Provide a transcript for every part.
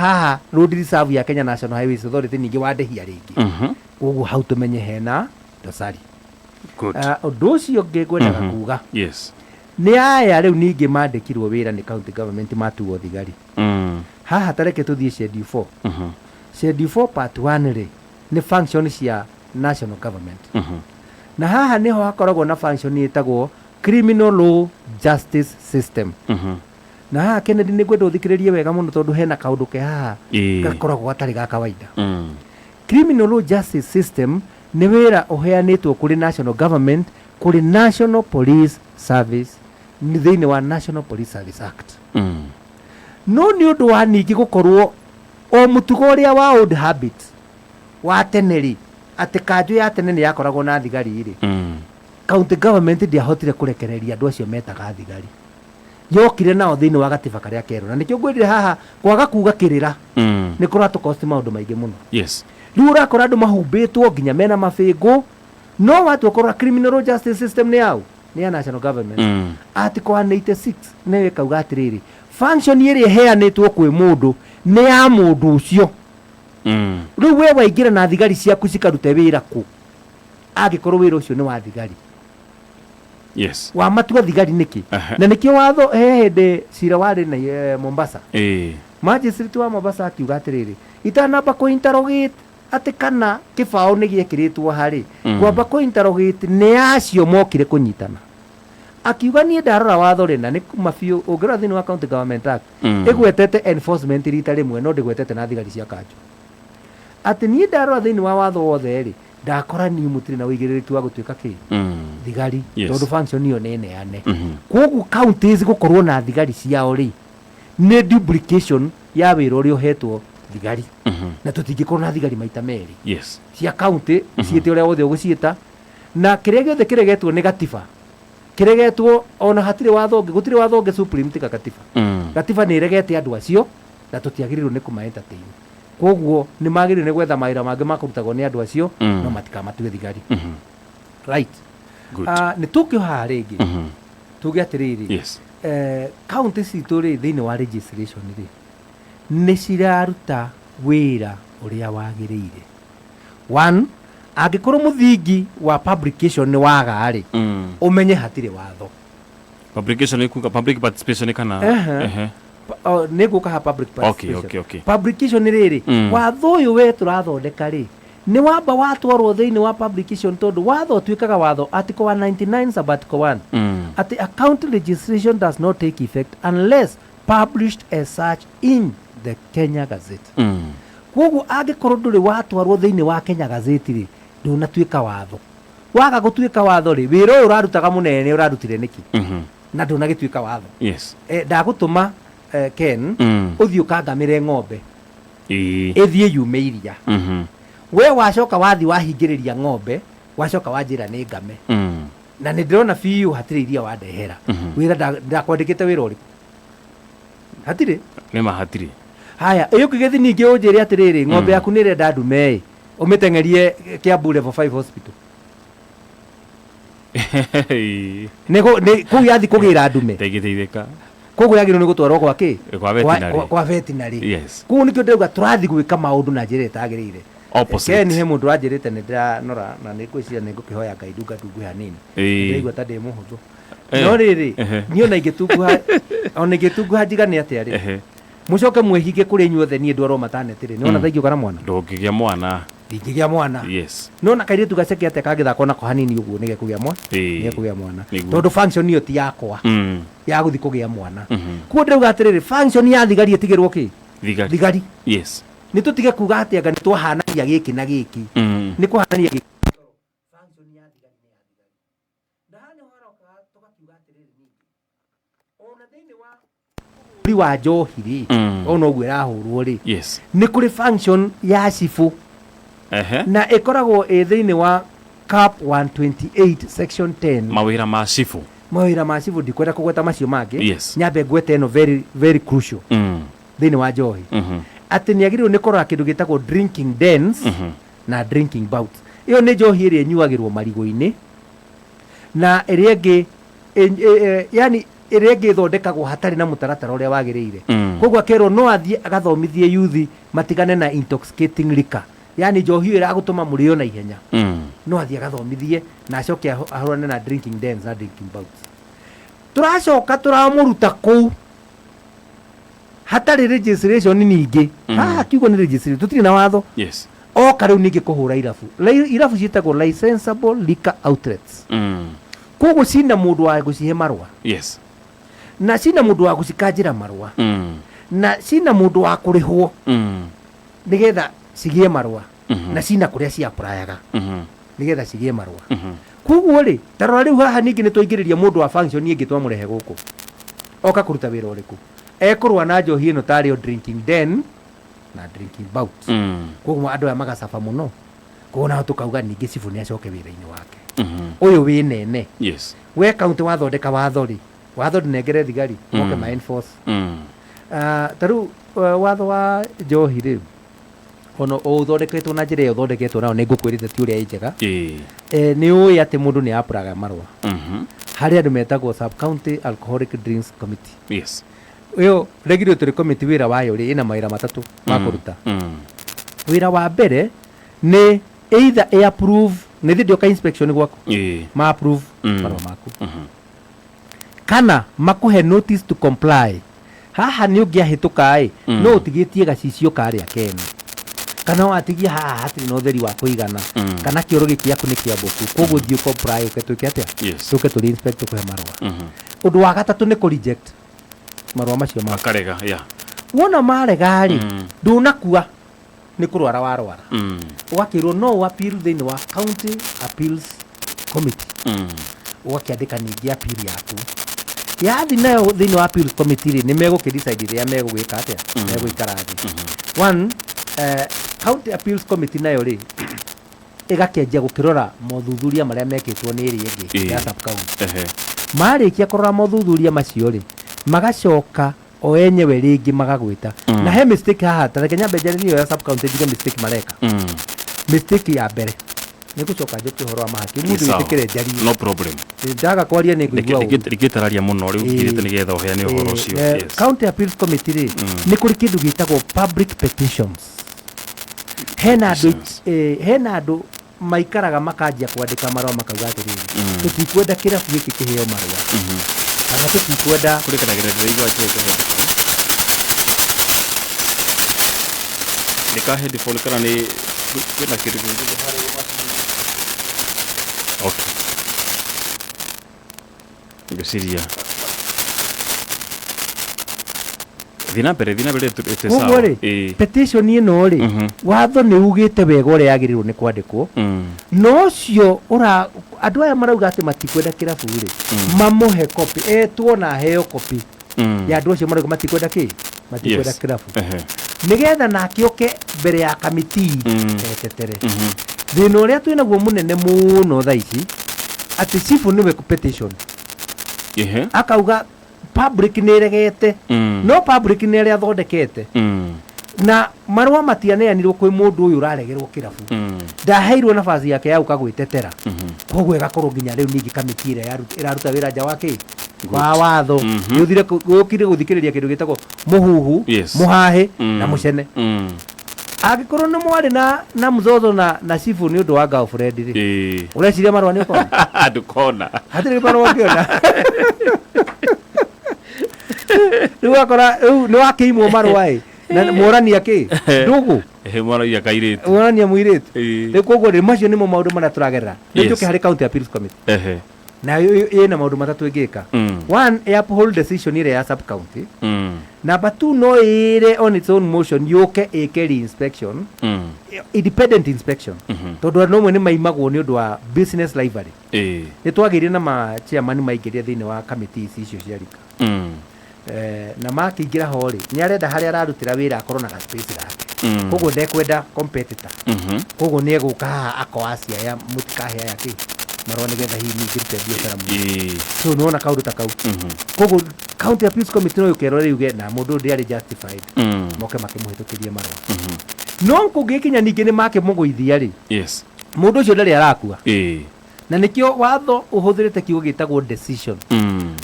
Haha road reserve ya Kenya National Highways Authority ningĩ wandĩhia rĩngĩ. Koguo hau tũmenye hena dosari. Good. Ah, ũndũ ũcio ũngĩ ngwendaga kuga nĩ aya rĩu ningĩ mandĩkirwo wĩra nĩ county government matuo thigari. Haha tareke tũthiĩ schedule 4. Schedule 4 part 1 rĩ, nĩ function cia national government. Na haha nĩho hakoragwo na function ĩtagwo criminal law justice system. Na haha, Kennedy, nĩ ngwenda ũthikĩrĩrie wega mũno tondũ hena kaũndũ ke haha gakoragwo gatarĩ ga kawaida. Criminal law justice system nĩ wĩra ũheanĩtwo kũrĩ national government, kũrĩ National Police Service, nĩ thĩinĩ wa National Police Service Act. No nĩ ũndũ wa ningĩ gũkorwo o mũtugo ũrĩa wa old habit wa tene rĩ, atĩ kanjũ ya tene nĩ yakoragwo na thigari rĩ, county government ndĩahotire kũrekereria andũ acio metaga thigari, yokire nao thĩinĩ wa gatiba karĩa kerũ. Na nĩkĩo ngwĩrire haha kwaga kuga kĩrĩra nĩ kũratũkosti maũndũ maingĩ mũno. Rĩu ũrakora andũ mahumbĩtwo nginya mena mabĩngũ, no watua kũrora criminal law justice system nĩ yau, nĩ ya national government. Article 186 nĩyo ĩkauga atĩrĩrĩ, function ĩrĩa ĩheanĩtwo kwĩ mũndũ nĩ ya mũndũ ũcio. Rĩu we waingĩra na thigari ciaku cikarute wĩra kũ angĩkorwo wĩra ũcio nĩ wa thigari? Wamatua thigari nĩkĩ? Na nĩkĩo watho he hĩndĩ cira warĩ na Mombasa, magistrate wa Mombasa akiuga atĩrĩrĩ, itanamba kũ interrogate atĩ kana kĩbaũ nĩ gĩekĩrĩtwo harĩ, ngwamba kũ interrogate nĩ acio mokire kũnyitana. Akiuga niĩ ndarora watho rĩ, na nĩ kuma biũ ũngĩrora thĩinĩ wa County Government Act, ĩgwetete enforcement rita rĩmwe, no ndĩgwetete na thigari cia kanjũ. Atĩ niĩ ndarora thĩinĩ wa watho wothe rĩ, ndakora niĩ mũtirĩ na ũigĩrĩrĩki wa gũtuĩka kĩ thigari, tondũ function ĩyo nĩ neane. Koguo counties gũkorwo na thigari ciao rĩ, nĩ duplication ya wĩra ũrĩa ũhetwo thigari, na tũtingĩkorwo na thigari maita merĩ cia county ciĩte ũrĩa wothe ũgũciĩta. Na kĩrĩa gĩothe kĩregetwo nĩ gatiba kĩregetwo, ona hatirĩ watho ũngĩ, gũtirĩ watho ũngĩ supreme tiga gatiba. Gatiba nĩ ĩregete andũ acio na tũtiagĩrĩirwo nĩ kũma entertain. Koguo nĩ magĩrĩirwo nĩ gwetha mawĩra mangĩ ma kũrutagwo nĩ andũ acio, no matikamatue thigari. Right. Good. Ah, nĩ tũkĩohaha rĩngĩ tuge atĩrĩrĩ, county citũ rĩ, thĩinĩ wa legislation rĩ, nĩ ciraruta wĩra ũrĩa wagĩrĩire? One, angĩkorwo mũthingi wa publication nĩ waga rĩ, ũmenye hatirĩ watho. Publication nĩ kuga public participation kana? Ehe. Nĩ ngũka ha public participation. Publication rĩrĩ, watho ũyũ we tũrathondeka rĩ, nĩ wamba watwarwo thĩinĩ wa publication, tondũ watho ũtuĩkaga watho, article 199 sub article 1, atĩ a county legislation does not take effect unless published as such in the Kenya Gazette. Koguo angĩkorwo ndũrĩ watwarwo thĩinĩ wa Kenya Gazette rĩ, ndũnatuĩka watho. Waga gũtuĩka watho rĩ, wĩra ũyũ ũrarutaga mũnene ũrarutire nĩkĩ na ndũnagĩtuĩka watho? Ndagũtũma Ken, ũthiĩ ũkangamĩre ng'ombe ĩthiĩ yume iria. We wacoka wathi wahingĩrĩria ng'ombe, wacoka wanjĩra nĩ ngame, na nĩ ndĩrona biũ hatirĩ iria wandehera. Wĩra ndakwandĩkĩte wĩra ũrĩkũ? Hatirĩ. Nĩ ma hatirĩ. Haya, ĩ ũngĩgĩthi ningĩ ũnjĩre atĩrĩrĩ, ng'ombe yaku nĩ ĩrenda ndume ĩ, ũmĩteng'erie Kiambu Level 5 Hospital. Nĩ kũu yathi kũgĩra ndume? Ndĩngĩteithĩka. Koguo yagĩrĩirwo nĩ gũtwarwo gwa kĩ? Kwa veterinary. Kwa veterinary. Koguo nĩkĩo ndĩrauga tũrathiĩ gwĩka maũndũ na njĩra ĩtagĩrĩire. Opposite. Ken, he mũndũ wanjĩrĩte nĩ ndĩranora na nĩ ngwĩciria nĩ ngũkĩhoya Ngai ndunga ndunguhe hanini. Ndĩraigua ta ndĩ mũhũthũ. No rĩrĩ, niĩ ona ingĩtunguha njigane atĩa rĩ, mũcoke mwĩhinge kũrĩ inyuothe niĩ ndwarwo maternity rĩ, nĩwona ta ingĩũka na mwana? Ndũngĩgĩa mwana. Ndingĩgĩa mwana. No na kairĩtu gaceke atĩa kangĩthaka onako hanini ũguo nĩ gekũgĩa mwana. Nĩ gekũgĩa mwana. Tondũ function ĩyo ti yakwa ya gũthiĩ kũgĩa mwana. Koguo ndĩrauga atĩrĩrĩ, function ya thigari ĩtigĩrwo kĩ? Thigari. Thigari. Nĩ tũtige kuga atĩ anga nĩ twahanania gĩkĩ na gĩkĩ. Nĩ kũhanania gĩkĩ. Function ya thigari nĩ ya thigari. Na haha nĩho haroka tũgakiuga atĩrĩrĩ, ningĩ ona thĩinĩ wa ũhũri wa njohi rĩ, ona ũguo ĩrahũrwo rĩ, nĩ kũrĩ function ya cibũ, na ĩkoragwo ĩ thĩinĩ wa Cap 128 section 10. Mawĩra ma cibũ. Mawĩra ma cibũ, ndikwenda kũgweta macio mangĩ. Nyambe ngwete ĩno very very crucial thĩinĩ wa njohi, atĩ nĩ agĩrĩirwo nĩ kũrora kĩndũ gĩtagwo drinking dens na drinking bouts. Ĩyo nĩ njohi ĩrĩa ĩnyuagĩrwo marigũ-inĩ na ĩrĩa ĩngĩ yani Ĩrĩa ĩngĩ ĩthondekagwo hatarĩ na mũtaratara ũrĩa wagĩrĩire. Koguo akerwo no athiĩ agathomithie youth matigane na intoxicating liquor, yani njohi ĩyo ĩragũtũma mũrĩo na ihenya. No athiĩ agathomithie na acoke ahũrane na drinking dens na drinking bouts. Tũracoka tũramũruta kũu hatarĩ registration ningĩ. Haha kiugo nĩ registration, tũtirĩ na watho. Oka rĩu ningĩ kũhũra irabu. Irabu ciĩtagwo licensable liquor outlets. Koguo cina mũndũ wa gũcihe marũa, na cina mũndũ wa gũcikanjĩra marũa, na cina mũndũ wa kũrĩhwo nĩgetha cigĩe marũa, na cina kũrĩa ciaprayaga nĩgetha cigĩe marũa. Koguo rĩ, tarora rĩu haha ningĩ nĩ twaingĩrĩria mũndũ wa function ĩngĩ, twamũrehe gũkũ oka kũruta wĩra ũrĩkũ? Ekũrũa na njohi ĩno tarĩ o drinking den na drinking bout. Koguo andũ aya magacaba mũno. Koguo nao tũkauga ningĩ cibũ nĩ acoke wĩra-inĩ wake ũyũ wĩ nene. We kaunti wathondeka watho rĩ, watho ndũnengere thigari moke ma enforce. Ta rĩu watho wa njohi rĩ, ona ũthondeketwo na njĩra ĩyo ũthondeketwo nayo, nĩ ngũkwĩrĩte ti ũrĩa ĩ njega. Nĩ ũĩ atĩ mũndũ nĩ apuraga marũa harĩ andũ metagwo sub county alcoholic drinks committee. Ĩyo regulatory committee, wĩra wayo rĩ, ĩna mawĩra matatũ ma kũruta. Wĩra wa mbere nĩ either ĩ approve, nĩ thĩ ndĩoka inspection gwaku, ma approve marũa maku, kana makũhe notice to comply. Haha nĩ ũngĩahĩtũka ĩ, no ũtigĩtie gacicio karĩa kene, kana watigia haha hatirĩ na ũtheri wa kũigana, kana kĩoro gĩkĩ gĩaku nĩ kĩambũku, koguo thiĩ comply, ũke twĩke atĩa? Tũke tũrĩ inspect, tũkũhe marũa. Ũndũ wa gatatũ nĩ kũ reject marũa macio maku. Makarega, yeah. Wona marega rĩ, ndũnakua, nĩ kũrwara warwara, ũgakĩrwo no ũ appeal thĩinĩ wa county appeals committee. Ũgakĩandĩka ningĩ appeal yaku, yathi nayo thĩinĩ wa appeals committee rĩ, nĩ megũkĩ decide rĩrĩa megũgĩka atĩa, megũikara thĩ. One, county appeals committee nayo rĩ, ĩgakĩanjia gũkĩrora mothuthuria marĩa mekĩtwo nĩ ĩrĩa ĩngĩ ya sub county. Marĩkia kũrora mothuthuria macio rĩ, magacoka o enyewe rĩngĩ magagwĩta. Na he mistake haha, ta reke nyambe njarĩrie ĩyo ya sub county, njuge mistake mareka. Mistake ya mbere, nĩ gũcoka njoke ũhoro wa mahaki mũndũ. Sawa. Wĩtĩkĩre njarie. No problem. Ndaga kwaria nĩ ngũigua ũru. Rĩngĩtararia mũno rĩu, ngirĩte nĩgetha ũheane ũhoro ũcio. County appeals committee rĩ, nĩ kũrĩ kĩndũ gĩtagwo public petitions. Hena andũ, Petitions. hena andũ maikaraga makanjia kwandĩka marũa, makauga atĩrĩrĩ, tũtikwenda kĩrabu gĩkĩ kĩheo marũa, kana tũtikwenda. Kũrĩ kanagĩra ndĩraigua njĩte headphone. Nĩ ka headphone kana nĩ kwĩna kĩndũ kĩngĩ harĩa macini? Okay, ngwĩciria thiĩ na mbere, thiĩ na mbere, twĩ Koguo sawa. rĩ, petition ĩno rĩ, watho nĩ ugĩte wega ũrĩa yagĩrĩirwo nĩ kwandĩkwo. No ũcio ũra andũ aya marauga atĩ matikwenda kĩrabu rĩ, mamũhe kopi, etwo na aheo kopi ya andũ acio marauga matikwenda kĩ, matikwenda kĩrabu, nĩgetha nake oke mbere ya kamiti etetere. Thĩna ũrĩa twĩnaguo mũnene mũno thaa ici, atĩ cibũ nĩwe petition, akauga public nĩ ĩregete, no public nĩ arĩa athondekete, na marũa matianeanirwo kwĩ mũndũ ũyũ ũraregerwo kĩrabu. Ndaheirwo nabathi yake ya gũka gwĩtetera. Koguo ĩgakorwo nginya rĩu ningĩ kamĩtĩ ĩrĩa ĩraruta wĩra nja wa kĩ, wa watho. Nĩ ũthire ũkire gũthikĩrĩria kĩndũ gĩtagwo mũhuhu, mũhahĩ na mũcene. Angĩkorwo nĩ mwarĩ na mzozo na cibũ nĩ ũndũ wa girlfriend rĩ, ũreciria marũa nĩ ũkona? Ndũkona. Hatirĩ marũa ũngĩona. Rĩu wakora rĩu nĩ wakĩimwo marũa ĩ, na mworania kĩ, ndũgũ. Mwaragia kairĩtu. Mworania mũirĩtu. Rĩu koguo rĩ, macio nĩmo maũndũ marĩa tũragerera. Rĩu njũke harĩ county appeals committee. Na ĩna maũndũ matatũ ĩngĩka. One, ĩ uphold decision ĩrĩa ya sub county. Number two, no ĩre on its own motion yũke ĩke re-inspection, independent inspection, tondũ andũ amwe nĩ maimagwo nĩ ũndũ wa business rivalry. Nĩ twagĩire na ma chairman maingĩria thĩinĩ wa kamĩtĩ ici icio cia rika. Na makĩingĩra ho rĩ, nĩ arenda harĩa ararutĩra wĩra akorwo na ga space gake. Koguo ndekwenda competitor. Koguo nĩ egũka haha akoacia aya, mũtikahe aya kĩ marũa, nĩgetha hihi ningĩrute biacara mũno. So nĩwona kaũndũ ta kau. Koguo county appeals committee no yũke ĩrore yuge na mũndũ ũyũ ndĩarĩ justified, moke makĩmũhĩtũkĩrie marũa. No kũngĩkinya ningĩ nĩ makĩmũgũithia rĩ, mũndũ ũcio ndarĩ arakua. Na nĩkĩo watho ũhũthĩrĩte kiugo gĩtagwo decision.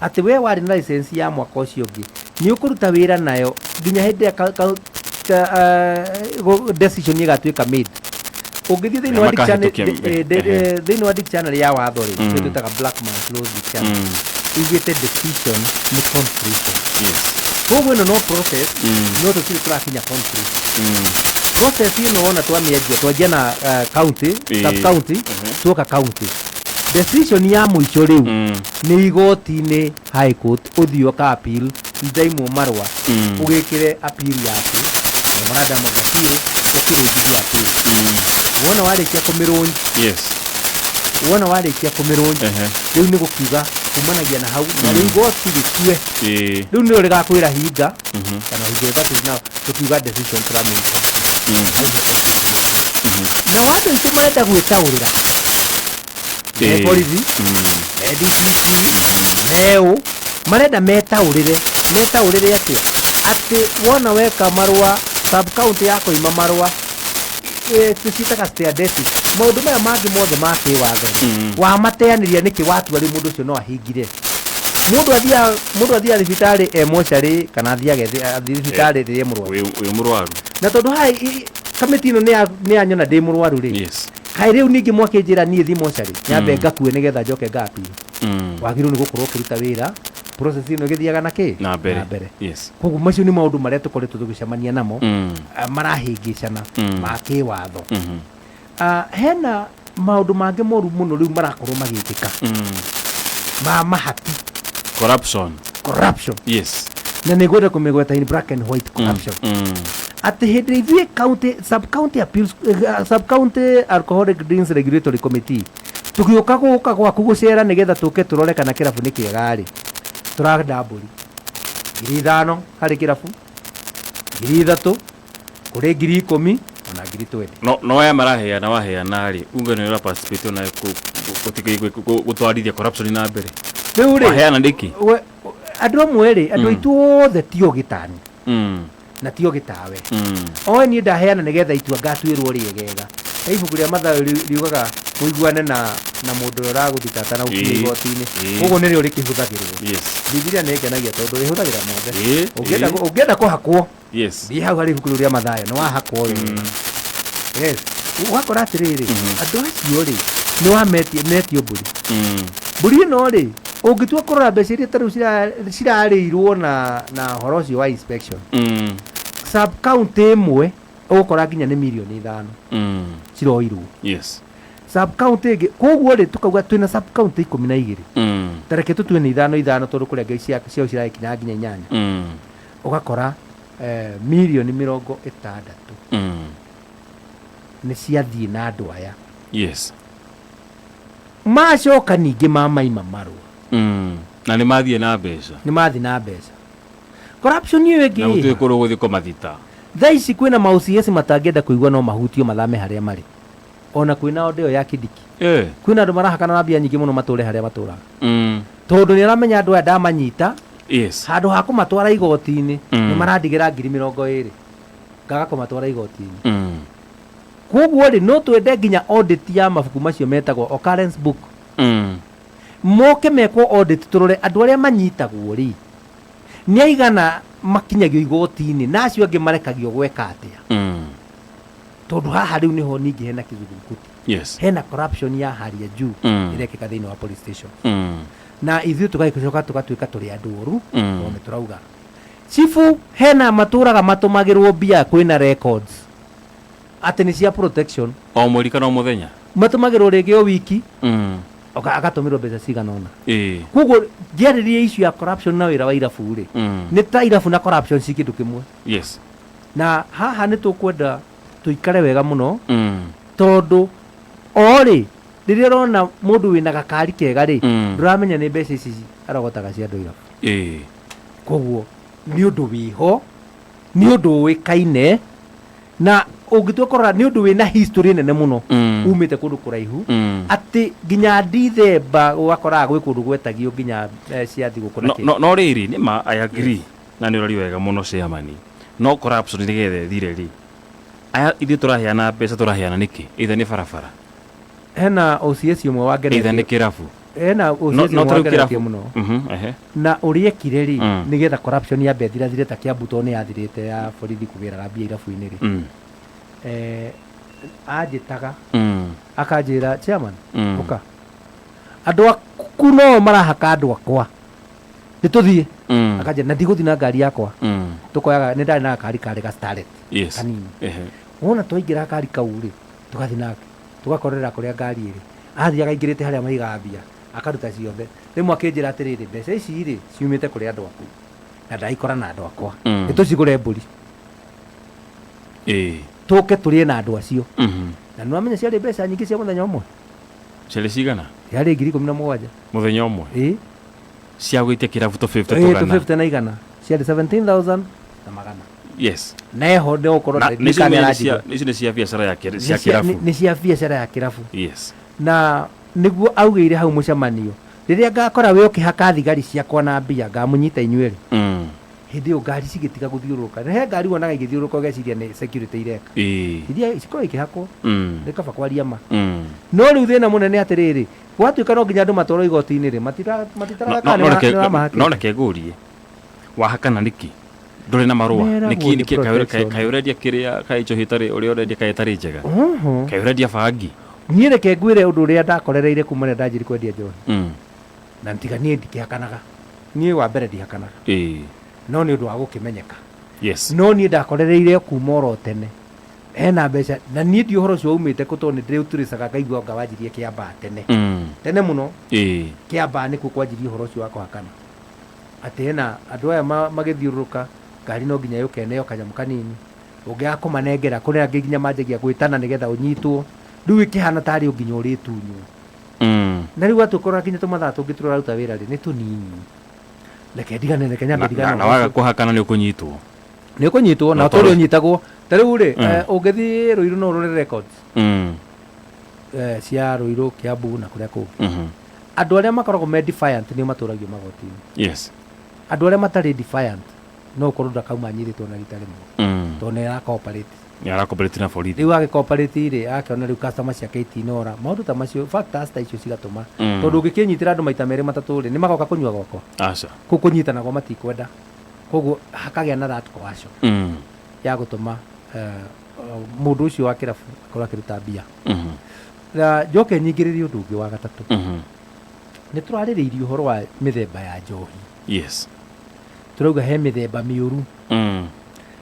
Atĩ we warĩ na license ya mwaka ũcio ũngĩ, nĩ ũkũruta wĩra nayo nginya hĩndĩ ĩrĩa decision ĩgatuĩka made. Ũngĩthiĩ thĩinĩ wa dictionary, Makahĩtũkia, thĩinĩ wa dictionary ya watho rĩ, Mm. twĩtaga Blackman's Law Dictionary, ugĩte decision nĩ conclusion. Koguo ĩno no process, no tũtirĩ tũrakinya conclusion. Process ĩno wona twamĩanjia, twanjia na county, sub county, tuoka county, decision ya mũico rĩu nĩ igoti-inĩ, High Court, ũthiĩ ũka appeal. Ndaimwo marũa, ũgĩkĩre appeal yaku, memorandum of appeal, ũkĩrũngithia appeal. Wona warĩkia kũmĩrũngi, wona warĩkia kũmĩrũngi, rĩu nĩ gũkiuga kumanagia na hau na rĩu igoti rĩtue. Rĩu nĩrĩo rĩgakwĩra hinga kana hingũre. That is now tũkiuga decision tũramĩka. Na andũ aitũ marenda gwĩtaũrĩra me borithi, me DCC, meũ marenda metaũrĩre. Metaũrĩre atĩa? Atĩ wona weka marũa sub county ya kũima marũa, tũciĩtaga stare decision, maũndũ maya mangĩ mothe ma kĩwatho wamateanĩria nĩkĩ? Watua rĩu mũndũ ũcio no ahingire. Mũndũ athiaga thibitarĩ e mocarĩ, kana athiaga athiĩ thibitarĩ rĩrĩa e mũrwaru? Wĩ mũrwaru. Na tondũ haha kamĩtĩ ĩno nĩ yanyona ndĩ mũrwaru rĩ, kaĩ rĩu ningĩ mwakĩnjĩra niĩ thi mocarĩ nyambe ngakue nĩgetha njoke ngapio? Wagĩrĩirwo nĩ gũkorwo ũkĩruta wĩra process ĩno ĩgĩthiaga na kĩ? Na mbere. Na mbere. Koguo macio nĩ maũndũ marĩa tũkoretwo tũgĩcemania namo, marahĩngĩcana ma kĩwatho. Hena maũndũ mangĩ moru mũno rĩu marakorwo magĩkĩka ma mahati. Corruption. Corruption. Na nĩ ngwenda kũmĩgweta in black and white, corruption. Atĩ hĩndĩ ithuĩ county, sub county appeals, sub county Alcoholic Drinks Regulatory Committee tũgĩũka gũka gwaku gũcera nĩgetha tũke tũrore kana kĩrabu nĩ kĩega rĩ, tũrenda mbũri 5,000 harĩ kĩrabu, 3,000 kũrĩ 10,000, ona 20,000. No aya maraheana, waheana rĩ, uge nĩ ũra participate ona gũtwarithia corruption na mbere. Rĩu rĩ, Waheana nĩkĩ? Andũ amwe rĩ, andũ aitũ othe ti ogĩtani na ti ogĩtawe. Oe niĩ ndaheana nĩgetha itua ngatuĩrwo rĩegega. Na ibuku rĩa Mathayo riugaga mũiguane na mũndũ ũrĩa ũragũthitata na ũkinye igoti-inĩ. Koguo nĩrĩo rĩkĩhũthagĩrwo. Bibilia nĩ ĩngenagia tondũ ĩhũthagĩra mothe. Ũngĩenda ũngĩenda kũhakwo, thiĩ hau harĩ ibuku rĩu rĩa Mathayo nĩ wahakwo wega. Yes, ũgakora atĩrĩrĩ, andũ acio rĩ, nĩ wametie metio mbũri. Mbũri ĩno rĩ, ũngĩtua kũrora mbeca iria ta rĩu cirarĩirwo na ũhoro ũcio wa inspection, sub county ĩmwe ũgũkora nginya nĩ mirioni 5 ciroirwo. Sub county ĩngĩ. Koguo rĩ, tukauga twĩna sub county 12. Ta reke tũtue nĩ ithano ithano, tondũ kũrĩa ngai ciao ciragĩkinya nginya inyanya. Ũgakora mirioni 60 nĩ ciathiĩ na andũ aya. Macoka ningĩ mamaima marũa. Na nĩ mathiĩ na mbeca. Nĩ mathiĩ na mbeca. Corruption ĩyo Na ĩngĩ gũtirĩ ĩha. kũndũ gũthiĩ kũmathita. Thaa ici kwĩna ma OCS matangĩenda kũigua no mahutio mathame harĩa marĩ, ona kwĩna onda ĩyo ya Kindiki. Kwĩna andũ marahakana na mbia nyingĩ mũno matũre harĩa matũraga, tondũ nĩ aramenya andũ aya ndamanyita, handũ ha kũmatwara igoti-inĩ, nĩ marandigĩra 20,000 ngaga kũmatwara igoti-inĩ. Koguo rĩ, no twende nginya audit ya mabuku macio metagwo occurrence book, moke mekwo audit, tũrore andũ arĩa manyitagwo rĩ, nĩ aigana makinyagio igoti-inĩ, na acio angĩ marekagio gweka atĩa? Tondũ haha rĩu nĩho ningĩ hena kĩzungumkuti. Hena corruption ya hali ya juu ĩrekĩka thĩinĩ wa police station. Na ithuĩ tũgagĩcoka tũgatuĩka tũrĩ andũ oru, tondũ nĩ tũrauga chifu hena matũraga matũmagĩrwo mbia, kwĩna records atĩ nĩ cia protection. O mweri kana o mũthenya? Matũmagĩrwo rĩngĩ o wiki, agatũmĩrwo mbeca cigana ũna. Koguo ngĩarĩria issue ya corruption na wĩra wa irabu rĩ, nĩ ta irabu na corruption ci kĩndũ kĩmwe. Na haha nĩ tũkwenda tũikare wega mũno, tondũ o rĩ, rĩrĩa ũrona mũndũ wĩna gakari kega rĩ, ndũramenya nĩ mbeca ici arogotaga cia andũ irabu. Koguo nĩ ũndũ wĩho, nĩ ũndũ ũĩkaine, na ũngĩtua kũrora nĩ ũndũ wĩna history nene mũno, umĩte kũndũ kũraihu, atĩ nginya Dithemba ũgakoraga gwĩ kũndũ gwetagio nginya cia thigũkũ na No, kĩ. no rĩrĩ, nĩ ma, I agree na nĩ ũrari wega mũno, chairman, no corruption nĩgetha ĩthire rĩ, aya ithuĩ tũraheana mbeca, tũraheana nĩkĩ? Either nĩ barabara, Hena OCS ũmwe either nĩ wangenetie. kĩrabu. Ena No- ũcio no ta rĩu wakenetie kĩrabu- mũno. Ehe. Na ũrĩa ekire rĩ, nĩgetha corruption yambe ĩthirathire ta Kiambu, tondũ nĩ yathirĩte ya borithi kũgĩraga mbia irabu-inĩ rĩ, anjĩtaga, akanjĩra, "Chairman, ũka, andũ aku no marahaka andũ akwa, nĩ tũthiĩ." Akanjĩra na ndigũthiĩ na ngari yakwa, tũkoyaga, nĩ ndarĩ na gakari karĩ ga Starlet kanini. Wona twaingĩra gakari kau rĩ, tũgathiĩ nake tũgakorera kũrĩa ngari ĩrĩ, athiaga aingĩrĩte harĩa maigaga mbia, akaruta ciothe. Rĩmwe akĩnjĩra atĩrĩrĩ, "Mbeca ici rĩ, ciumĩte kũrĩ andũ aku na ndaikora na andũ akwa, nĩ tũcigũre mbũri, tũke tũrĩe na andũ acio." Na nĩ wamenya ciarĩ mbeca nyingĩ cia mũthenya ũmwe. Ciarĩ cigana? Yarĩ 17,000. Mũthenya ũmwe? Ĩĩ. Cia gwĩtia kĩrabu tũ 50? Ĩĩ, tũ tũgana. 50 na igana, ciarĩ 17,000 na magana. Na eho nĩ gũkorwo Na ndiũĩ kana nĩcio nĩ nĩaranjigua. Icio nĩ cia biacara ya cia Nĩ cia- kĩrabu. Nĩ cia biacara ya kĩrabu. Na nĩguo augĩire hau mũcemanio, "Rĩrĩa ngakora we ũkĩhaka thigari ciakwa na mbia, ngamũnyita inyuerĩ." Hĩndĩ ĩyo ngari cigĩtiga gũthiũrũrũka. Na he ngari wonaga igĩthiũrũrũka ũgeciria nĩ security ireka, iria cikorwo ikĩhakwo. Nĩ kaba kwaria ma. No rĩu thĩna mũnene atĩrĩrĩ, gwatuĩka no nginya andũ matwarwo igoti-inĩ rĩ, matitaraga kana nĩ No reke ngũrie, wahakana nĩkĩ ndũrĩ na marũa? Meragwo Nĩkĩ? nĩ Nĩkĩ protection. kaĩ ũrendia kĩrĩa, kaĩ njohi ĩtarĩ, ũrĩa ũrendia kaĩ ĩtarĩ njega, kaĩ ũrendia bangi? Niĩ reke ngwĩre ũndũ ũrĩa ndakorereire kuma rĩrĩa ndanjirie kwendia njohi. Na tiga niĩ ndikĩhakanaga, niĩ wa mbere ndihakanaga, no nĩ ũndũ wa gũkĩmenyeka. No niĩ ndakorereire kuma oro tene hena mbeca, na niĩ ndi ũhoro ũcio waumĩte kũ, tondũ nĩ ndĩũtũrĩcaga ngaigua anga wanjirie Kĩambaa tene, tene mũno. Kĩambaa nĩkuo kwanjirie ũhoro ũcio wa kũhakana, atĩ hena andũ aya magĩthiũrũrũka ngari no nginya yũke ĩneo kanyamũ kanini, ũngĩaga kũmanengera, kũrĩ angĩ nginya manjagia gwĩtana nĩgetha ũnyitwo. Rĩu ĩkĩhana tarĩ o nginya ũrĩtunywo. Na rĩu watũkora nginya tũmathaa tũngĩ tũraruta wĩra rĩ, nĩ tũnini. Reke ndigane, reke nyambe Na, ndigane na ũhoro waga ũcio. kũhakana nĩ ũkũnyitwo. Nĩ ũkũnyitwo na No tũrĩ tondũ- ũnyitagwo ta rĩu rĩ, ũngĩthiĩ Rũirũ no ũrore records cia Rũirũ, Kiambu na kũrĩa kũngĩ. Andũ arĩa makoragwo me defiant nĩo matũragio magoti-inĩ. Andũ arĩa matarĩ defiant, no ũkorwo ndakauma anyitĩtwo na rita rĩmwe, tondũ nĩ ara cooperate. Nĩ aracooperate na borithi. Rĩu agĩcooperate rĩ, akĩona rĩu customer ciake itinora, maũndũ ta macio, factors ta icio cigatũma, tondũ ũngĩkĩnyitĩra andũ maita merĩ matatũ rĩ, nĩ magoka kũnyua gwakwa? Aca. Kũu kũnyitana gwa matikwenda, koguo hakagĩa na that coercion ya gũtũma mũndũ ũcio wa kĩrabu akorwo akĩruta mbia. Na njoke nyingĩrĩrie ũndũ ũngĩ wa gatatũ. Nĩ tũrarĩrĩirie ũhoro wa mĩthemba ya njohi. Tũrauga he mĩthemba mĩũru,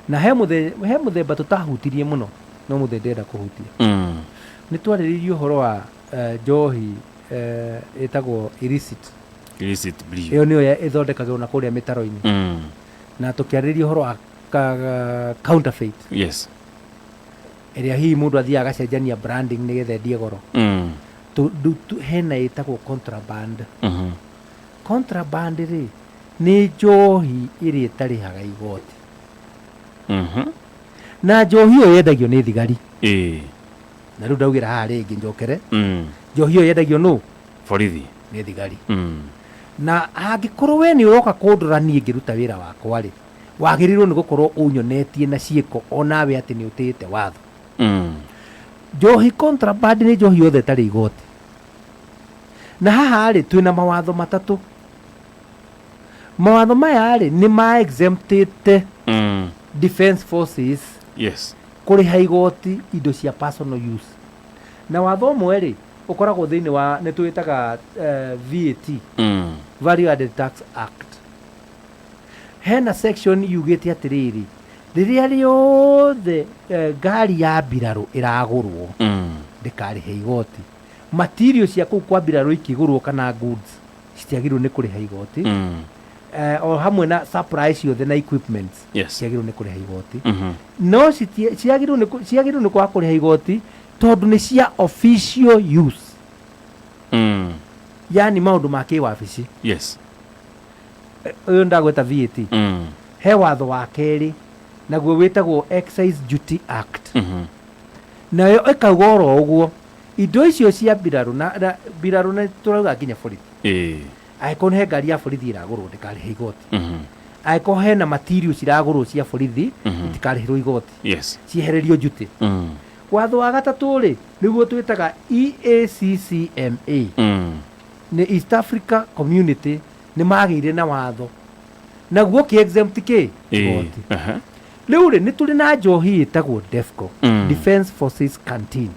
na he mũthemba tũtahutirie mũno, no mũthemba ndĩrenda kũhutia. Nĩ twarĩrĩirie ũhoro wa njohi ĩtagwo illicit. Illicit brew. Ĩyo nĩyo ĩthondekagĩrwo na kũrĩa mĩtaro-inĩ. Na tũkĩarĩrĩria ũhoro wa counterfeit, ĩrĩa hihi mũndũ athiaga agacenjania branding nĩgetha endie goro. Hena ĩtagwo contraband. Contraband rĩ, nĩ njohi ĩrĩa ĩtarĩhaga igoti, na njohi ĩyo yendagio nĩ thigari. Na rĩu ndaugĩra haha rĩngĩ njokere, njohi ĩyo yendagio nũ? Borithi. Nĩ thigari. Na angĩkorwo we nĩ ũroka kũndora niĩ ngĩruta wĩra wakwa rĩ, wagĩrĩirwo nĩ gũkorwo ũnyonetie na ciĩko onawe atĩ nĩ ũtĩĩte watho. Njohi contraband nĩ njohi yothe ĩtarĩ igoti. Na haha rĩ, twĩna mawatho matatũ. Mawatho maya rĩ, nĩ ma exemptĩte defense forces kũrĩha igoti indo cia personal use. Na watho ũmwe rĩ, ũkoragwo thĩinĩ wa nĩ twĩtaga VAT, Value Added Tax Act. Hena section yugĩte atĩrĩrĩ, rĩrĩa rĩothe ngari ya mbirarũ ĩragũrwo, ndĩkarĩhe igoti. Material cia kũu kwa mbirarũ ikĩgũrwo kana goods, citiagĩrĩirwo nĩ kũrĩha igoti. O hamwe na supply ciothe na equipments, ciagĩrĩirwo nĩ kũrĩha igoti. No ciagĩrĩirwo nĩ kwaga kũrĩha igoti tondũ nĩ cia official use, yani maũndũ ma kĩwabici. Ũyũ ndagweta VAT. He watho wa kerĩ, naguo wĩtagwo Excise Duty Act. Nayo ĩkauga oro ũguo, indo icio cia mbirarũ na mbirarũ nĩ tũrauga nginya borithi, angĩkorwo nĩ he ngari ya borithi ĩragũrwo, ndĩkarĩhe igoti. Angĩkorwo hena material ciragũrwo cia borithi, itikarĩhĩrwo igoti, ciehererio duty. Watho wa gatatũ rĩ, nĩguo twĩtaga EACCMA. Nĩ East Africa Community nĩ magĩire na watho naguo kĩ exempt kĩ igoti. Rĩu rĩ, nĩ tũrĩ na njohi ĩtagwo DEFCO, Defence Forces Canteen,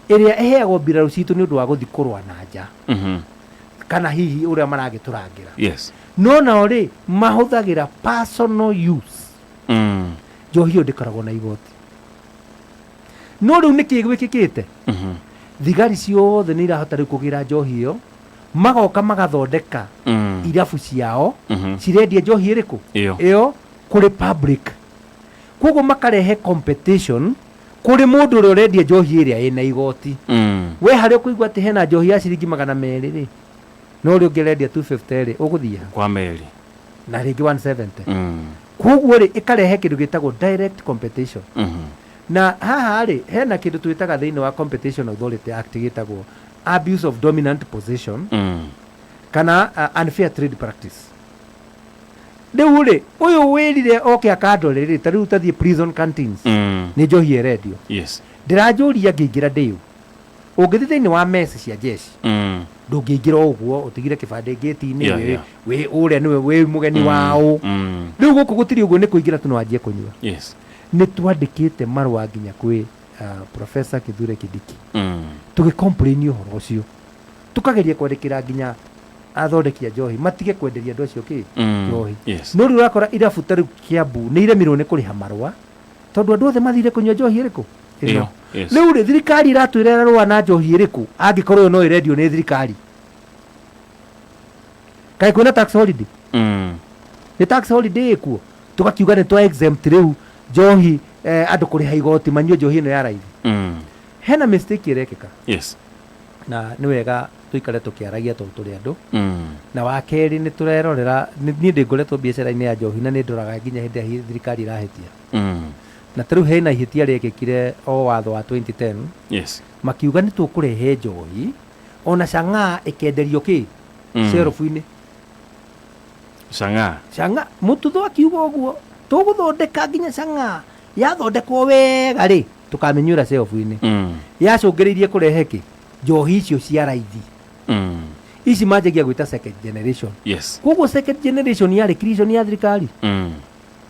ĩrĩa ĩheagwo mbirarũ citũ nĩ ũndũ wa gũthiĩ kũrũa na nja kana hihi ũrĩa maragĩtũrangĩra. No nao rĩ, mahũthagĩra personal use. Njohi ĩyo ndĩkoragwo na igoti. No rĩu nĩkĩ gwĩkĩkĩte? Thigari ciothe nĩ irahota rĩu kũgĩra njohi ĩyo, magoka magathondeka irabu ciao cirendia njohi ĩrĩkũ? Ĩyo. Ĩyo kũrĩ public. Koguo makarehe competition kũrĩ mũndũ ũrĩa ũrendia njohi ĩrĩa ĩna igoti. We harĩa ũkũigua atĩ hena njohi ya ciringi 200 rĩ, no ũrĩa ũngĩ arendia 250 rĩ, ũgũthiĩ ha? Kwa meri. Na rĩngĩ 170. Koguo rĩ, ĩkarehe kĩndũ gĩtagwo direct competition. Na haha rĩ, hena kĩndũ twĩtaga thĩinĩ wa Competition Authority Act gĩtagwo abuse of dominant position kana unfair trade practice. Rĩu rĩ, ũyũ wĩrire oke akandore rĩ, ta rĩu tathiĩ prison canteens, nĩ njohi ĩrendio. Ndĩranjũria ngĩingĩra ndĩũ. Ũngĩthiĩ thĩinĩ wa mess cia jeshi, ndũngĩingĩra o ũguo ũtigire kĩbandĩ ngĩti-inĩ, wĩ ũrĩa nĩwe wĩ mũgeni wao. Rĩu gũkũ gũtirĩ ũguo, nĩ kũingĩra tu no wanjie kũnyua. Nĩ twandĩkĩte marũa nginya kwĩ Professor Kithure Kindiki tũgĩ complain ũhoro ũcio, tũkageria kwandĩkĩra nginya athondeki a njohi matige kwenderia andũ acio kĩ njohi. No rĩu ũrakora irabu ta rĩu Kiambu nĩ iremirwo nĩ kũrĩha marũa tondũ andũ othe mathire kũnyua njohi ĩrĩkũ? Ĩno. Ĩyo, yes. Rĩu rĩ, thirikari ĩratwĩra ĩrarũa na njohi ĩrĩkũ angĩkorwo ĩyo no ĩrendio nĩ thirikari? Kaĩ kwĩna tax holiday? Nĩ tax holiday ĩkuo? Tũgakiuga nĩ twa exempt rĩu njohi, andũ kũrĩha igoti manyue njohi ĩno ya raithi. Hena mistake ĩrekĩka. Na nĩ wega tũikare tũkĩaragia tondũ tũrĩ andũ. Na wa kerĩ nĩ tũrerorera, niĩ ndĩ ngoretwo biacara-inĩ ya njohi na nĩ ndoraga nginya hĩndĩ ĩrĩa thirikari ĩrahĩtia. Na ta rĩu hena ihĩtia rĩekĩkire o watho wa 2010. Makiuga nĩ tũkũrehe njohi ona chang'aa ĩkenderio kĩ? Shelf-inĩ. Chang'aa. Chang'aa. Mũtutho akiuga ũguo, tũgũthondeka nginya chang'aa yathondekwo wega rĩ, tũkamĩnyuĩra shelf-inĩ. Yacũngĩrĩirie kũrehe kĩ? Njohi icio cia raithi. Ici manjagia gwĩta second generation. Koguo second generation yarĩ creation ya thirikari.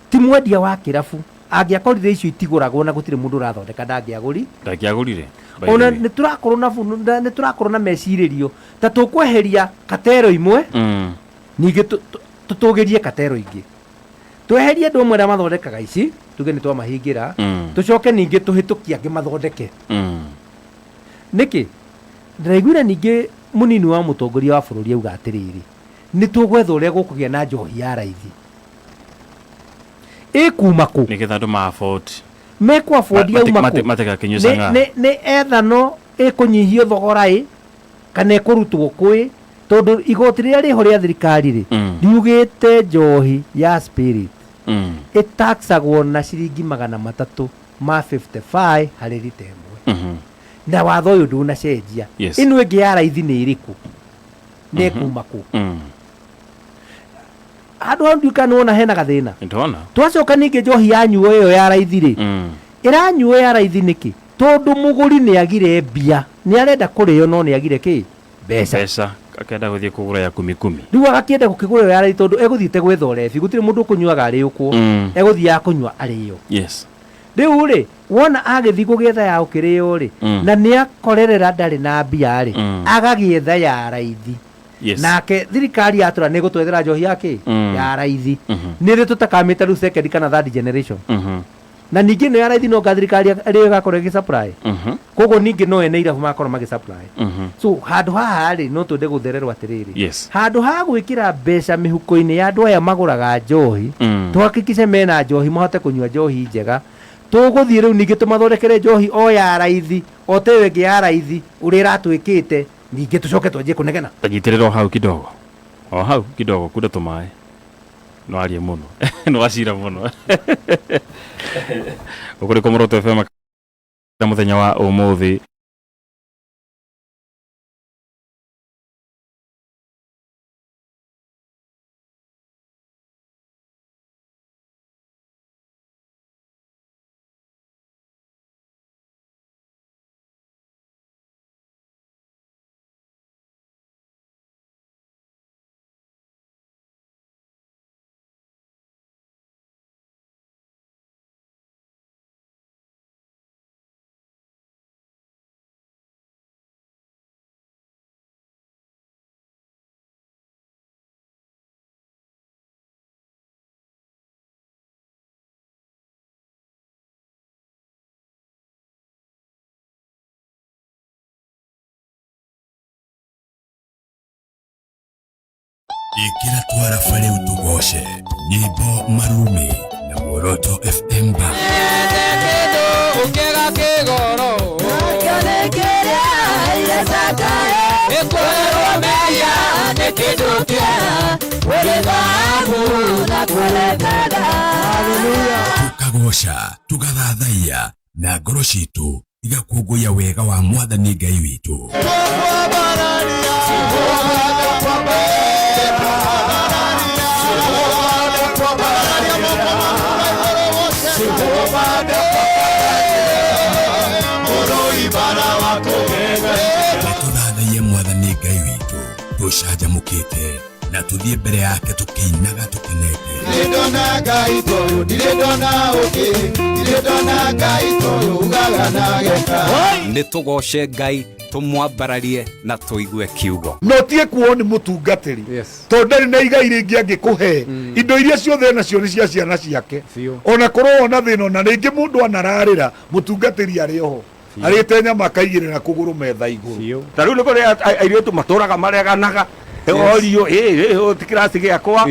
Ti mwendia wa kĩrabu angĩakorire icio itigũragwo na gũtirĩ mũndũ ũrathondeka, ndangĩagũri. Ndangĩagũrire. Ona nĩ tũrakorwo na nĩ tũrakorwo na mecirĩrio ta tũkweheria katero imwe, ningĩ tũtũgĩrie katero ingĩ, tweherie andũ amwe arĩa mathondekaga ici, tuge nĩ twamahingĩra, tũcoke ningĩ tũhĩtũkie angĩ mathondeke. Nĩkĩ ndĩraiguire ningĩ mũnini wa mũtongoria wa bũrũri auga atĩrĩrĩ, nĩ tũgwetha ũrĩa gũkũgĩa na njohi ya raithi ĩkuma kũ? Nĩgetha andũ ma afford. Mekũ afford yauma kũ? Matigakĩnyue chang'aa. Nĩ ethano ĩkũnyihio thogora ĩ kana ĩkũrutwo kwĩ, tondũ igoti rĩrĩa rĩho rĩa thirikari rĩ, riugĩte njohi ya spirit ĩtaxagwo na ciringi 355 harĩ rita ĩmwe. Na watho ũyũ ndũnacenjia. Ĩno ĩngĩ ya raithi nĩ ĩrĩkũ? Nĩ ĩkuma kũ? Handũ hau ndiũĩ kana nĩwona hena gathĩna. Ndona. Twacoka ningĩ njohi yanyuo ĩyo ya raithi rĩ, ĩranyuo ya raithi nĩkĩ? Tondũ mũgũri nĩ agire mbia, nĩ arenda kũrĩo no nĩ agire kĩ? Mbeca. Mbeca, akenda gũthiĩ kũgũra ya kumi kumi. Rĩu agakĩenda gũkĩgũra ĩyo ya raithi tondũ egũthiĩte gwetha ũrebi, gũtirĩ mũndũ ũkũnyuaga arĩũkwo. Egũthiaga kũnyua arĩo. Rĩu rĩ, wona agĩthiĩ gũgĩetha ya ũkĩrĩo rĩ, na nĩ akorerera ndarĩ na mbia rĩ, agagĩetha ya raithi. Nake thirikari yatũra nĩ gũtwethera njohi ya kĩ? Ya raithi. Nĩ rĩ tũtakamĩta rĩu second kana third generation? Na ningĩ ĩno ya raithi no nga thirikari ĩrĩa ĩgakorwo ĩgĩ supply. Koguo ningĩ no ene irabu magakorwo magĩ supply. So handũ haha rĩ, no twende gũthererwo atĩrĩrĩ. Handũ ha gwĩkĩra mbeca mĩhuko-inĩ ya andũ aya magũraga njohi, tũhakikice mena njohi mahote kũnyua njohi njega. Tũgũthiĩ rĩu ningĩ tũmathondekere njohi o ya raithi, o ta ĩyo ĩngĩ ya raithi ũrĩa ĩratwĩkĩte, ningĩ tũcoke twanjie kũnegena. Tanyitĩrĩra o hau kidogo. O hau kidogo kunda tũmaĩ. No arie mũno. No acira mũno. Gũkũ nĩ Kũmũrũtũ FM mũthenya wa ũmũthĩ. Ĩkĩra twaraba rĩu tũgoce nyĩmbo marumi na Muoroto FM Band. Tukagoca tugathathaiya na ngoro citũ igakũngũiya wega wa Mwathani Ngai witũ. Nĩtũthathaiye Mwathani Ngai witũ tũcanjamũkĩte na tũthiĩ mbere yake tũkĩinaga tũkenete. Ndirĩ ndona Ngai toyũ, ndirĩ ndona ũngĩ, ndirĩ ndona Ngai toyũ ugaga na geka. Nĩ tũgoce Ngai, tũmwambararie na tũigue kiugo. No tie kuo nĩ mũtungatĩri tondũ ndarĩ na igai rĩngĩ angĩkũhe. Indo iria ciothe nacio nĩ cia ciana ciake. Ona korwo wona thĩna, ona rĩngĩ mũndũ anararĩra, mũtungatĩri arĩ oho arĩte nyama akaigĩrĩra kũgũrũ metha igũrũ. Ta rĩu nĩ kũrĩ airĩtu matũraga mareganaga orio ĩ ti kĩraci gĩakwa,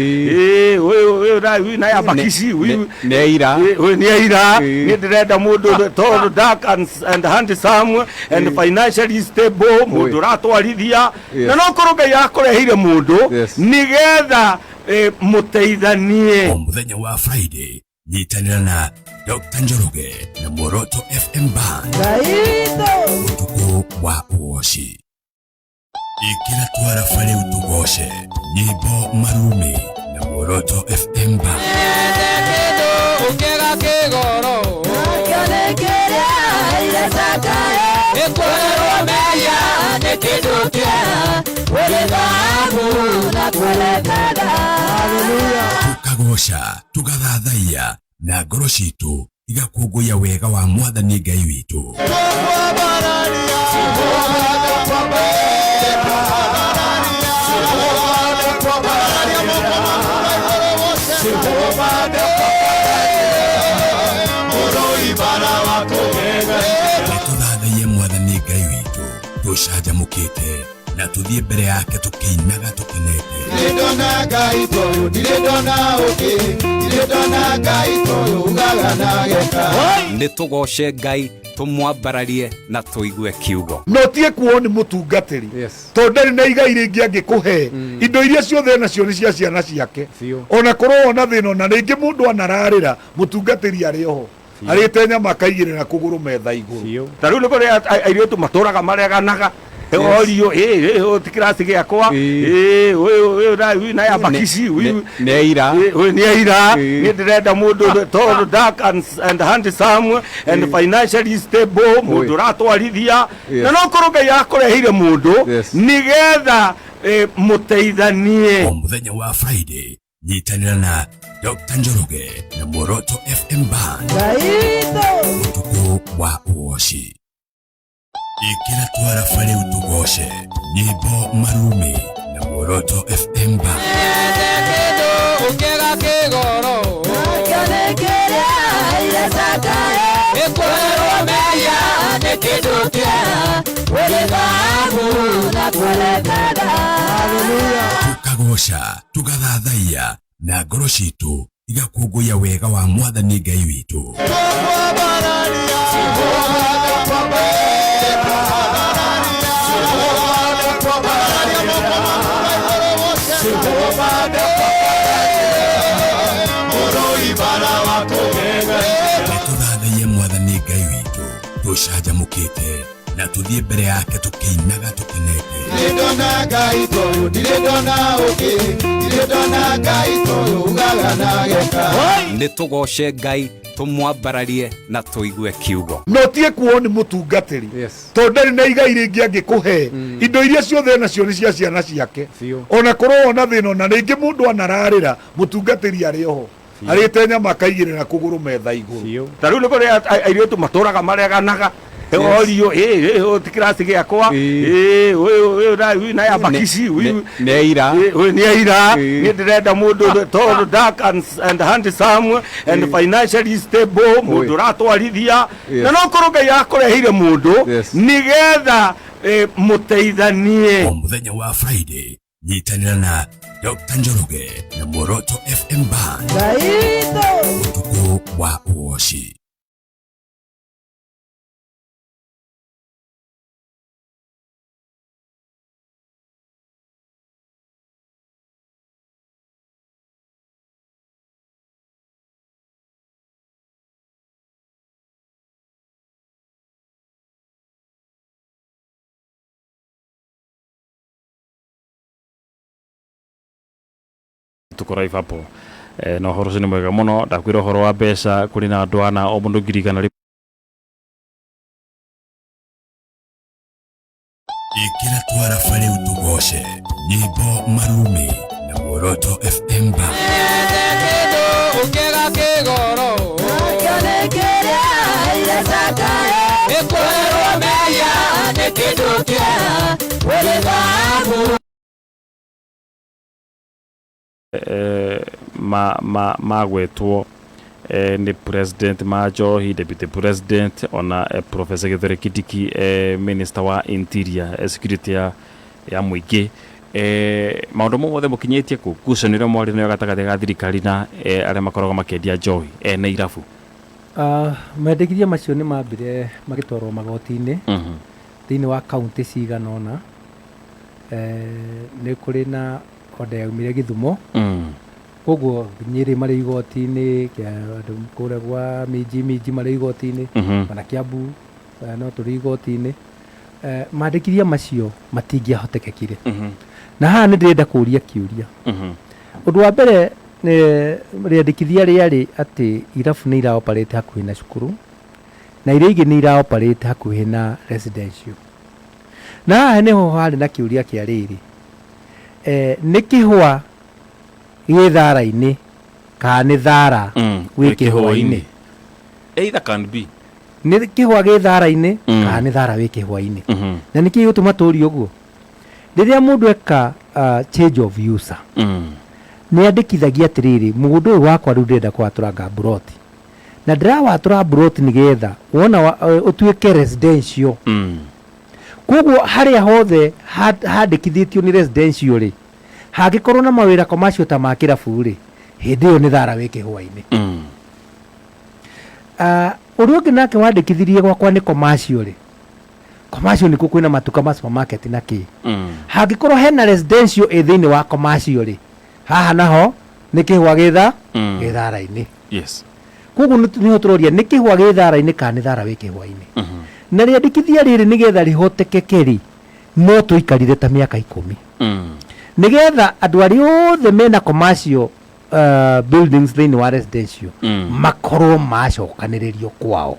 ũyũ na ya bakici. Nĩ aira. Ũyũ nĩ aira. Niĩ ndĩrenda mũndũ tall, dark and handsome and financially stable, mũndũ ũratwarithia. Na no korwo Ngai akũreheire mũndũ nĩgetha mũteithanie. O mũthenya wa Friday nyitanĩra na Dr. Njoroge na Muoroto FM Band ũtukũ wa ũgoci. Ĩkĩra twaraba rĩu tũgoce nyĩmbo marumi na Muoroto FM Band. Tukagoca tugathathaiya na ngoro citũ igakũngũiya wega wa Mwathani Ngai witũ. Nĩtũthathaiye Mwathani Ngai witũ tũcanjamũkĩte na tũthiĩ mbere yake tũkĩinaga tũkenete. Ndirĩ ndona Ngai toyũ, ndirĩ ndona ũngĩ, ndirĩ ndona Ngai toyũ ugaga na geka. Nĩ tũgoce Ngai, tũmwambararie na tũigue kiugo. No tie kuo nĩ mũtungatĩri tondũ ndarĩ na igai rĩngĩ angĩkũhe. Indo iria ciothe nacio nĩ cia ciana ciake. Ona korwo wona thĩna, ona rĩngĩ mũndũ anararĩra, mũtungatĩri arĩ oho arĩte nyama akaigĩrĩra kũgũrũ metha igũrũ. Ta rĩu nĩ kũrĩ airĩtu matũraga mareganaga orio ĩ ti kĩraci gĩakwa, ũyũ na ya bakici. Nĩ aira. Ũyũ nĩ aira. Niĩ ndĩrenda mũndũ tall, dark and handsome and financially stable, mũndũ ũratwarithia. Na no korwo Ngai akũreheire mũndũ nĩgetha mũteithanie. O mũthenya wa Friday nyitanĩra na Dr. Njoroge na Muoroto FM Band ũtukũ wa ũgoci. Ĩkĩra twaraba rĩu tũgoce nyĩmbo marumi na Muoroto FM Band. Tukagoca tugathathaiya na ngoro citũ igakũngũiya wega wa Mwathani Ngai witũ. Nĩtũthathaiye Mwathani Ngai witũ tũcanjamũkĩte na tũthiĩ mbere yake tũkĩinaga tũkenete. Ndirĩ ndona Ngai toyũ, ndirĩ ndona ũngĩ, ndirĩ ndona Ngai toyũ ugaga na geka. Nĩ tũgoce Ngai, tũmwambararie na tũigue kiugo. No tie kuo nĩ mũtungatĩri tondũ ndarĩ na igai rĩngĩ angĩkũhe. Indo iria ciothe nacio nĩ cia ciana ciake. Ona korwo wona thĩna, ona rĩngĩ mũndũ anararĩra, mũtungatĩri arĩ oho arĩte nyama akaigĩrĩra kũgũrũ metha igũrũ. Ta rĩu nĩ kũrĩ airĩtu matũraga mareganaga orio ĩ ti kĩraci gĩakwa, ũyũ na ya bakici. Nĩ aira. Ũyũ nĩ aira. Niĩ ndĩrenda mũndũ tall, dark and handsome and financially stable, mũndũ ũratwarithia. Na no korwo Ngai akũreheire mũndũ nĩgetha mũteithanie. O mũthenya wa Friday Nyitanĩra na Dr. Njoroge na Muoroto FM Band. Ũtukũ wa ũgoci. Tuko live hapo na ũhoro ũcio nĩ mwega mũno. Ndakwĩra ũhoro wa mbeca, kũrĩ na andũ ana, o mũndũ 100,000. Ĩkĩra twaraba rĩu tũgoce nyĩmbo marumi na Muoroto FM Band. Ũkĩga kĩgoro ĩkũherwo mehia nĩ kĩndũ kĩega ũrĩ thahabu. Ma ma magwetwo nĩ president ma njohi, deputy president, ona Professor Kithure Kindiki, minister wa interior, security ya mũingĩ. Maũndũ mothe mũkinyĩtie kũ ngucanio ĩrĩa mwarĩ nayo gatagatĩ ga thirikari na arĩa makoragwo makĩendia njohi ene irabu? Mendekithia macio nĩ mambire magĩtwarwo magoti-inĩ thĩinĩ wa kaunti cigana ũna. Nĩ kũrĩ na order yaumire Gĩthumo, koguo Nyĩrĩ marĩ igoti-inĩ, andũ kũrĩa gwa Minji Minji marĩ igoti-inĩ, ona Kiambu no tũrĩ igoti-inĩ. Mandĩkithia macio matingĩahotekekire. Na haha nĩ ndĩrenda kũria kĩũria. Ũndũ wa mbere, rĩandĩkithia rĩarĩ atĩ irabu nĩ iraoperate hakuhĩ na cukuru na iria ingĩ nĩ iraoperate hakuhĩ na residential. Na haha nĩho harĩ na kĩũria kĩa rĩrĩ, nĩ kĩhũa gĩ thara-inĩ kana nĩ thara wĩ kĩhũa-inĩ? Either can be. Nĩ kĩhũa gĩ thara-inĩ kana nĩ thara wĩ kĩhũa-inĩ? Na nĩkĩ gĩgũtũma tũrie ũguo? Rĩrĩa mũndũ eka change of user, nĩ andĩkithagia atĩrĩrĩ, mũgũnda ũyũ wakwa rĩu ndĩrenda kũwatũranga mburoti, na ndĩrawatũra mburoti nĩgetha wona ũtuĩke residential. Koguo harĩa hothe handĩkithĩtio nĩ residential rĩ, hangĩkorwo na mawĩra commercial ta ma kĩrabu rĩ, hĩndĩ ĩyo nĩ thara wĩ kĩhũa-inĩ. Ũrĩa ũngĩ nake wandĩkithirie gwakwa nĩ commercial rĩ, commercial nĩkuo kwĩna matuka ma supermarket na kĩ. Hangĩkorwo hena residential ĩ thĩinĩ wa commercial rĩ, haha naho nĩ kĩhũa gĩ gĩthara-inĩ. Koguo nĩho tũroria, nĩ kĩhũa gĩ thara-inĩ kana nĩ thara wĩ kĩhũa-inĩ? Na rĩandĩkithia rĩrĩ nĩgetha rĩhotekeke rĩ, no tũikarire ta mĩaka 10 nĩgetha andũ arĩa othe mena commercial buildings thĩinĩ wa residential makorwo macokanĩrĩrio kwao,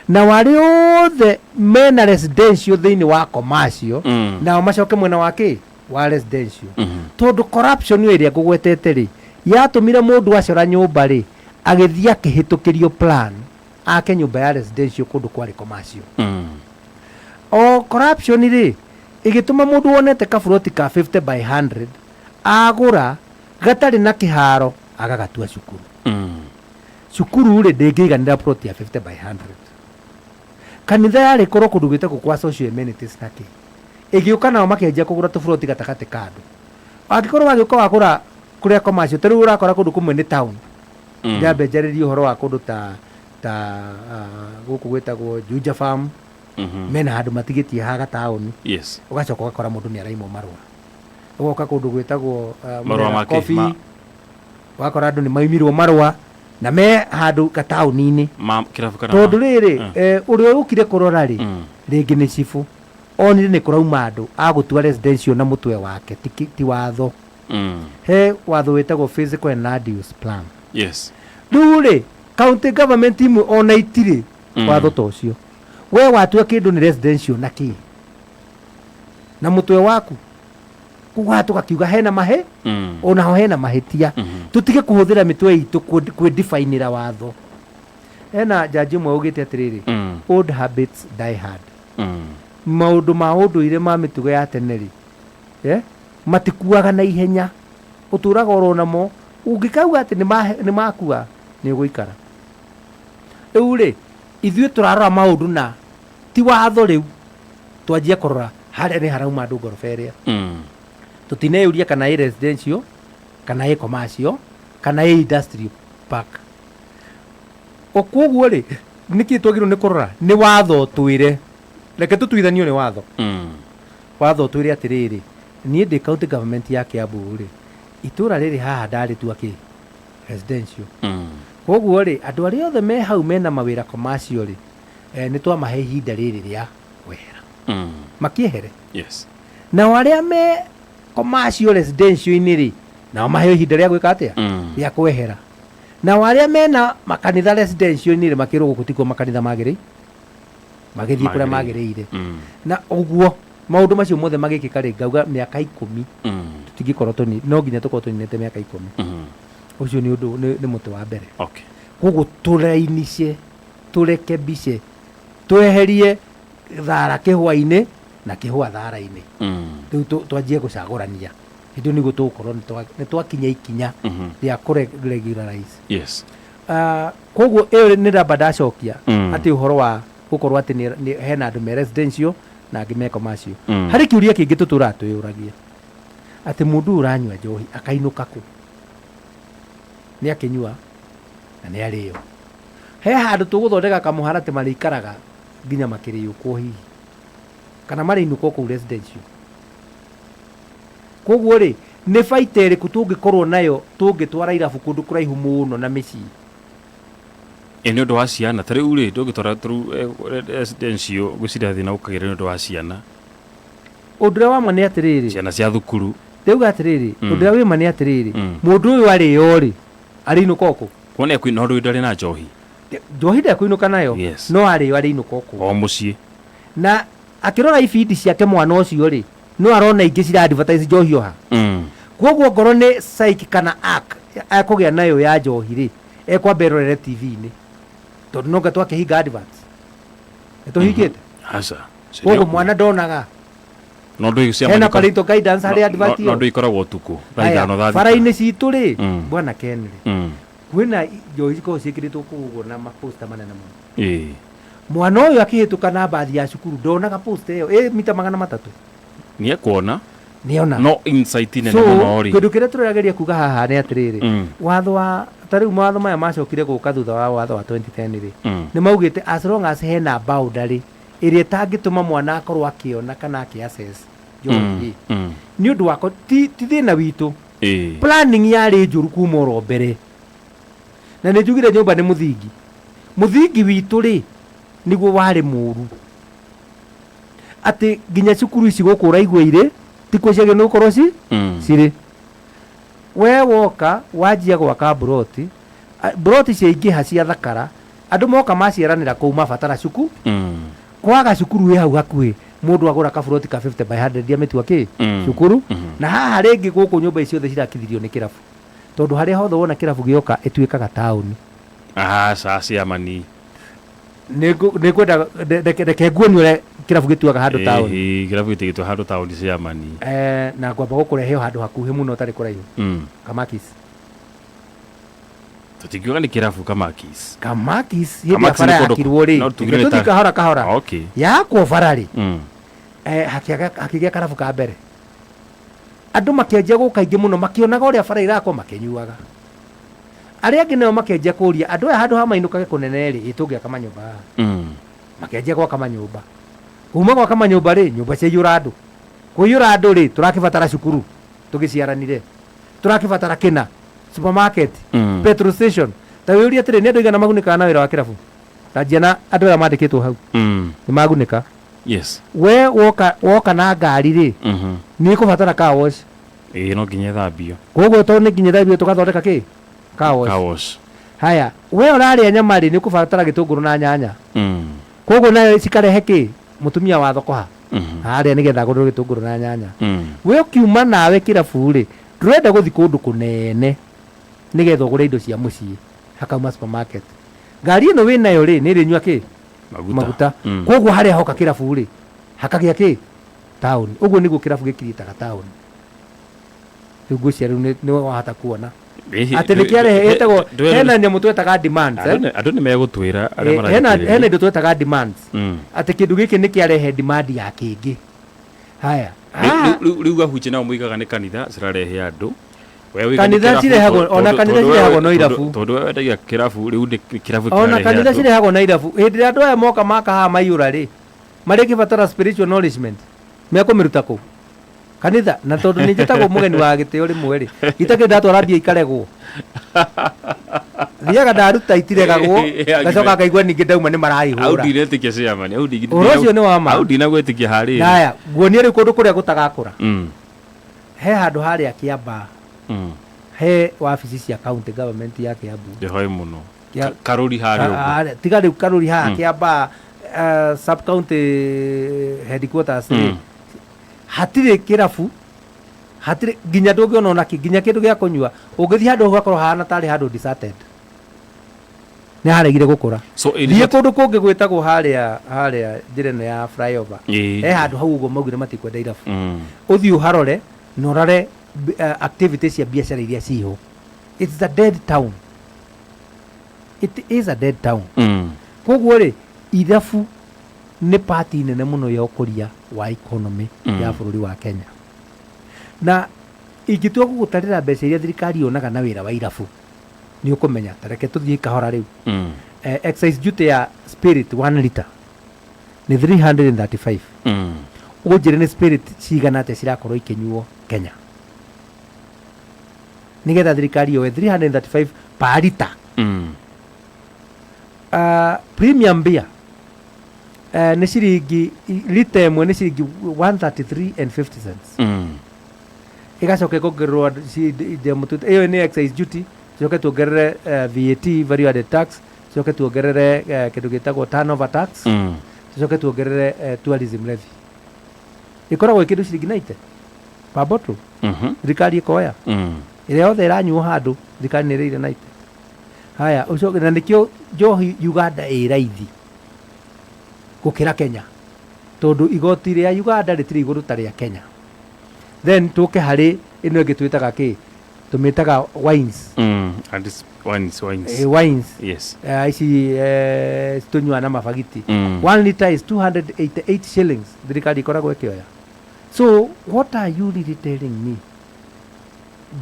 na warĩa othe mena residential thĩinĩ wa commercial nao macoke mwena wa kĩ wa residential. Tondũ corruption ĩyo ĩrĩa ngũgwetete rĩ, yatũmire mũndũ acora nyũmba rĩ, agĩthiĩ akĩhĩtũkĩrio plan ake nyũmba ya residential kũndũ kwarĩ commercial. O corruption rĩ, ĩgĩtũma mũndũ wonete kaburoti ka 50 by 100 agũra gatarĩ na kĩharo agagatua cukuru. Cukuru rĩ, ndĩngĩiganĩra plot ya 50 by 100. Kanitha yarĩ korwo kũndũ gwĩtagwo kwa social amenities na kĩ, ĩgĩũka nao makĩanjia kũgũra tũburoti gatagatĩ ka andũ. Angĩkorwo wagĩũka wagũra kũrĩa commercial, ta rĩu ũrakora kũndũ kũmwe nĩ town. Ndambe njarĩrie ũhoro wa kũndũ ta gũkũ gwĩtagwo Juja Farm, mena handũ matigĩtie ha gataũni. Ũgacoka ũgakora mũndũ nĩ araimwo marũa. Ũgoka kũndũ gwĩtagwo Marũa Murera make, Coffee, ũgakora andũ nĩ maimirwo marũa na me handũ gataũni-inĩ. Ma kĩrabu kana Tondũ rĩrĩ, ũrĩa ũkire kũrora rĩ, rĩngĩ nĩ cibũ, onire nĩ kũrauma andũ agũtua residential na mũtwe wake, ti watho. He watho wĩtagwo physical and land use plan. Rĩu rĩ, county government imwe ona itirĩ watho ta ũcio. We watua kĩndũ nĩ residential na kĩ? Na mũtwe waku. Koguo haha tũgakiuga hena mahe, onaho hena mahĩtia. Tũtige kũhũthĩra mĩtwe itũ kwĩdefinĩra watho. Hena jaji ũmwe augĩte atĩrĩrĩ, old habits die hard. Maũndũ ma ũndũire ma mĩtugo ya tene rĩ, matikuaga na ihenya. Ũtũraga oro namo, ũngĩkauga atĩ nĩ makua, nĩ ũgũikara. Rĩu rĩ, ithuĩ tũrarora maũndũ na ti watho rĩu, twanjia kũrora harĩa nĩ harauma andũ ngoroba ĩrĩa. Tũtineyũria kana ĩ residential kana ĩ commercial kana ĩ industrial park. O koguo rĩ, nĩkĩ twagĩrĩirwo nĩ kũrora? Nĩ watho ũtwĩre, reke tũtuithanio nĩ watho. Watho ũtwĩre atĩrĩrĩ, niĩ ndĩ county government ya Kiambu rĩ, itũra rĩrĩ haha ndarĩtua kĩ? Residential. Koguo rĩ, andũ arĩa othe me hau mena mawĩra commercial rĩ, eh, nĩ twamahe ihinda rĩrĩ rĩa kwehera. Makĩehere. Nao arĩa me commercial residential-inĩ rĩ, nao maheo ihinda rĩa gwĩka atĩa? Rĩa kwehera. Nao arĩa mena makanitha residential-inĩ rĩ, makĩrwo gũkũ tikuo makanitha magĩrĩire, magĩthiĩ kũrĩa magĩrĩire. Na ũguo maũndũ macio mothe magĩkĩka rĩ, ngauga mĩaka 10 tũtingĩkorwo tũni, no nginya tũkorwo tũninĩte mĩaka 10. Ũcio nĩ ũndũ, nĩ mũtĩ wa mbere. Koguo tũrainice, tũrekebice, tweherie thara kĩhũa-inĩ na kĩhũa thara-inĩ. Rĩu twanjie gũcagũrania. Hĩndĩ ĩyo nĩguo tũgũkorwo nĩ twakinya ikinya rĩa kũ regularize. Koguo ĩyo nĩ ndamba ndacokia atĩ ũhoro wa gũkorwo atĩ hena andũ me residential na angĩ me commercial. Harĩ kĩũria kĩngĩ tũtũraga twĩyũragia atĩ mũndũ ũyũ ũranyua njohi akainũka kũ? Nĩ akĩnyua na nĩ arĩo. He handũ tũgũthondeka kamũharatĩ marĩikaraga nginya makĩrĩũkwo hihi, kana marĩinũka o kũu residential. Koguo rĩ, nĩ baita ĩrĩkũ tũngĩkorwo nayo tũngĩtwara irabu kũndũ kũraihu mũno na mĩciĩ? Ĩ nĩ ũndũ wa ciana, ta rĩu rĩ, ndũngĩtwara ta rĩu residential ngwĩciria thĩna ũkagĩra nĩ ũndũ wa ciana. Ũndũ ũrĩa wa ma nĩ atĩrĩrĩ, Ciana cia thukuru. Ndĩrauga atĩrĩrĩ, ũndũ ũrĩa wĩ ma nĩ atĩrĩrĩ, mũndũ ũyũ arĩo rĩ, arĩinũka o kũ? Kuona ekũinũka, no ndarĩ na njohi. Njohi ndekũinũka nayo, no arĩo arĩinũka o kũu. O mũciĩ. Na akĩrora ibindi ciake mwana ũcio rĩ, no arona ingĩ cira advertise njohi o ha. Koguo ngorwo nĩ psyche kana arc ekũgĩa nayo ya njohi rĩ, ekwamba erorere TV-inĩ. Tondũ no anga twakĩhinga adverts. Nĩ tũhingĩte? Aca. Koguo mwana ndonaga. No ndũĩ cia Hena parental guidance harĩ advert ĩyo. No ndũĩ ikoragwo ũtukũ. Thaa Haya, ithano thaa thita. bara-inĩ citũ rĩ, bwana Ken rĩ, kwĩna njohi cikoragwo ciĩkĩrĩtwo kũu ũguo na maposta manene mũno. Mwana ũyũ akĩhĩtũka na mbathi ya cukuru ndonaga posta ĩyo ĩ mita 300. Nĩ ekuona. Nĩona. No insight nene So, mũno rĩ. kĩndũ kĩrĩa tũrageria kuga haha nĩ atĩrĩrĩ, watho wa ta rĩu mawatho maya macokire gũka thutha wa watho wa 2010 rĩ, nĩ maugĩte as long as hena boundary ĩrĩa ĩtangĩtũma mwana akorwo akĩona kana akĩ access njohi rĩ, nĩ ũndũ wa ti thĩna witũ. Planning yarĩ njũru kuma oro mbere. Na nĩ njugire nyũmba nĩ mũthingi. Mũthingi witũ rĩ, nĩguo warĩ mũru. Atĩ nginya cukuru ici gũkũ ũraigua irĩ, tikuo ciagĩrĩirwo nĩ gũkorwo cirĩ. We woka wanjia gwaka mburoti, mburoti ciaingĩha ciathakara, andũ moka maciaranĩra kũu mabatara cuku, kwaga cukuru ĩ hau hakuhĩ, mũndũ agũra kaburoti ka 50 by 100 amĩtua kĩ? Cukuru. Na haha rĩngĩ gũkũ nyũmba ici ciothe cirakithirio nĩ kĩrabu. Tondũ harĩa hothe wona kĩrabu gĩoka ĩtuĩkaga taũni. Aca, ciamani. Nĩ ngwenda reke nguonie ũrĩa kĩrabu gĩtuaga handũ taũni. Ĩhĩ, kĩrabu gĩtigĩtwo handũ taũni ciamani. Na ngwamba gũkũrehe o handũ hakuhĩ mũno ũtarĩ kũraihu. Kamakis. Tũtingiuga nĩ kĩrabu Kamakis. Kamakis hĩndĩ ya bara yakirwo rĩ, reke tũthiĩ kahora kahora. Yakwo bara rĩ, hakĩgĩa karabu ka mbere. Andũ makĩanjia gũka aingĩ mũno makĩonaga ũrĩa bara irakwo makĩnyuaga. Arĩa angĩ nao makĩanjia kũria andũ aya handũ ha mainũkage kũnene rĩ, ĩ tũngĩaka manyũmba haha. Makĩanjia gwaka manyũmba. Kuma gwaka manyũmba rĩ, nyũmba ciaiyũra andũ. Kũiyũra andũ rĩ, tũrakĩbatara cukuru tũgĩciaranire. Tũrakĩbatara kĩna, supermarket, petrol station. Ta wĩyũrie atĩrĩ, nĩ andũ aigana magunĩkaga na wĩra wa kĩrabu? Ta anjia na andũ aya mandĩkĩtwo hau. Nĩ magunĩka. We woka na ngari rĩ, nĩ ĩkũbatara car wash. Ĩĩ, no nginya ĩthambio. Koguo tondũ nĩ nginya ĩthambio tũgathondeka kĩ? Car wash. Car wash. Haya, we ũrarĩa nyama rĩ, nĩ ũkũbatara gĩtũngũrũ na nyanya. Koguo nayo cikarehe kĩ? Mũtumia wa thoko ha? Harĩa nĩgetha agũrĩrwo gĩtũngũrũ na nyanya. We ũkiuma nawe kĩrabu rĩ, ndũrenda gũthiĩ kũndũ kũnene nĩgetha ũgũre indo cia mũciĩ, hakauma supermarket. Ngari ĩno wĩnayo rĩ, nĩ ĩrĩnyua kĩ? Maguta. Maguta. Koguo harĩa hoka kĩrabu rĩ, hakagĩa kĩ? Taũni. Ũguo nĩguo kĩrabu gĩkiriĩtaga taũni. Rĩu ngwĩciria rĩu nĩ wahota kuona. Atĩ nĩ kĩarehe ĩtagwo hena nyamũ twetaga demands. Andũ nĩ megũtwĩra arĩa Hena hena indo twetaga demands. Atĩ kĩndũ gĩkĩ nĩ kĩarehe demand ya kĩngĩ. Haya, Ah. Rĩu ahunjia nao moigaga nĩ kanitha cirarehe andũ. We ũiga nĩ Kanitha kĩrabu, cirehagwo- ona kanitha cirehagwo no irabu. Tondũ we wendagia kĩrabu, rĩu nĩ kĩrabu Ona kĩrarehe kanitha andũ. cirehagwo na irabu. Hĩndĩ ĩrĩa andũ aya moka maka haha maiyũra rĩ, marĩkĩbatara spiritual nourishment, mekũmĩruta kũ? Kanitha. Na tondũ nĩ njĩtagwo mũgeni wa gĩtĩo rĩmwe rĩ, itakĩrĩ ndatwara mbia ikaregwo. Thiaga ndaruta itiregagwo, ngacoka ngaigua ningĩ ndauma nĩ Hau maraihũra. ndinetĩkia chairman, hau Ũhoro ũcio nĩ wa ma. Hau ndinagwĩtĩkia harĩ. Naya, nguonie rĩu kũndũ kũrĩa gũtagakũra. He handũ harĩa Kĩambaa, he wabici cia county government ya Kiambu. Ndĩhoe mũno. Karũri Karũri harĩa ũguo. Ah, tiga rĩu Karũri haha Kĩambaa, sub county headquarters rĩ, hatirĩ kĩrabu, hatirĩ nginya ndũngĩona ona kĩ, nginya kĩndũ gĩa kũnyua. Ũngĩthiĩ handũ hau hakorwo hahana tarĩ handũ deserted, nĩ haregire gũkũra. So in Thiĩ short- kũndũ kũngĩ gwĩtagwo harĩa harĩa njĩra ĩno ya flyover, he handũ hau ũguo maugire matikwenda irabu. Ũthiĩ ũharore na ũrore activities cia biacara iria ciho. It's a dead town, it is a dead town. Koguo rĩ, irabu nĩ pati nene mũno ya ũkũria wa economy ya bũrũri wa Kenya. Na ingĩtua gũgũtarĩra mbeca iria thirikari yonaga na wĩra wa irabu, nĩ ũkũmenya. Ta reke tũthiĩ kahora rĩu. Excise duty ya spirit 1 liter nĩ 335. Ũnjĩre nĩ spirit cigana atĩa cirakorwo ikĩnyuo Kenya nĩgetha thirikari yoe 335 per liter? Premium beer nĩ ciringi, lita ĩmwe nĩ ciringi 133 and 50 cents. Ĩgacoka ĩkongererwo ĩyo nĩ excise duty, tucoke tuongerere VAT, value added tax, tucoke tuongerere kĩndũ gĩtagwo turnover tax, tucoke tuongerere tourism levy. Ĩkoragwo ĩ kĩndũ ciringi 90 per bottle. Thirikari ĩkoya ĩrĩa yothe ĩranyuo handũ, thirikari nĩ ĩrĩire 90. Haya, ũcoke na nĩkĩo njohi Uganda ĩ raithi gũkĩra Kenya, tondũ igoti rĩa Uganda rĩtirĩ igũrũ ta rĩa Kenya. Then tũke harĩ ĩno ĩngĩ twĩtaga kĩ, tũmĩtaga wines. And it's wines, wines. Wines. Yes. Ici tũnyuaga na mabagiti. 1 liter is 288 shillings thirikari ĩkoragwo ĩkĩoya. So what are you really telling me?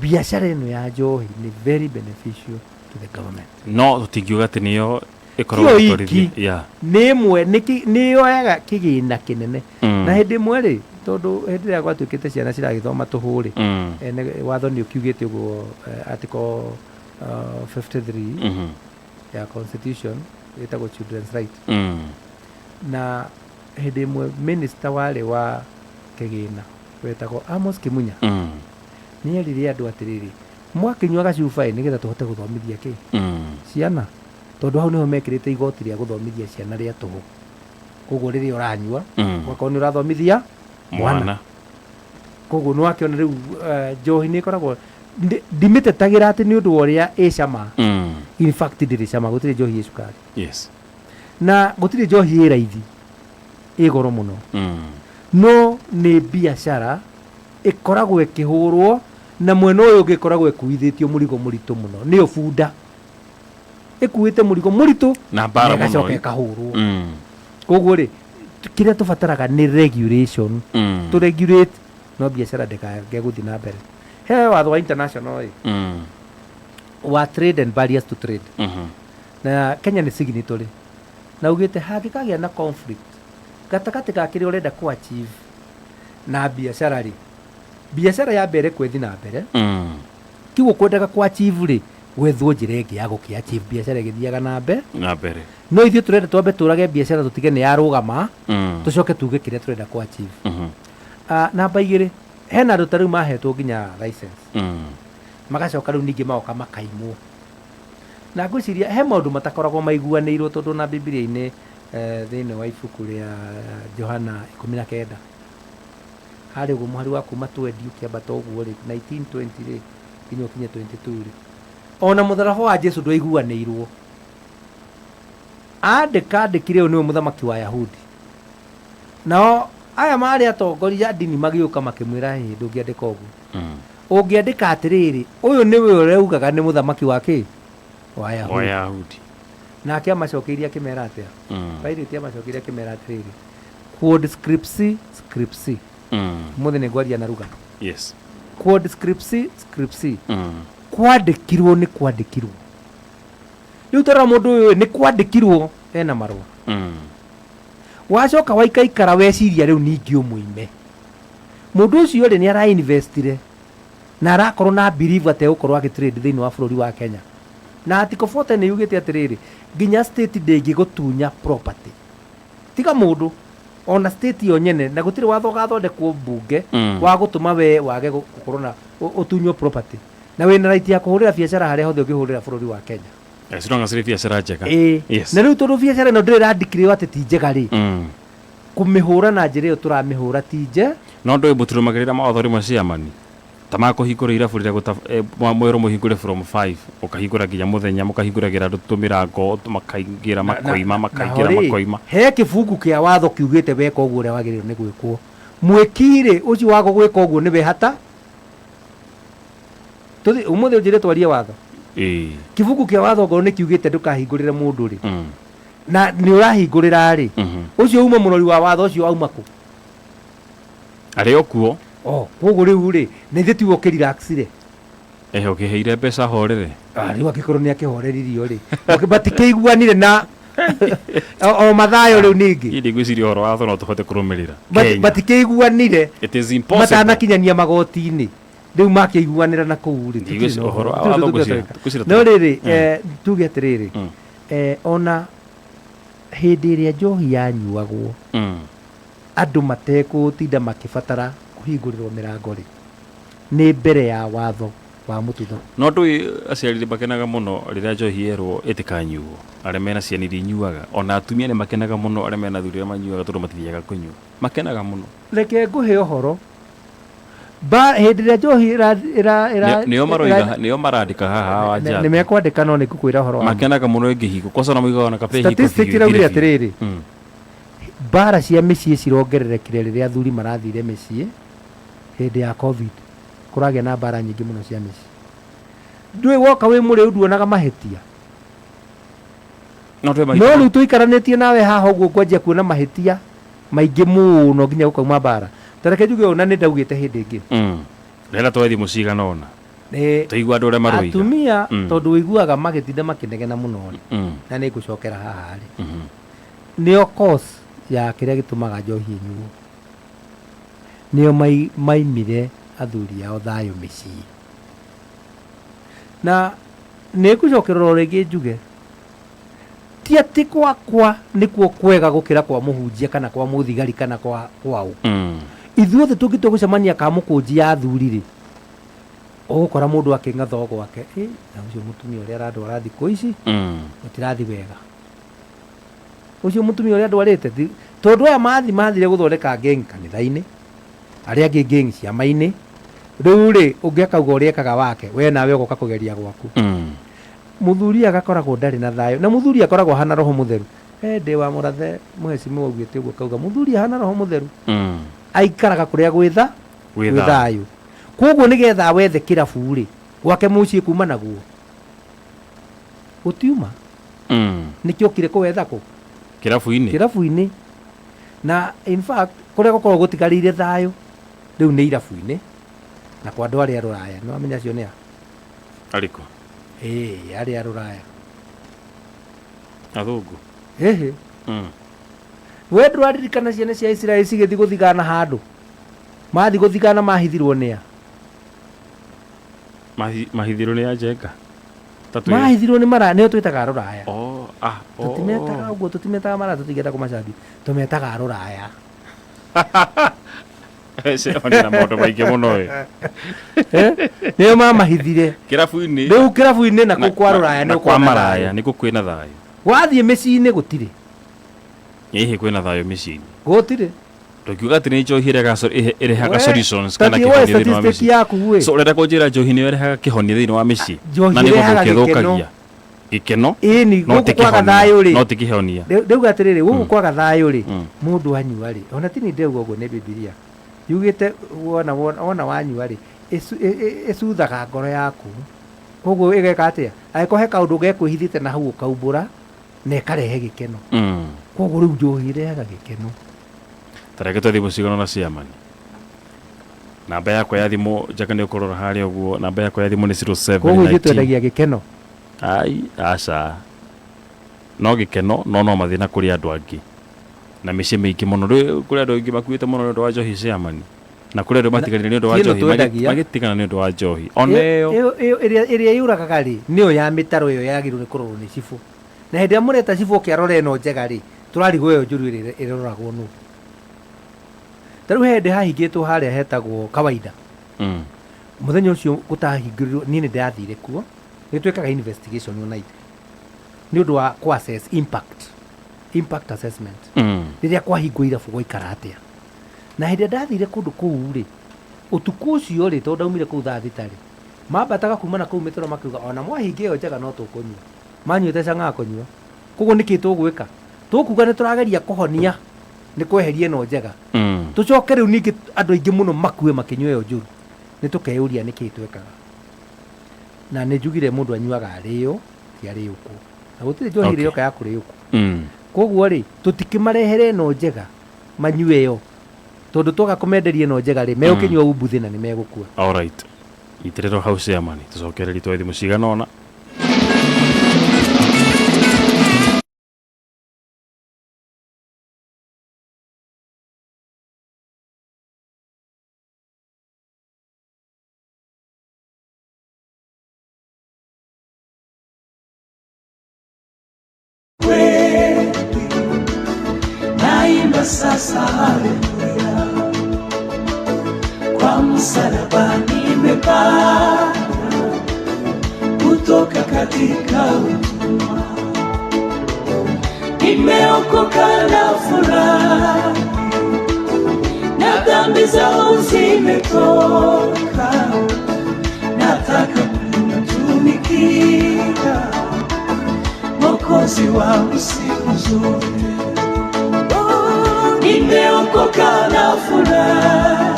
Biacara ĩno ya njohi nĩ very beneficial to the government. No tũtingiuga atĩ nĩyo ĩkoragwo Tiyo ĩgĩtwarithia. iki. Nĩ ĩmwe, nĩ yoyaga kĩgĩna kĩnene. Na hĩndĩ ĩmwe rĩ, tondũ hĩndĩ ĩrĩa gwatuĩkĩte ciana ciragĩthoma tũhũ rĩ, watho nĩ ũkiugĩte ũguo, article 53 ya constitution ĩtagwo children's right. Na hĩndĩ ĩmwe minister warĩ wa kĩgĩna wetagwo Amos Kimunya nĩ erire andũ atĩrĩrĩ, mwakĩnyua gacuba ĩ, nĩgetha tũhote gũthomithia kĩ ciana, tondũ hau nĩho mekĩrĩte igoti rĩa gũthomithia ciana rĩa tũhũ. Koguo rĩrĩa ũranyua, ũgakorwo nĩ ũrathomithia mwana. Mwana. Koguo nĩ wakĩona rĩu, njohi nĩ ĩkoragwo, ndimĩtetagĩra atĩ nĩ ũndũ wa ũrĩa ĩ cama. In fact ndĩrĩ cama, gũtirĩ njohi ĩ cukari. Na gũtirĩ njohi ĩ raithi, ĩ goro mũno. No nĩ biacara ĩkoragwo ĩkĩhũrwo, na mwena ũyũ ũngĩ ĩkoragwo ĩkuithĩtio mũrigo mũritũ mũno, nĩyo bunda ĩkuĩte mũrigo mũritũ Na mbara na mũno. ĩgacoka ĩkahũrwo. Koguo rĩ, kĩrĩa tũbataraga nĩ regulation. Tũ regulate no biacara ndĩkage gũthiĩ na mbere. He watho wa international ĩ wa trade and barriers to trade, na Kenya nĩ signatory, na ugĩte hangĩkagĩa na conflict gatagatĩ ga kĩrĩa ũrenda ku achieve na biacara rĩ, biacara ya mbere kwethi na mbere. Kiugo kwendaga ku achieve rĩ, gwethwo njĩra ĩngĩ ya gũkĩ achieve biacara ĩgĩthiaga na mbere. Na mbere. No ithuĩ tũrenda twambe tũrage biacara, tũtige nĩ yarũgama, tũcoke tuge kĩrĩa tũrenda ku achieve. Namba 2, hena andũ ta rĩu mahetwo nginya license, magacoka rĩu ningĩ magoka makaimwo. Na ngwĩciria he maũndũ matakoragwo maiguanĩirwo, tondũ na Bibilia-inĩ, thĩinĩ wa ibuku rĩa Johana 19 harĩ ũguo mũhari wa kuma 20 ũkĩambata ũguo rĩ, 1920 rĩ, nginya ũkinye 22 rĩ, ona mũtharaba wa Jesu ndwaiguanĩirwo. Andĩka andĩkire ũyũ nĩwe mũthamaki wa Yahudi, nao aya marĩ atongoria a ndini magĩũka makĩmwĩra, hĩ, ndũngĩandĩka ũguo. Ũngĩandĩka atĩrĩrĩ, ũyũ nĩwe ũraugaga nĩ mũthamaki wa kĩ, wa Wa Yahudi. Yahudi. Nake amacokeirie akĩmera atĩa? Pilate amacokeirie akĩmera atĩrĩrĩ, quod scripsi scripsi. Ũmũthĩ nĩ ngwaria na rugano. Yes. Quod scripsi scripsi. Kwandĩkirwo nĩ kwandĩkirwo. Rĩu tarora mũndũ ũyũ nĩ kwandĩkirwo ena marũa. Wacoka waikaikara weciria rĩu ningĩ ũmũime. Mũndũ ũcio rĩ nĩ ara investire na arakorwo na belief atĩ egũkorwo agĩ trade thĩinĩ wa bũrũri wa Kenya. Na Article 40 nĩ yugĩte atĩrĩrĩ, nginya state ndĩngĩgũtunya property. Tiga mũndũ, ona state yo nyene, na gũtirĩ watho ũgathondekwo mbunge wa gũtũma we wage gũkorwo na ũtunywo property. Na wĩna right ya kũhũrĩra biacara harĩa hothe ũngĩhũrĩra bũrũri wa Kenya. As long as ĩrĩ biacara njega. Ĩĩ. Yes. Na rĩu tondũ biacara ĩno ndĩrĩ ĩrandikĩrĩo atĩ ti njega rĩ, kũmĩhũra na njĩra ĩyo tũramĩhũra ti nje. No ndũĩ mũtirũmagĩrĩra mawatho rĩmwe ciamani ta ma kũhingũra irabu rĩrĩa gũta mwerwo mũhingũre from 5 ũkahingũra nginya mũthenya mũkahingũragĩra andũ tũmĩrango makaingĩra makoima makaingĩra Naho rĩ, makoima. He kĩbungu kĩa watho kiugĩte weka ũguo ũrĩa wagĩrĩirwo nĩ gwĩkwo. Mwĩki rĩ, ũcio wa gũgwĩka ũguo nĩwe hata. Tũthi ũmũthĩ ũnjĩre twarie watho. Ĩĩ. Kĩbungu kĩa watho ongorwo nĩ kiugĩte ndũkahingũrĩre mũndũ rĩ, na nĩ ũrahingũrĩra rĩ, ũcio uma mũrori wa watho ũcio auma kũ? Arĩ o kuo. Oh, koguo rĩu rĩ, na ithuĩ tiwe ũkĩrelaxire. Ehe, ũkĩheire mbeca horere. Ah, rĩu angĩkorwo nĩ akĩhoreririo rĩ, matikĩiguanire na o mathayo rĩu ningĩ. Niĩ ndigwĩciria ũhoro wa watho no tũhote kũrũmĩrĩra. Kenya. Matikĩiguanire. It is impossible. Matanakinyania magoti-inĩ. Rĩu makĩiguanĩra na kũu rĩ, tũtirĩ Ndigwĩciria na ũhoro ũhoro. wa Tũtirĩ watho tũngĩhota ngwĩciria- gwĩka. ngwĩciria No rĩrĩ, tuge atĩrĩrĩ, ona hĩndĩ ĩrĩa njohi yanyuagwo, andũ matekũtinda makĩbatara kũhingũrĩrwo mĩrango rĩ, nĩ mbere ya watho wa mũtutho. No ndũĩ aciari nĩ makenaga mũno rĩrĩa njohi yerwo ĩtikanyuo, arĩa mena ciana iria inyuaga, ona atumia nĩ makenaga mũno arĩa mena athuri arĩa manyuaga tondũ matithiaga kũnyua, makenaga mũno. Reke ngũhe ũhoro. Ba, hĩndĩ ĩrĩa njohi ĩra, ĩra, ĩra, Nĩo maroiga, nĩo marandĩka haha wa Nĩ njata. mekwandĩka no nĩ ngũkwĩra ũhoro wa ma. Makenaga mũno ĩngĩhingwo. Kwanza ona moigaga ona kaba ĩhingwo Statistics biũ, iraugire ĩthire biũ. atĩrĩrĩ, mbara cia mĩciĩ cirongererekire rĩrĩa athuri marathire mĩciĩ hĩndĩ ya COVID. Kũragĩa na mbara nyingĩ mũno cia mĩciĩ. Ndũĩ woka wĩ mũrĩu nduonaga mahĩtia. No twĩ No mahĩtia. rĩu tũikaranĩtie nawe haha ũguo ngwanjia kuona mahĩtia maingĩ mũno nginya gũkauma mbara. Ta reke njuge ũũ na nĩ ndaugĩte hĩndĩ ĩngĩ. Rera twoe thimũ cigana ũna. Tũigue andũ ũrĩa maroiga. Atumia tondũ ũiguaga magĩtinda makĩnegena mũno rĩ, na nĩ ngũcokera haha rĩ, nĩo cause ya kĩrĩa gĩtũmaga njohi ĩnyuo. Nĩo maimire athuri ao thayũ mĩciĩ. Na nĩ ngũcokerera o rĩngĩ njuge, ti atĩ gwakwa nĩkuo kwega gũkĩra kwa mũhunjia kana kwa mũthigari kana kwa kwaũ. Ithuothe tũngĩtua gũcemania ka mũkũnji ya athuri rĩ, ũgũkora mũndũ akĩng'atha o gwake, ĩ, na ũcio mũtumia ũrĩa arandwara thikũ ici, gũtirathi wega. Ũcio mũtumia ũrĩa andwarĩte, tondũ aya mathire gũthondeka gang kanitha-inĩ, arĩa angĩ gang ciama-inĩ, rĩu rĩ, ũngĩ akauga ũrĩa ekaga wake, we nawe ũgoka kũgeria gwaku. Mũthuri agakoragwo ndarĩ na thayũ, na mũthuri akoragwo ahana roho mũtheru. Ndĩ wa mũrathe mũhecimiwa augĩte ũguo akauga, mũthuri ahana roho mũtheru. Aikaraga kũrĩa gwĩ Gwĩ gwĩ thayũ. thayũ. Koguo nĩgetha wethe kĩrabu rĩ, gwake mũciĩ kuma naguo. Gũtiuma. Nĩkĩo okire kũwetha kũ? Kĩrabu-inĩ. Kĩrabu-inĩ. Na in fact, kũrĩa gũkoragwo gũtigarĩire thayũ, rĩu nĩ irabu-inĩ, na kwa andũ arĩa rũraya. Nĩ wamenya acio nĩ a? Arĩkũ? Ĩĩ, arĩa rũraya. Athũngũ? Ĩhĩ. We ndũraririkana ciana cia Isiraeli cigĩthiĩ gũthigana handũ? Mathiĩ gũthigana mahithirwo nĩ a? Mahithirwo nĩ anjenga? Ta twĩ- Mahithirwo nĩ maraya, nĩo twĩtaga rũraya. Oh, ah, oh. Tũtimetaga ũguo, tũtimetaga maraya, tũtingĩenda kũmacambia. Tũmetaga rũraya. Cemania na maũndũ maingĩ mũno ĩ. Nĩo mamahithire. Kĩrabu-inĩ. Rĩu kĩrabu-inĩ na kũu kwa rũraya Na nĩ kwa ũkuona maraya thayũ. nĩkuo kwĩna thayũ. Wathiĩ mĩciĩ-inĩ gũtirĩ. Ĩhĩ kwĩna thayũ mĩciĩ-inĩ. Gũtirĩ. Tũkiuga atĩ nĩ njohi ĩrehaga We, solutions kana ta thiĩ woe kĩhonia thĩinĩ wa statistic mĩciĩ. yaku ĩ. So ũrenda kũnjĩra njohi nĩyo ĩrehaga kĩhonia thĩinĩ wa mĩciĩ? Njohi Na nĩ ĩrehaga gũthũkia gĩkeno. ĩthũkagia. Gĩkeno? Ĩni, No gũkũ ti kwaga kĩhonia. thayũ rĩ. No ti kĩhonia. Ndauga atĩrĩrĩ, gũkũ kwaga thayũ rĩ, mũndũ anyua rĩ, ona ti niĩ ndĩrauga ũguo nĩ Bibilia. Yugĩte wona wanyua rĩ, ĩcuthaga ngoro yaku. Koguo ĩgeka atĩa? Angĩkorwo he kaũndũ gekwĩhithĩte na hau ũkaumbũra, na ĩkarehe gĩkeno. Koguo rĩu njohi ĩrehaga gĩkeno. Ta reke twethe thimũ cigana ũna cia mani. Namba yakwa ya thimũ njaka nĩ ũkũrora harĩa ũguo. Namba yakwa ya thimũ nĩ Koguo ithuĩ 0719 twendagia gĩkeno. Ai, aca. No gĩkeno no no mathĩna kũrĩ andũ angĩ na mĩciĩ mĩingĩ mũno. Rĩu kũrĩ andũ aingĩ makuĩte mũno nĩ ũndũ wa njohi, chairman, na kũrĩ andũ matiganire nĩ ũndũ wa Ti ĩno njohi, twendagia. magĩtigana nĩ ũndũ wa njohi ona ĩyo. Ĩyo ĩrĩa yũragaga rĩ, nĩyo ya mĩtaro ĩyo yagĩrĩirwo nĩ kũrorwo nĩ cibũ. Na hĩndĩ ĩrĩa mũreta cibũ oke arore ĩno njega rĩ, tũrarigwo ĩyo njũru ĩrĩa ĩroragwo nũ. Ta rĩu he hĩndĩ hahingĩtwo harĩa hetagwo Kawaida. Mũthenya ũcio gũtahingũrirwo, niĩ nĩ ndĩrathire kuo. Nĩ twĩkaga investigation ona ithuĩ nĩ ũndũ wa kũ assess impact assessment. Rĩrĩa kwahingwo irabu gwaikara atĩa. Na hĩndĩ ĩrĩa ndathire kũndũ kũu rĩ, ũtukũ ũcio rĩ, tondũ ndaumire kũu thaa 6 rĩ, mambataga kuma na kũu mĩtaro makiuga ona mwahinga ĩyo njega no tũkũnyua. Manyuĩte cang'aa kũnyua. Koguo nĩkĩ tũgwĩka? Tũkuga nĩ tũrageria kũhonia nĩ kweheria ĩno njega. Tũcoke rĩu ningĩ andũ aingĩ mũno makue makĩnyua ĩyo njũru. Nĩ tũkeyũria nĩkĩ twekaga. Na nĩ njugire mũndũ anyuaga arĩo, ti arĩũkwo. Na gũtirĩ njohi ĩrĩ yoka ya kũrĩũkwo. Koguo rĩ, tũtikĩmarehere ĩno njega manyue ĩyo. Tondũ twaga kũmenderia ĩno njega rĩ, megũkĩnyua umbuthĩ na nĩ megũkua. Alright. Itĩrĩro hau, chairman, tũcokererie twa thimũ cigana ũna. Naimba sasa haleluya, kwa msalaba nimepata kutoka katika utumwa, nimeokoka na furaha, na dhambi zangu zimetoka, nataka kumtumikia Mwokozi wangu siku zote. Nimeokoka na furaha,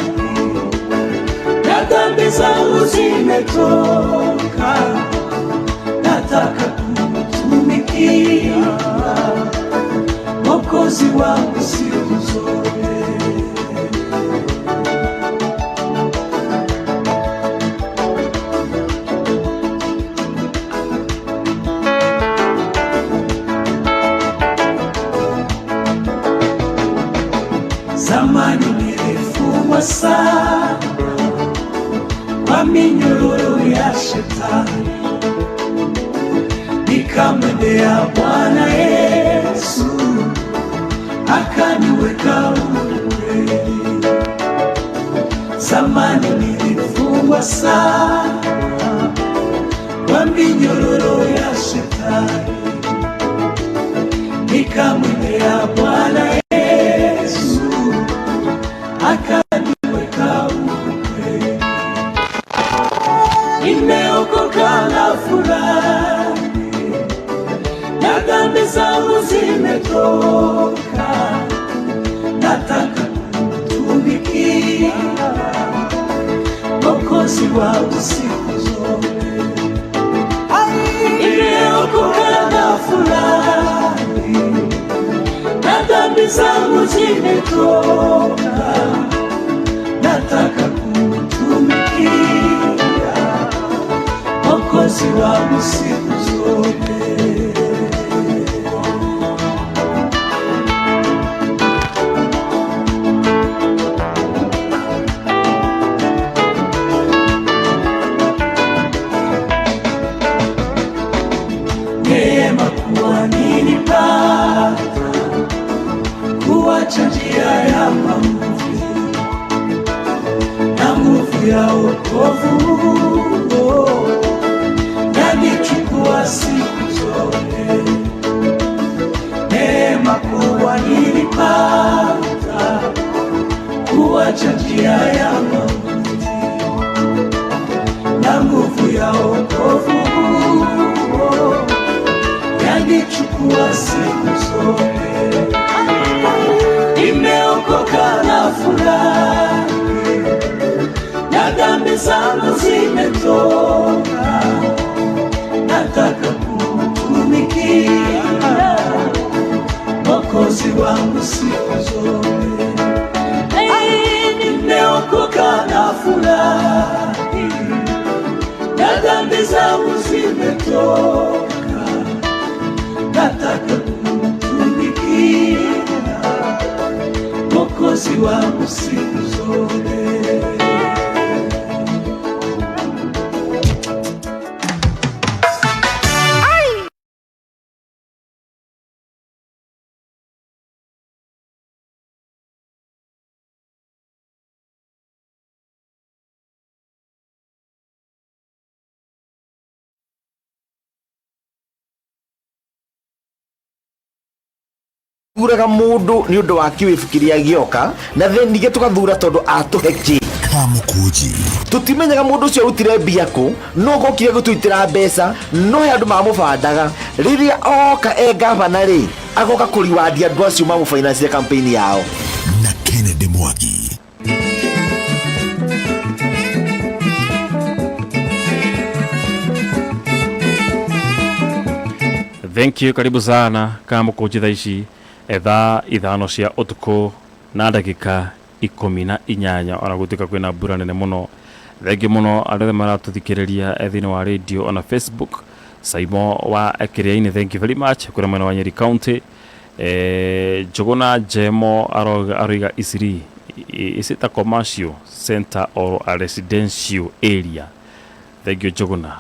na dhambi zangu zimetoka, nataka kumtumikia Mwokozi wangu siku zote. Zamani nilifungwa sana kwa minyororo ya shetani, nikamwendea Bwana Yesu akaniweka huru kweli. Zamani nilifungwa sana kwa minyororo ya shetani, nikamwendea Bwana Yesu akaniweka huru kweli. Nimeokoka na furahi, na dhambi zangu zimetoka, nataka kumtumikia Mwokozi wangu siku zote. Nimeokoka na furahi, na dhambi zangu zimetoka, nataka kumtumikia Mwokozi wangu siku zote. Neema kuwa nilipata kuacha njia ya mauti na nguvu ya wokovu yanichukua siku zote. Neema kuwa nilipata kuacha njia ya mauti na nguvu ya wokovu yanichukua siku zote. Nimeokoka na furahi, na dhambi zangu zimetoka, nataka kumtumikia Mwokozi wangu siku zote. Nimeokoka na Nafurahi na dhambi zangu zimetoka, nataka kumtumikia Mwokozi wangu siku zote. Thuraga mundu ni undu wa kiwibu kiria gioka na then ningĩ tugathura tondu atũhe kĩ. Kamukunji. Tutimenyaga mundu ucio arutire mbia kũ, no gokire gũtũitĩra mbeca, no he andũ mamũbandaga. Rĩrĩa oka e gavana rĩ, agoka kũriwandia andũ acio mamũfinance campaign yao. Na Kennedy Mwangi. Thank you, karibu sana Kamukunji thaa ici thaa 5 cia ũtukũ na ndagĩka 18, ona gũtuĩka kwĩna mbura nene mũno. Thengiũ mũno arĩa othe maratũthikĩrĩria thĩinĩ wa radio ona Facebook. Saimo wa Kĩrĩa-inĩ, thank you very much. Kũrĩa mwena wa Nyeri County, Njũgũna Njemo aroiga Isiri, is it a commercial center or a residential area? Thank you Njũgũna.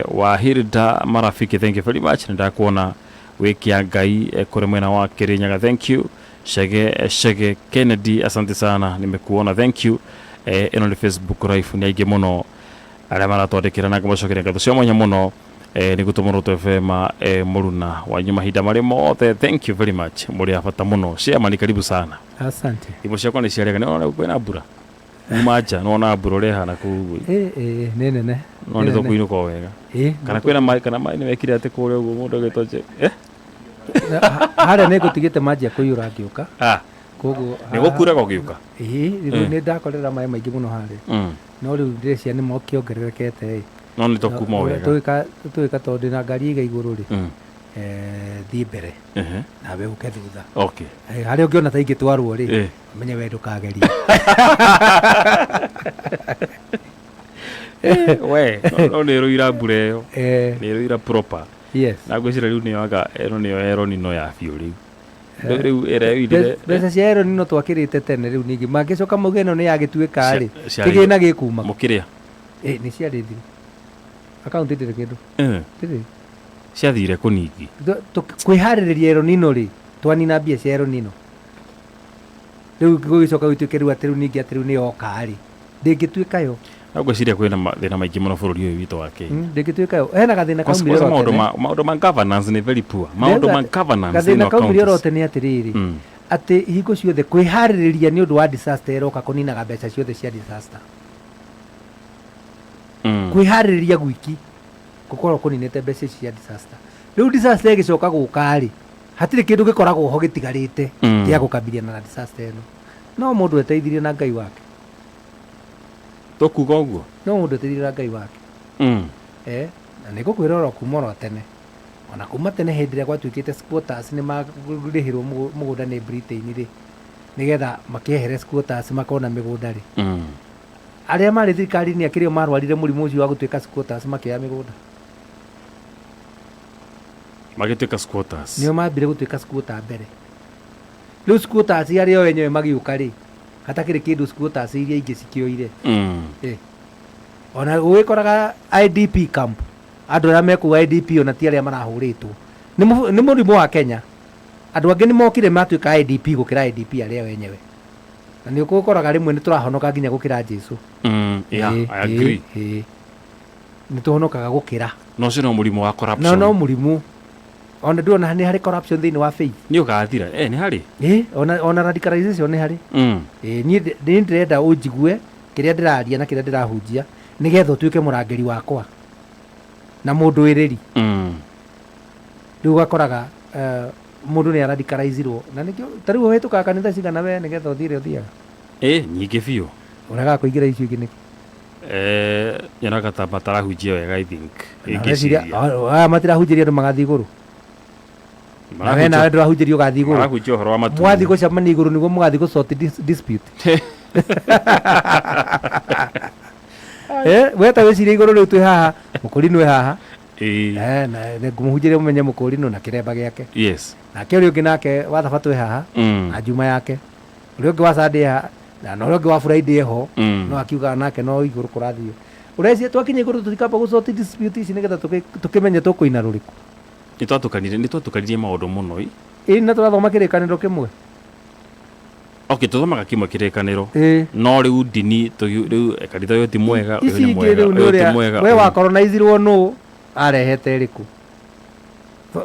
Wa Hilda Marafiki, thank you very much. Nĩndakuona wĩ Kĩangai, kũrĩa mwena wa Kĩrĩnyaga, thank you. Shege Shege Kennedy, asante sana, nimekuona, thank you. Ĩno nĩ Facebook live, nĩ aingĩ mũno arĩa maratwandĩkĩra na ngamacokeria ngatho cia mwanya mũno, nĩ gũtũma Muoroto FM, mũruna wanyu mahinda marĩ mothe, thank you very much, mũrĩ a bata mũno. Chairman, karibu sana. Asante. Imwe ciakwa nĩ ciarega, nĩ wona kwĩna mbura kuma nja, nĩ wona mbura ũrĩa ĩhana kũu ũguo? Nĩ nene. No nĩ tũkũinũka o wega. Kana kwĩna maĩ, kana maĩ nĩ mekire atĩ kũrĩa ũguo mũndũ agĩtwo nje? Harĩa nĩ ngũtigĩte manjia kũiyũra ngĩũka. Koguo Nĩ gũkuraga ũgĩũka? Ĩĩ, rĩu nĩ ndakorera maĩ maingĩ mũno harĩa. No rĩu ndĩreciria nĩ mokĩongererekete ĩ. No nĩ tũkuma o wega. Tũgĩka tondũ ndĩna ngari ĩiga igũrũ rĩ. Thiĩ mbere. Nawe ũke thutha. Harĩa ũngĩona ta ingĩtwarwo rĩ, ũmenye we ndũkagerie. We, no nĩ ĩrũira mbura ĩyo. Nĩ ĩrũira proper. Na ngwĩciria rĩu nĩyo anga ĩno nĩyo El Nino ya biũ rĩu. Rĩu ĩrĩa ĩrire- Mbeca cia El Nino twakĩrĩte tene rĩu ningĩ mangĩcoka mauge ĩno nĩ yagĩtuĩka rĩ, Ciarĩ- kĩgĩna gĩkuma. Mũkĩrĩa? Nĩ ciarĩ thiru. Akaunti ndĩrĩ kĩndũ. Ndĩrĩ. Ciathire kũ ningĩ? Kwĩharĩrĩria El Nino rĩ, twanina mbia cia El Nino. Rĩu gũgĩcoka gũtuĩke rĩu atĩ rĩu ningĩ atĩ rĩu nĩ yoka rĩ, ndĩngĩtuĩka yo. Na ngwĩciria kwĩna mathĩna maingĩ mũno bũrũri ũyũ witũ wa Kenya. Ndĩngĩtuĩka yo. Hena gathĩna Kwanza kaumire kwanza oro maũndũ tene. maũndũ ma governance nĩ very poor. Maũndũ ma Ndĩrauga governance gathĩna thĩinĩ wa kaumire oro counties. tene atĩrĩrĩ, atĩ hingo ciothe kwĩharĩrĩria nĩ ũndũ wa disaster ĩroka kũninaga mbeca ciothe cia disaster. Kwĩharĩrĩria gwiki gũkorwo kũninĩte mbeca ici cia disaster. Rĩu disaster ĩgĩcoka gũka rĩ, hatirĩ kĩndũ gĩkoragwo ho gĩtigarĩte gĩa gũkabiliana na disaster ĩno. No mũndũ eteithirie na Ngai wake. Tũkuga ũguo? No mũndũ eteithirie na Ngai wake. Na nĩ ngũkwĩra oro kuma oro tene. Ona kuma tene hĩndĩ ĩrĩa gwatuĩkĩte squatters nĩ marĩhĩrwo mũgũnda nĩ Britain rĩ, nĩgetha makĩehere squatters makorwo na mĩgũnda rĩ. Arĩa marĩ thirikari-inĩ akĩrĩ o marwarire mũrimũ ũcio wa gũtuĩka squatters makĩoya mĩgũnda. Magĩtuĩka squatters. Nĩo mambire gũtuĩka squatter mbere. Rĩu squatters arĩa o enyewe magĩũka rĩ, hatakĩrĩ kĩndũ squatters iria ingĩ cikĩoire. Ona ũgĩkoraga IDP camp, andũ arĩa me kũu IDP ona ti arĩa marahũrĩtwo. Nĩ mũrimũ wa Kenya. Andũ angĩ nĩ mokire matuĩka IDP gũkĩra IDP arĩa o enyewe. Na nĩ ũkoraga rĩmwe nĩ tũrahonoka nginya gũkĩra Jesu. Yeah, I agree. Nĩ tũhonokaga gũkĩra. No ũcio no mũrimũ wa corruption. No, no mũrimũ. Ona ndũrona nĩ harĩ corruption thĩinĩ wa faith. Nĩ ũgathira. Nĩ harĩ? Ona radicalization nĩ harĩ. Niĩ ndĩrenda ũnjigue kĩrĩa ndĩraria na kĩrĩa ndĩrahunjia nĩgetha ũtuĩke mũrangĩri wakwa na mũndũ wĩrĩri. Rĩu ũgakoraga, mũndũ nĩ aradicalizirwo. Na nĩkĩo ta rĩu ũhĩtũkaga kanitha cigana we nĩgetha ũthiĩ ĩrĩa ũthiaga? Nyingĩ biũ. Ũregaga kũingĩra icio ingĩ nĩkĩ? Nyonaga ta matarahunjia wega, I think. Na ũreciria, Ingĩciria. aya matirahunjĩria andũ magathiĩ igũrũ. Na we nawe ndũrahunjĩrio ũgathiĩ igũrũ. Marahunjia ũhoro wa matu. Mwathiĩ gũcemania igũrũ nĩguo mũgathiĩ gũ sort dispute. We ta wĩcirie igũrũ rĩu twĩ haha, mũkũrinũ e haha. Ĩĩ. Na ngũmũhunjĩria mũmenye mũkũrinũ na kĩremba gĩake. Yes. Nake ũrĩa ũngĩ nake wa thabatũ e haha na njuma yake, ũrĩa ũngĩ wa Sunday e haha, na ũrĩa ũngĩ wa Friday eho. No akiugaga nake no igũrũ kũrathiĩ. Ũreciria twakinya igũrũ tũtikamba gũ sort dispute ici nĩgetha tũkĩmenye tũkũina rũrĩkũ? Nĩ twatũkanirie maũndũ mũno ĩ. Ĩ, na tũrathoma kĩrĩkanĩro kĩmwe. Okay, tũthomaga kĩmwe kĩrĩkanĩro. Ĩ. No rĩu ndini rĩu kanitha ũyũ ti mwega, ũyũ Ici nĩ ingĩ mwega, rĩu nĩ ũyũ ti ũrĩa mwega. we ũyũ- wakoronizirwo nũ arehete ĩrĩkũ,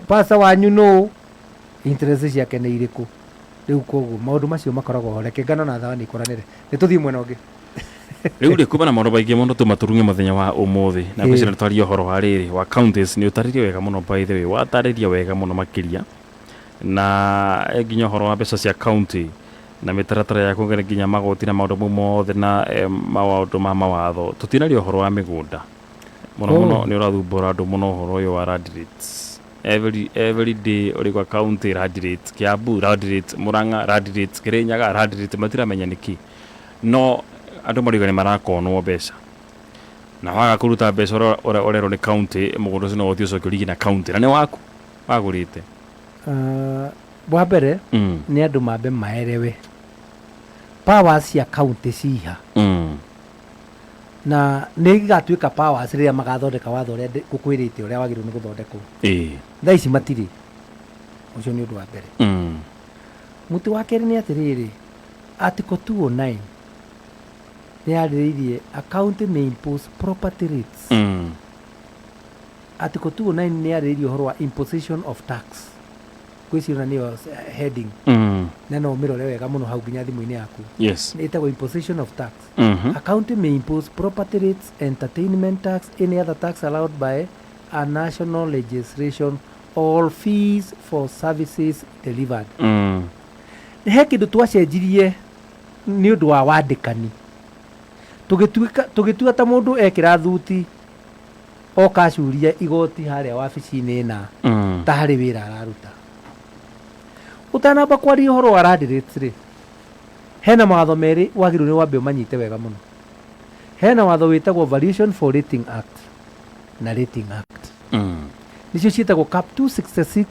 pasta wanyu nũ, interest ciake nĩ irĩkũ? Rĩu koguo maũndũ macio makoragwo ho. Reke ngano na thawani ikũranĩre, nĩ tũthiĩ mwena ũngĩ. Rĩu rĩ, kuma na maũndũ maingĩ mũno tuma tũrung'e mũthenya wa ũmũthĩ na ngwĩciria nĩ twaria ũhoro wa rĩrĩ wa counties. Nĩ ũtarĩrie wega mũno, by the way, watarĩria wega mũno makĩria, na nginya ũhoro wa mbeca cia county na mĩtaratara ya kuongerera nginya magoti na maũndũ mau mothe na maũndũ ma mawatho. Tũtinaria ũhoro wa mĩgũnda mũno. Oh. Mũno nĩ ũrathumbũra andũ mũno ũhoro ũyũ wa land rates. Every day ũrĩ gwa county land rates, Kiambu land rates, Murang'a land rates, Kirinyaga land rates, matiramenya nĩkĩ, no andũ marauga nĩ marakonwo mbeca, na waga kũruta mbeca ũrĩa ũrerwo nĩ county, mũgũnda ũcio no ũthiĩ ũcoke ũrigi na county na nĩ waku wagũrĩte. Wa mbere nĩ andũ mambe maerewe powers cia county ciha na nĩ igatuĩka powers rĩrĩa magathondeka watho ũrĩa ngũkwĩrĩte ũrĩa wagĩrĩirwo nĩ gũthondekwo. Thaa ici matirĩ. Ũcio nĩ ũndũ wa mbere. Mũtĩ wa kerĩ nĩ atĩrĩrĩ, article 209 nĩ yarĩrĩirie a county may impose property rates. Article 209 nĩ yarĩrĩirie ũhoro wa imposition of tax. Ngwĩciria ona nĩyo heading na no ũmĩrore wega mũno hau nginya thimũ-inĩ yaku. Ĩtagwo imposition of tax. A county may impose property rates, entertainment tax, any other tax allowed by a national legislation or fees for services delivered. He kĩndũ twacenjirie nĩ ũndũ wa wandĩkani, tũgĩtuĩka tũgĩtua ta mũndũ ekĩra thuti oka acuria igoti harĩa wabici-inĩ na ta harĩ wĩra araruta. Ũtanamba kwaria ũhoro wa land rates rĩ, hena mawatho merĩ wagĩrĩirwo nĩ wambe ũmanyite wega mũno. Hena watho wĩtagwo Valuation for Rating Act na Rating Act. Nĩcio ciĩtagwo Cap 266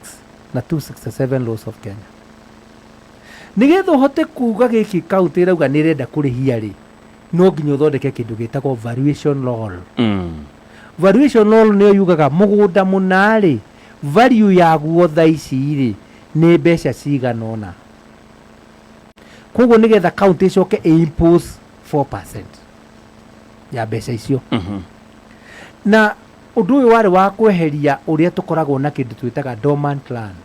na 267 laws of Kenya. Nĩgetha ũhote kuga gĩkĩ kaunti ĩrauga nĩ ĩrenda kũrĩhia rĩ, no nginya ũthondeke kĩndũ gĩtagwo valuation roll. Valuation roll nĩyo yugaga mũgũnda mũna rĩ, value yaguo thaa ici rĩ nĩ mbeca cigana ũna. Koguo nĩgetha kaunti ĩcoke ĩ impose 4% ya mbeca icio. Na ũndũ ũyũ warĩ wa kweheria ũrĩa tũkoragwo na kĩndũ twĩtaga dormant land,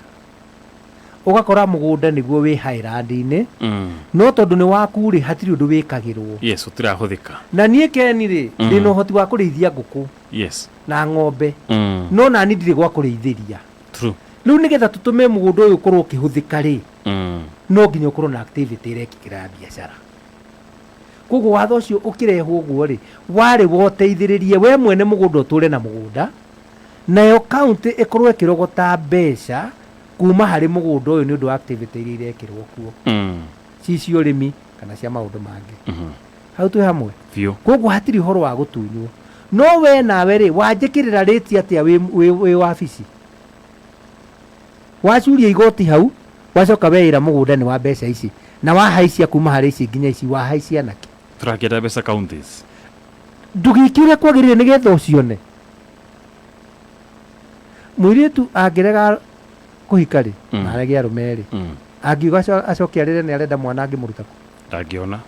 ũgakora mũgũnda nĩguo wĩ highland-inĩ, no tondũ nĩ waku rĩ, hatirĩ ũndũ wĩkagĩrwo. Yes, ũtirahũthĩka. Na niĩ Keni rĩ, ndĩna ũhoti wa kũrĩithia ngũkũ na ng'ombe, no nani ndirĩ gwa kũrĩithĩria. Rĩu nĩgetha tũtũme mũgũnda ũyũ ũkorwo ũkĩhũthĩka rĩ, no nginya ũkorwo na activity ĩrekĩkĩra ya biacara. Koguo watho ũcio ũkĩrehwo ũguo rĩ, warĩ woteithĩrĩrie we mwene mũgũnda ũtũre na mũgũnda, nayo county ĩkorwo ĩkĩrogota mbeca kuma harĩ mũgũnda ũyũ nĩ ũndũ wa activity iria irekĩrwo kuo, ci cia ũrĩmi kana cia maũndũ mangĩ. Hau twĩ hamwe? Biũ. Koguo hatirĩ ũhoro wa gũtunywo. No we nawe rĩ, wanjĩkĩrĩra rĩti atĩa wĩ wabici, wacuria igoti hau, wacoka weĩra mũgũnda nĩ wa mbeca ici na wahaicia kuma harĩ ici nginya ici, wahaicia nakĩ? Tũrakĩenda mbeca counties. Ndũgĩke ũrĩa kwagĩrĩire nĩgetha ũcione. Mũirĩtu angĩrega kũhika rĩ, na arege arũme rĩ, angiuga acoke arĩre nĩ arenda mwana, angĩmũruta kũ? Ndangĩona.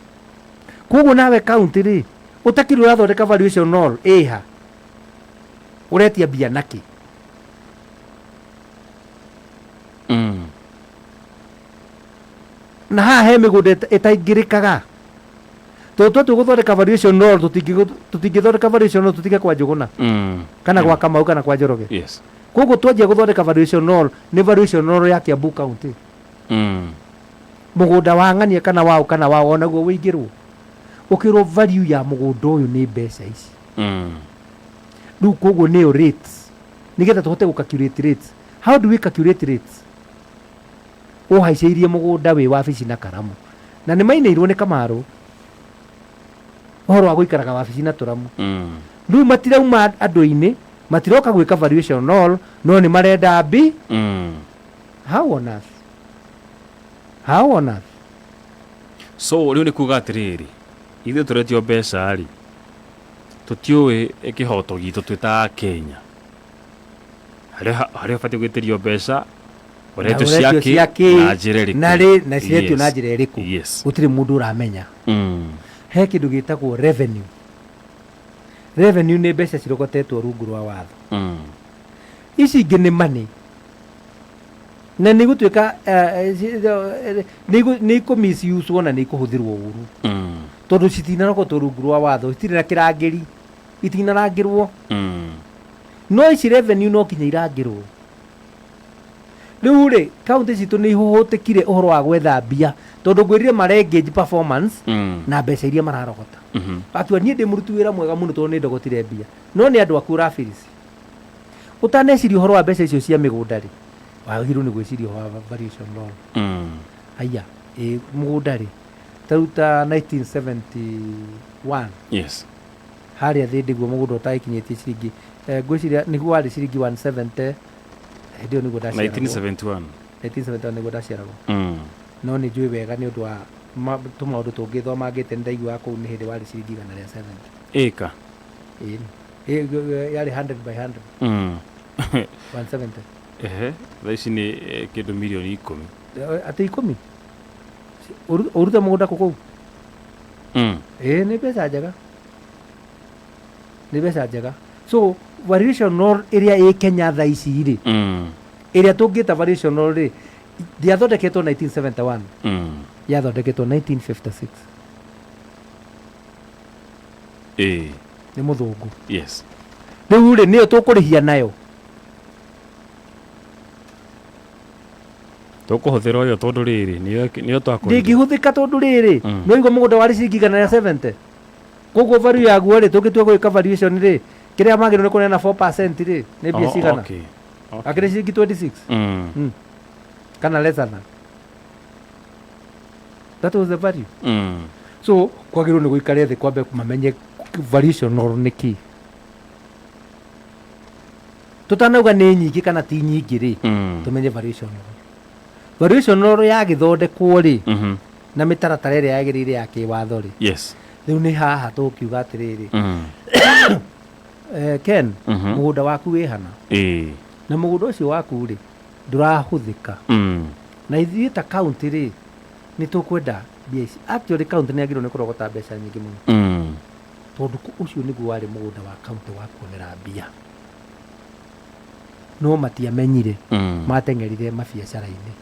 Koguo nawe kaunti rĩ, ũtakiri ũrathondeka valuation roll ĩha, ũretia mbia nakĩ? Na haha he mĩgũnda ĩtaingĩrĩkaga, tondũ twatua gũthondeka valuation roll, tũtingĩthondeka valuation roll tũtige kwa Njũgũna kana gwa Kamau kana kwa Njoroge. Koguo twanjia gũthondeka valuation roll, nĩ valuation roll ya Kiambu County. Mũgũnda wa ng'ania kana waũ kana waũ onaguo wĩingĩrwo, ũkĩrwo value ya mũgũnda ũyũ nĩ mbeca ici. Rĩu koguo nĩyo rates, nĩgetha tũhote gũ calculate rates. How do we calculate rates? Ũhaicĩirie mũgũnda wĩ wabici na karamu, na nĩ mainĩirwo nĩ Kamaru. Ũhoro wa gũikaraga wabici na tũramu. Rĩu matirauma andũ-inĩ, matiroka gwĩka valuation all, no nĩ marenda mbi. How on earth? How on earth? So rĩu nĩ kuga atĩrĩrĩ, ithuĩ tũretio mbeca rĩ, tũtiũĩ kĩhoto gitũ twĩ ta Akenya. Harĩa harĩa ũbatiĩ gwĩtĩrio mbeca, ũretio Na ũretio cia kĩ, na njĩra ĩrĩkũ. Na rĩ, na ciretio Yes. na njĩra ĩrĩkũ. Yes. Gũtirĩ mũndũ ũramenya. He kĩndũ gĩtagwo revenue. Revenue nĩ mbeca cirogotetwo rungu rwa watho. Ici ingĩ nĩ money. Na nĩ igũtuĩka eh, eh, nĩ ikũ misuse na nĩ ikũhũthĩrwo ũru. Tondũ citinarogotwo rungu rwa watho, citirĩ na kĩrangĩri, itinarangĩrwo. No ici revenue no nginya irangĩrwo. Rĩu rĩ, kaunti citũ nĩ ihũhũtĩkire ũhoro wa gwetha mbia tondũ ngwĩrire mara engage performance na mbeca iria mararogota. Akiuga niĩ ndĩ mũruti wĩra mwega mũno tondũ nĩ ndogotire mbia. No nĩ andũ aku ũrabirisi. Ũtaneciria ũhoro wa mbeca icio cia mĩgũnda rĩ, wagĩrĩirwo nĩ gwĩciria ũhoro wa valuation roll. Haiya, ĩ mũgũnda rĩ, ta rĩu ta 1971 Yes. Harĩa thĩ ndĩguo mũgũnda ũtagĩkinyĩtie ciringi eh, ngwĩciria nĩguo warĩ ciringi 170 hĩndĩ ĩyo nĩguo ndaciaragwo. 1971. 1971 nĩguo ndaciaragwo. No nĩ njũĩ wega nĩ ũndũ wa tũmaũndũ tũngĩ thomangĩte nĩ ndaiguaga kũu nĩ hĩndĩ warĩ ciringi 170. Ĩka. Ĩĩ. Yarĩ 100 by 100. 170. Ehe, thaa ici nĩ kĩndũ mirioni 10. Atĩ 10? Ũrute mũgũnda kũ kũu? Ĩĩ nĩ mbeca njega. Nĩ mbeca njega. So valuation roll ĩrĩa ĩ Kenya thaa ici rĩ, ĩrĩa tũngĩta valuation roll rĩ, ndĩathondeketwo 1971. Yathondeketwo 1956. Nĩ mũthũngũ. Yes. Rĩu rĩ, nĩyo tũkũrĩhia nayo. Tũkũhũthĩra ũyũ tondũ rĩrĩ, nĩyo twakũrire. Ndĩngĩhũthĩka tondũ rĩrĩ, nĩ waigua mũgũnda warĩ ciringi 170. Koguo value yaguo rĩ, tũngĩtua gwĩka valuation rĩ, kĩrĩa magĩrĩirwo nĩ kũneana 4% rĩ, nĩ mbia Oh, cigana? okay. Okay. Akĩrĩ ciringi 26? Kana less than that. That was the value. So kwagĩrĩirwo nĩ gũikare thĩ kwambe mamenye valuation roll nĩ kĩ. Tũtanauga nĩ nyingĩ kana ti nyingĩ rĩ, tũmenye valuation roll. Valuation roll yagĩthondekwo rĩ, na mĩtaratara ĩrĩa yagĩrĩire ya kĩwatho rĩ, rĩu nĩ haha tũkiuga atĩrĩrĩ, Ken, mũgũnda waku wĩ hana? Na mũgũnda ũcio waku rĩ, ndũrahũthĩka. Na ithuĩ ta county rĩ, nĩ tũkwenda mbia ici. Actually county nĩ yagĩrĩirwo nĩ kũrogota mbeca nyingĩ mũno. Tondũ ũcio nĩguo warĩ mũgũnda wa county wa kuonera mbia. No matiamenyire, mateng'erire mabiacara-inĩ.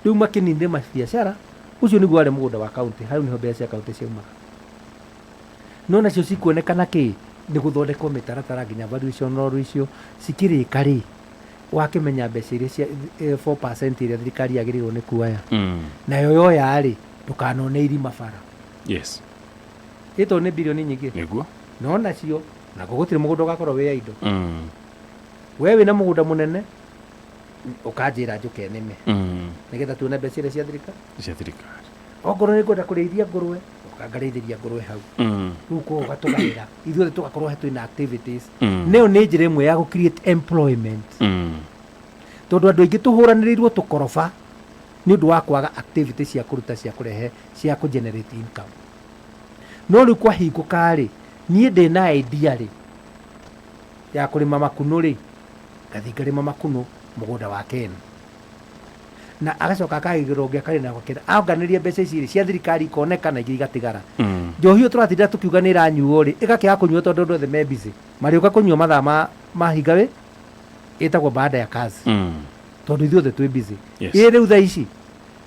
Rĩu makĩninire mabiacara, ũcio nĩguo warĩ mũgũnda wa county, hau nĩho mbeca cia county ciaumaga. No nacio cikuonekana kĩ? Nĩ gũthondekwo mĩtaratara nginya valuation roll icio cikĩrĩka rĩ, wakĩmenya mbeca iria cia 4% ĩrĩa thirikari yagĩrĩirwo nĩ kuoya. Nayo yoya rĩ, ndũkanone irima bara. Yes. Ĩ tondũ nĩ birioni nyingĩ. Nĩguo. No nacio, nakuo gũtirĩ mũgũnda ũgakorwo wĩ idle. We wĩna mũgũnda mũnene, ũkanjĩra njũke nĩme. Nĩgetha tuone mbeca iria cia thirikari. Cia thirikari. Okorwo nĩ ngwenda kũrĩithia ngũrwe, ũka ngarĩithĩria ngũrwe hau. Rĩu koguo ũgatũgaĩra. Ithuothe tũgakorwo twĩna activities. Nayo nĩ njĩra ĩmwe ya gũ create employment. Tondũ andũ aingĩ tũhũranĩrĩirwo tũkoroba nĩ ũndũ wa kwaga activity cia kũruta cia kũrehe cia kũ generate income. No rĩu kwahingũka rĩ, niĩ ndĩna idea rĩ, ya kũrĩma makunũ rĩ, ngathiĩ ngarĩma makunũ mũgũnda wa Ken. Na agacoka akagĩrwo ũngĩ akarĩ na Ken. Onganĩria mbeca ici rĩ, cia thirikari ikoneka na ingĩ igatigara. Njohi ĩyo tũratinda tũkiuga nĩ ĩranyuo rĩ, ĩgakĩaga kũnyuo tondũ andũ othe me busy. Marĩũka kũnyua mathaa mahinga wĩ, ĩtagwo baada ya kazi. Tondũ ithuothe twĩ busy. Ĩ rĩu thaa ici,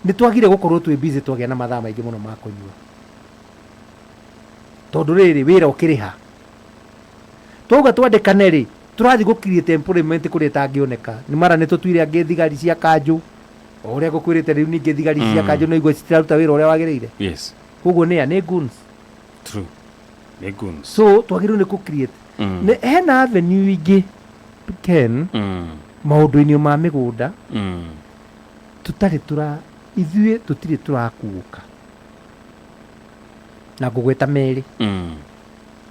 nĩ twagire gũkorwo twĩ busy twagĩa na mathaa maingĩ mũno ma kũnyua. Tondũ rĩrĩ, wĩra ũkĩrĩha. Twauga twandĩkane rĩ, tũrathiĩ gũ create employment kũrĩa ĩtangĩoneka. Nĩ mara nĩ tũtuire angĩ thigari cia kanjũ. O ũrĩa ngũkwĩrĩte rĩu ningĩ thigari cia kanjũ no igua citiraruta wĩra ũrĩa wagĩrĩire. Koguo nĩ a? Nĩ goons. True. Nĩ goons. So twagĩrĩirwo nĩ kũ create. Nĩ hena avenue ingĩ Ken, maũndũ-inĩ ma mĩgũnda, tũtarĩ tũra, ithuĩ tũtirĩ tũrakuũka. Na ngũgweta merĩ.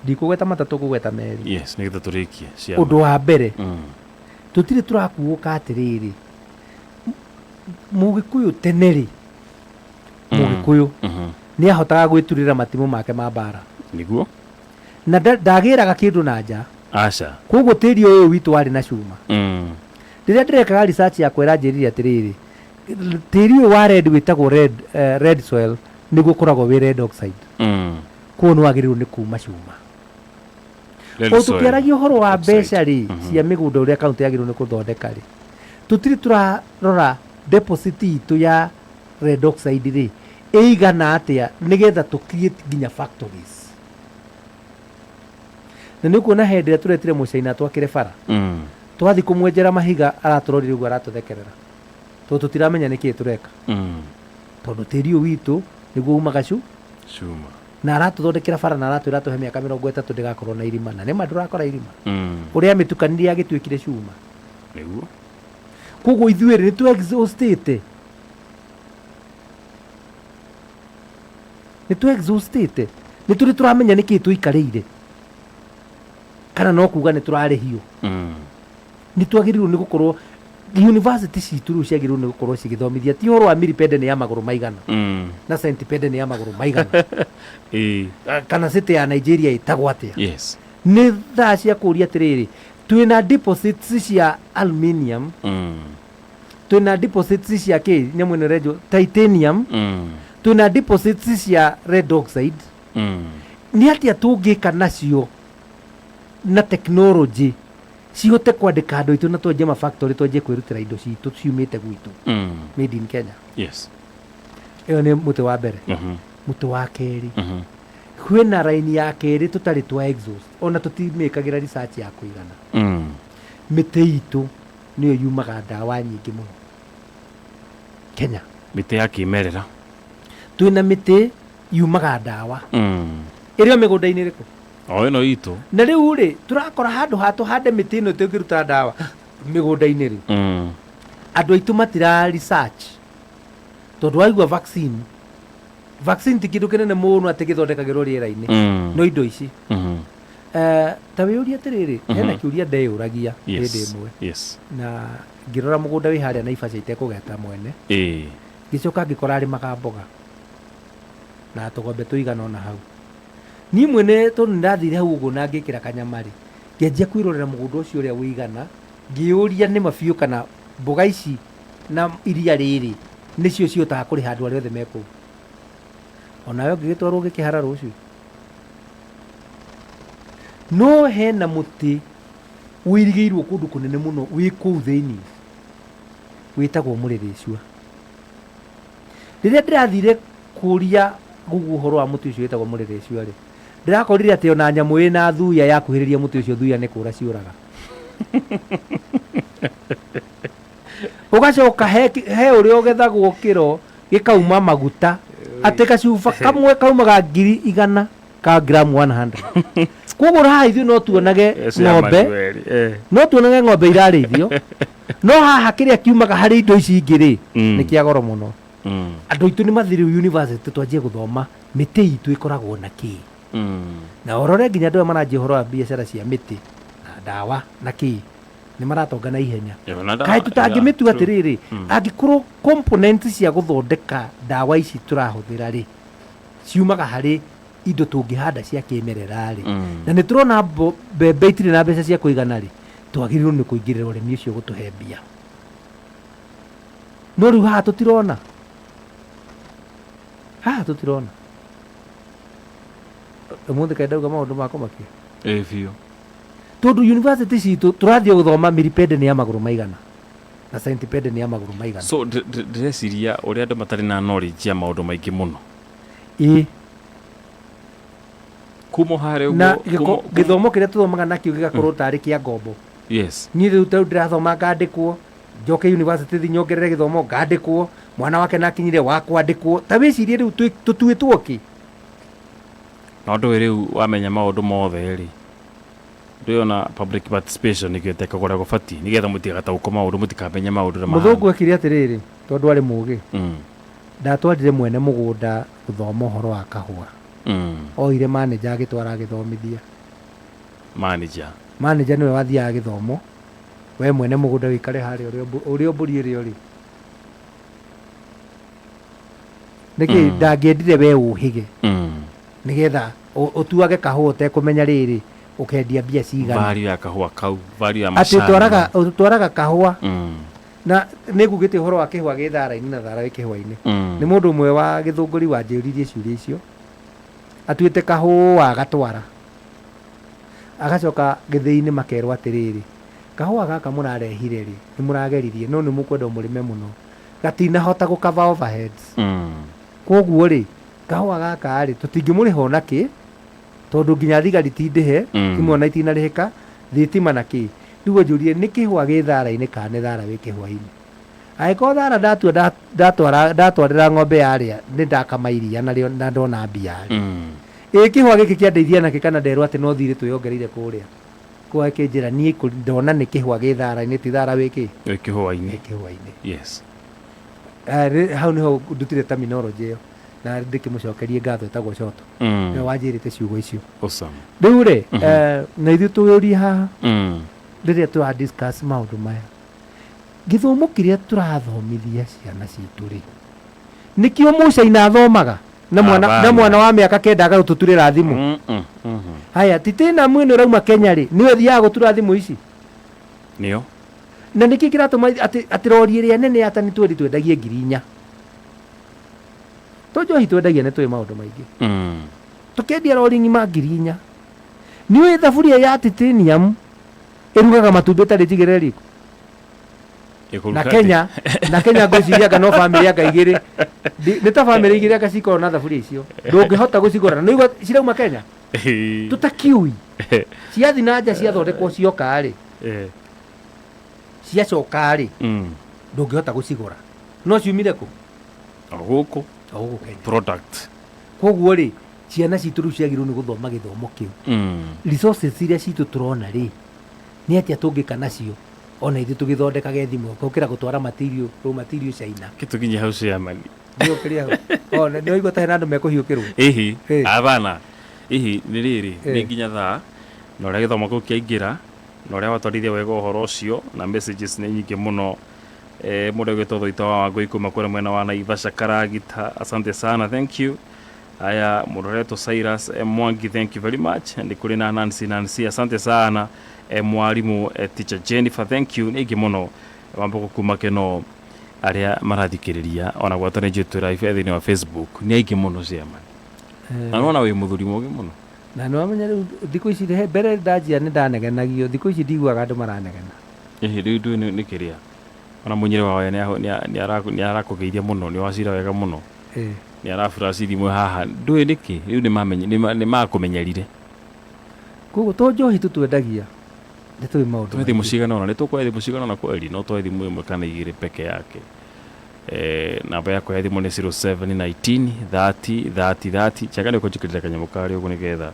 Ndikũgweta matatũ, ngũgweta merĩ. Yes, nĩgetha tũrĩkie ciama. Ũndũ wa mbere, tũtirĩ tũrakuũka atĩrĩrĩ, Mũgĩkũyũ tene rĩ, Mũgĩkũyũ nĩ ahotaga gwĩturĩra matimũ make ma mbara. Nĩguo. Na ndagĩraga kĩndũ na nja. Aca. Koguo tĩri ũyũ witũ warĩ na cuma. Rĩrĩa ndĩrekaga research yakwa ĩranjĩrire atĩrĩrĩ, tĩri ũyũ wa red wĩtagwo red, red soil nĩguo ũkoragwo wĩ red oxide. Koguo nĩ wagĩrĩirwo nĩ kuma cuma. Red O soil. tũkĩaragia ũhoro wa Oxide. mbeca rĩ, cia mĩgũnda ũrĩa kaũntĩ yagĩrĩirwo nĩ gũthondeka rĩ, tũtirĩ tũrarora deposit itũ ya red oxide rĩ ĩigana atĩa nĩgetha tũ create nginya factories. Na nĩ ũkuona hĩndĩ ĩrĩa tũretire mũcaina twakĩre bara, twathiĩ kũmwenjera mahiga aratũrorire ũguo aratũthekerera tondũ tũtiramenya nĩkĩĩ tũreka, tondũ tĩri ũyũ witũ nĩguo umaga cuma. Na aratũthondekera bara na aratwĩra atũhe mĩaka 30 ndĩgakorwo na irima, na nĩma ndũrakora irima. Ũrĩa amĩtukanirie agĩtuĩkire cuma. Nĩguo. Koguo ithuĩ rĩ, nĩ tũ exhaustĩte, nĩ tũ exhaustĩte, nĩ tũrĩ tũramenya nĩkĩĩ tũikarĩire kana no kuga nĩ tũrarĩhio. Nĩ twagĩrĩirwo nĩ gũkorwo university citũ rĩu ciagĩrĩirwo nĩ gũkorwo cigĩthomithia ti ũhoro wa millipede nĩ ya magũrũ maigana na centipede nĩ ya magũrũ maigana, kana city ya Nigeria ĩtagwo atĩa. Nĩ thaa cia kũria atĩrĩrĩ, twĩna deposits cia aluminium, twĩna deposits cia kĩ nyamũ ĩno ĩrenjwo titanium, twĩna deposits cia red oxide, nĩ atĩa tũngĩka nacio na technology cihote kwandĩka andũ aitũ na twanjie ma factory, twanjie kwĩrutĩra indo citũ ciumĩte gwitũ, made in Kenya. Ĩyo nĩ mũtĩ wa mbere. Mũtĩ wa kerĩ, kwĩna raini ya kerĩ tũtarĩ twa exhaust, ona tũtimĩkagĩra research ya kũigana. Mĩtĩ itũ nĩyo yumaga ndawa nyingĩ mũno Kenya. Mĩtĩ ya kĩmerera. Twĩna mĩtĩ yumaga ndawa ĩrĩ o mĩgũnda-inĩ ĩrĩkũ? O ĩno itũ. Na rĩu rĩ, tũrakora handũ ha tũhande mĩtĩ ĩno tũngĩruta ndawa mĩgũnda-inĩ rĩ, andũ aitũ matira research, tondũ waigua vaccine, vaccine ti kĩndũ kĩnene mũno atĩ gĩthondekagĩrwo rĩera-inĩ, no indo ici. Ta wĩyũrie atĩrĩrĩ, hena kĩũria ndeyũragia hĩndĩ ĩmwe, na ngĩrora mũgũnda wĩ harĩa Naivasha itekũgeta mwene, ngĩcoka ngĩkora arĩmaga mboga na tũgombe tũigana ona hau. Niĩ mwene tondũ nĩndathire hau ũguo na ngĩkĩra kanyama rĩ, ngĩanjia kwĩrorera mũgũnda ũcio ũrĩa ũigana, ngĩyũria nĩma biũ kana mboga ici na iria rĩrĩ nĩcio cihotaga kũrĩha andũ arĩa othe me kũu. Onawe ũngĩgĩtwarwo ũgĩkĩhara rũciũ. No hena mũtĩ ũirigĩirwo kũndũ kũnene mũno wĩ kũu thĩinĩ wĩtagwo mũrĩrĩcua. Rĩrĩa ndĩrathire kũria Google ũhoro wa mũtĩ ũcio wĩtagwo mũrĩrĩcua rĩ, ndĩrakorire atĩ ona nyamũ ĩna thuya yakuhĩrĩria mũtĩ ũcio thuya nĩ kũra ciũraga. Ũgacoka he ũrĩa ũgethagwo kĩro gĩkauma maguta atĩ gacuba kamwe kaumaga 100,000 ka gramu 100. Koguo haha ithuĩ no tuonage Yes, ya ng'ombe, Manuel, no tuonage ng'ombe irarĩithio, no haha kĩrĩa kiumaga harĩ indo ici ingĩ rĩ, nĩ kĩa goro mũno. Andũ aitũ nĩ mathiĩ rĩu university twanjie gũthoma mĩtĩ itũ ĩkoragwo na kĩ, na ũrore nginya andũ aya maranjia ũhoro wa biacara cia mĩtĩ na ndawa na kĩ, nĩ maratonga na ihenya. Ĩyo na ndawa, Kaĩ tũtangĩmĩtua yeah, true. atĩrĩrĩ, angĩkorwo components cia gũthondeka ndawa ici tũrahũthĩra rĩ, ciumaga harĩ indo tũngĩhanda cia kĩmerera rĩ, na nĩ tũrona mbembe itirĩ na mbeca cia kũigana rĩ, twagĩrĩirwo nĩ kũingĩrĩra ũrĩmi ũcio gũtũhe mbia. No rĩu haha tũtirona, haha tũtirona. Ũmũthĩ kaĩ ndauga maũndũ ma kũmakia? Ĩ biũ. Tondũ university citũ tũrathiĩ gũthoma millipede nĩ ya magũrũ maigana na centipede nĩ ya magũrũ maigana. So ndĩreciria ũrĩa andũ matarĩ na knowledge ya maũndũ maingĩ mũno. Ĩ. Kuma harĩa Na ũguo, gĩthomo kĩrĩa tũthomaga nakĩo gĩgakorwo tarĩ kĩa ngombo. Niĩ rĩu tarĩu ndĩrathoma ngandĩkwo, njoke university thi nyongerere gĩthomo ngandĩkwo, mwana wake nakinyire wa kwandĩkwo. Ta wĩcirie rĩu tũtuĩtwo kĩ? No ndũĩ rĩu wamenya maũndũ mothe rĩ, ndũĩ ona public participation nĩkĩo ĩtekagwo ũrĩa gũbatiĩ, nĩgetha mũtigataũkwo maũndũ, mũtikamenye maũndũ ũrĩa mahana. Mũthũngũ ekire atĩrĩrĩ, tondũ arĩ mũgĩ, ndatwarire mwene mũgũnda gũthoma ũhoro wa kahũa. Oire manager agĩtwara agĩthomithia. Manager. Manager nĩwe wathiaga gĩthomo, we mwene mũgũnda wĩikare harĩa ũrĩa mbũri ĩrĩa ũrĩ. Nĩkĩ ndangĩendire we ũhĩge nĩgetha ũtuage kahũa ũtekũmenya rĩrĩ ũkendia mbia cigana. Value ya kahũa kau, value ya Atĩ macani. Ũtwaraga kahũa na nĩ ngugĩte ũhoro wa kĩhũa gĩ thara-inĩ na thara wĩ kĩhũa-inĩ. Nĩ mũndũ ũmwe wa Gĩthũngũri wanjĩũririe ciũria icio, atuĩte kahũa agatwara, agacoka gĩthĩi-inĩ makerwo atĩrĩrĩ, kahũa gaka mũrarehire rĩ, nĩ mũrageririe no nĩ mũkwenda mũrĩme mũno, gatinahota gũ cover overheads. Koguo rĩ, kahũa gaka rĩ, tũtingĩmũrĩha ona kĩ, tondũ nginya thigari ti ndĩhe, imwe ona itinarĩhĩka, thitima na kĩ. Rĩu anjũrie nĩ kĩhũa gĩ thara-inĩ kana nĩ thara wĩ kĩhũa-inĩ. Angĩkorwo thara ndatua ndatwara ndatwarĩra ng'ombe yarĩa nĩ ndakama iria narĩo na ndona mbia rĩ. Ĩ kĩhũa gĩkĩ kĩandeithia nakĩ kana nderwo atĩ no thirĩ twĩyongereire kũrĩa. Koguo akĩnjĩra niĩ ndona nĩ kĩhũa gĩ thara-inĩ ti thara wĩ kĩ? Wĩ kĩhũa-inĩ. Wĩ kĩhũa-inĩ. Yes. Hau nĩho ndutire terminology ĩyo na ndĩkĩmũcokerie ngatho etagwo Coto. Nĩwe wanjĩrĩte ciugo icio. Awesome. Rĩu rĩ, na ithuĩ tũyũrie haha rĩrĩa tũra discuss maũndũ maya, gĩthomo kĩrĩa tũrathomithia ciana citũ rĩ, nĩkĩo mũcaina athomaga na mwana, na Hapana. mwana wa mĩaka 9 agagũtũturĩra thimũ. Haya, titanium ĩno ĩrauma Kenya rĩ, nĩyo ĩthiaga gũtura thimũ ici? Nĩyo. Na nĩkĩ kĩratũma atĩ rori ĩrĩa nene ya tani 20 twendagie 4,000? To njohi twendagia nĩ tũĩ maũndũ maingĩ. Tũkendia rori ng'ima 4,000. Nĩũĩ thaburia ya titanium ĩrugaga matumbĩ ĩtarĩ njigĩrĩre riko? Na Kenya, na Kenya ngwĩciria anga no bamĩrĩ anga igĩrĩ. Nĩ ta bamĩrĩ igĩrĩ anga cikoragwo na thaburia icio. Ndũngĩhota gũcigũra. Na nĩũigua cirauma Kenya? Tũtakiũi. Ciathi na nja ciathondekwo cioka rĩ. Ciacoka rĩ. Ndũngĩhota gũcigũra. No ciumire kũ? O gũkũ. O gũkũ Kenya. Product. Koguo rĩ, ciana citũ rĩu ciagĩrĩirwo nĩ gũthoma gĩthomo kĩu. Resources iria citũ tũrona rĩ, nĩ atĩa tũngĩka nacio ona ithuĩ tũgĩthondekage thimũ gũkĩra gũtwara material, raw material China. Kĩtũkinye hau chairman. Nĩũkĩrĩ hau. O, nĩ waigua ta hena andũ mekũhiũkĩrwo? Ĩhi, Ĩ. abana. Ĩhi, nĩ rĩrĩ, nĩ Ĩ. nginya thaa, na ũrĩa gĩthomo kĩu kĩaingĩra, na ũrĩa watwarithia wega ũhoro ũcio, na messages nĩ nyingĩ mũno. Mũndũ agwĩtwo Thoita wa Wangũi kuma kũrĩa mwena wa Naivasha Karagita, asante sana, thank you. Aya, mũndũ ũretwo Cyrus Mwangi, thank you very much. Nĩ kũrĩ na Nancy, Nancy, asante sana. Mwarimũ, teacher Jennifer, thank you. Nĩ aingĩ mũno wambo kuma keno arĩa marathikĩrĩria ona gwata nĩ njũĩ live thĩinĩ wa Facebook nĩ aingĩ mũno chairman. Na nĩwona wĩ mũthuri mũgĩ mũno. Na nĩwamenya rĩu thikũ ici mbere ndanjia nĩ ndanegenagio, thikũ ici ndiguaga andũ maranegena. Ĩhĩ, rĩu ndũĩ nĩ kĩrĩa ona mũnyĩrĩ wawe nĩ arakũgeithia mũno, nĩ wacira wega mũno. Nĩ araburaci thimũ haha, ndũĩ nĩkĩ rĩu nĩ makũmenyerire. Koguo to njohi tu twendagia, nĩ tũĩ maũndũ Tũhe thimũ maingĩ. cigana ũna, nĩ tũkũhe thimũ cigana ũna kweli, no tũhe thimũ ĩmwe kana igĩrĩ peke yake. Namba yakwa ya thimũ nĩ 0719 30 30 30. Njaga nĩ ũkũnjĩkĩrĩra kanyamũ karĩa ũguo nĩgetha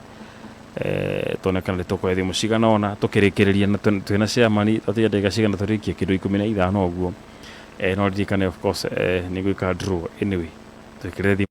tuone kana nĩ tũkũhe thimũ cigana ũna tũkĩrĩkĩrĩria na twĩna chairman twatiga ndagĩka cigana tũrĩkie kĩndũ 15 ũguo. No ririkane of course nĩ gwĩka draw anyway twĩkĩre thimũ.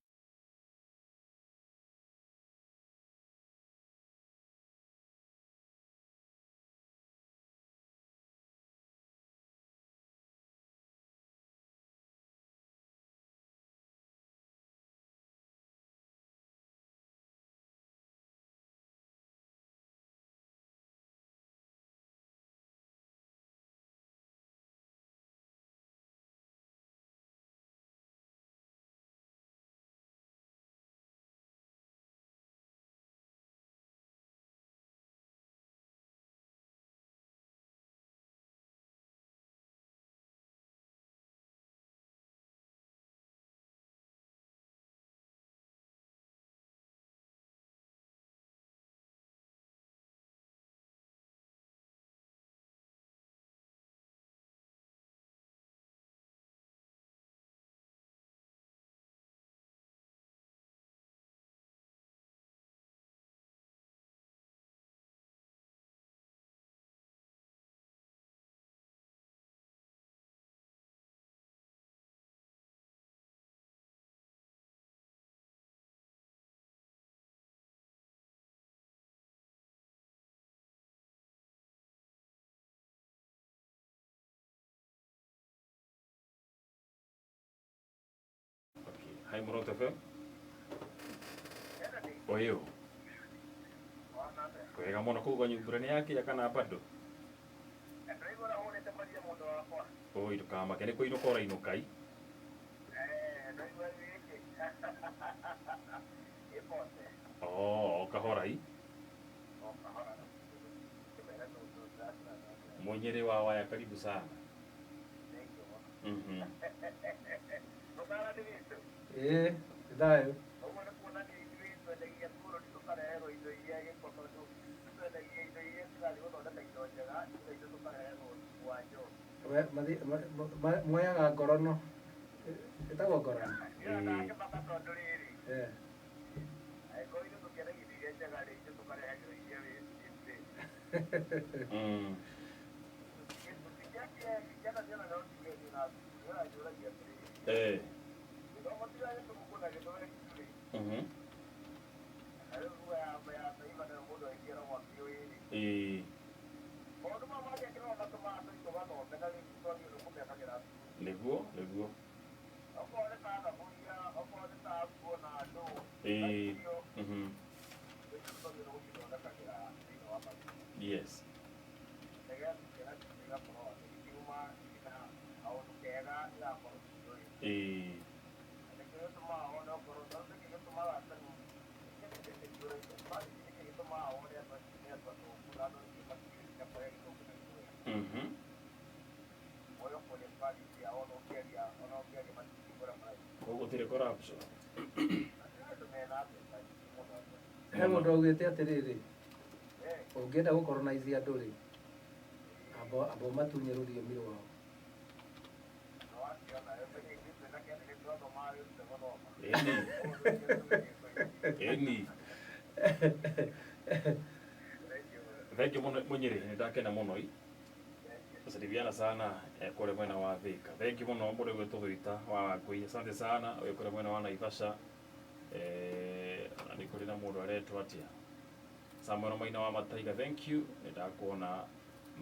Hi Muroto FM. Oyo. Kwega mũno kũu kwanyu mbura nĩ yakinya kana bado? Oi ndũkamake nĩ kũinũka ũrainũka i. Oh, o kahora i. Mũnyĩrĩ wa waya karibu sana. Ĩĩ, thayũ. We, mathi- ma- ma- Muoyaga ngorono. Ĩtagwo ngorono. Eh. Ĩĩ. Nĩguo, nĩguo. Ĩĩ. Yes. Ĩĩ. Koguo gũtirĩ corruption. He mũndũ augĩte atĩrĩrĩ, ũngĩenda gũkoronize andũ rĩ, amba amba ũmatunye rũthiomi rwao. Ĩni. Ĩni. Thank you mũno Mũnyĩrĩ, nĩ ndakena mũno i. Salimiana sana kũrĩa mwena wa Thika. Thank you mũno mũndũ ũgwĩtwo Thuita wa Wangũi. Asante sana ũyũ kũrĩa mwena wa Naivasha. Na nĩ kũrĩ na mũndũ aretwo atĩa? Samuel Maina wa Mataiga, thank you. Nĩ ndakuona.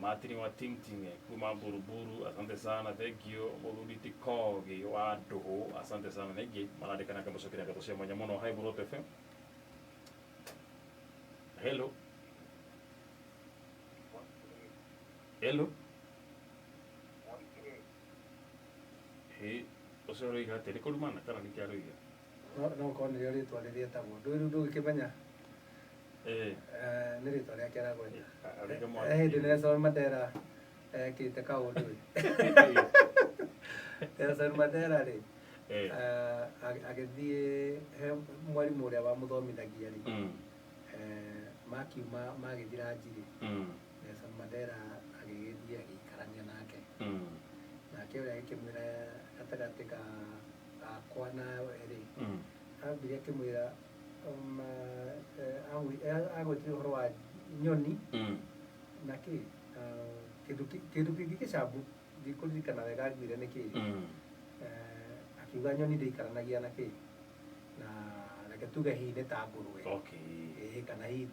Martin wa Tingting kuma Buruburu, asante sana, thank you. Mũthuri ti Kogi wa Ndũhũ, asante sana. Na ingĩ marandĩka na ngamũcokeria ngatho cia mwanya mũno. Hi Muroto FM. Hello. Hello. Hĩ, ũcio ũroiga atĩa? Nĩ kũrumana kana nĩkĩ aroiga? No no korwo nĩrĩo rĩtwa rĩrĩa etagwo. Ndũĩ rĩu ndũgĩkĩmenya. Nĩ rĩtwa rĩake aragweta. Arauga He mwaki. hĩndĩ Nelson Mandela ekĩte kaũndũ ĩ. Nelson Mandela rĩ, agĩthiĩ he mwarimũ ũrĩa wamũthomithagia rĩ, makiuma magĩthiĩ ranji rĩ, Nelson Mandela agĩgĩthiĩ agĩikarania nake. Nake ũrĩa agĩkĩmwĩra gatagatĩ ka gakwa nawe rĩ, ambire akĩmwĩra agwetire ũhoro wa nyoni na kĩ kĩndũ kĩndũ kĩngĩ gĩcambu ndikũririkana wega anjĩre nĩ kĩ. Akiuga nyoni ndĩikaranagia na kĩ na reke tuge hihi nĩ ta ngũrwe. Ĩĩ, kana hihi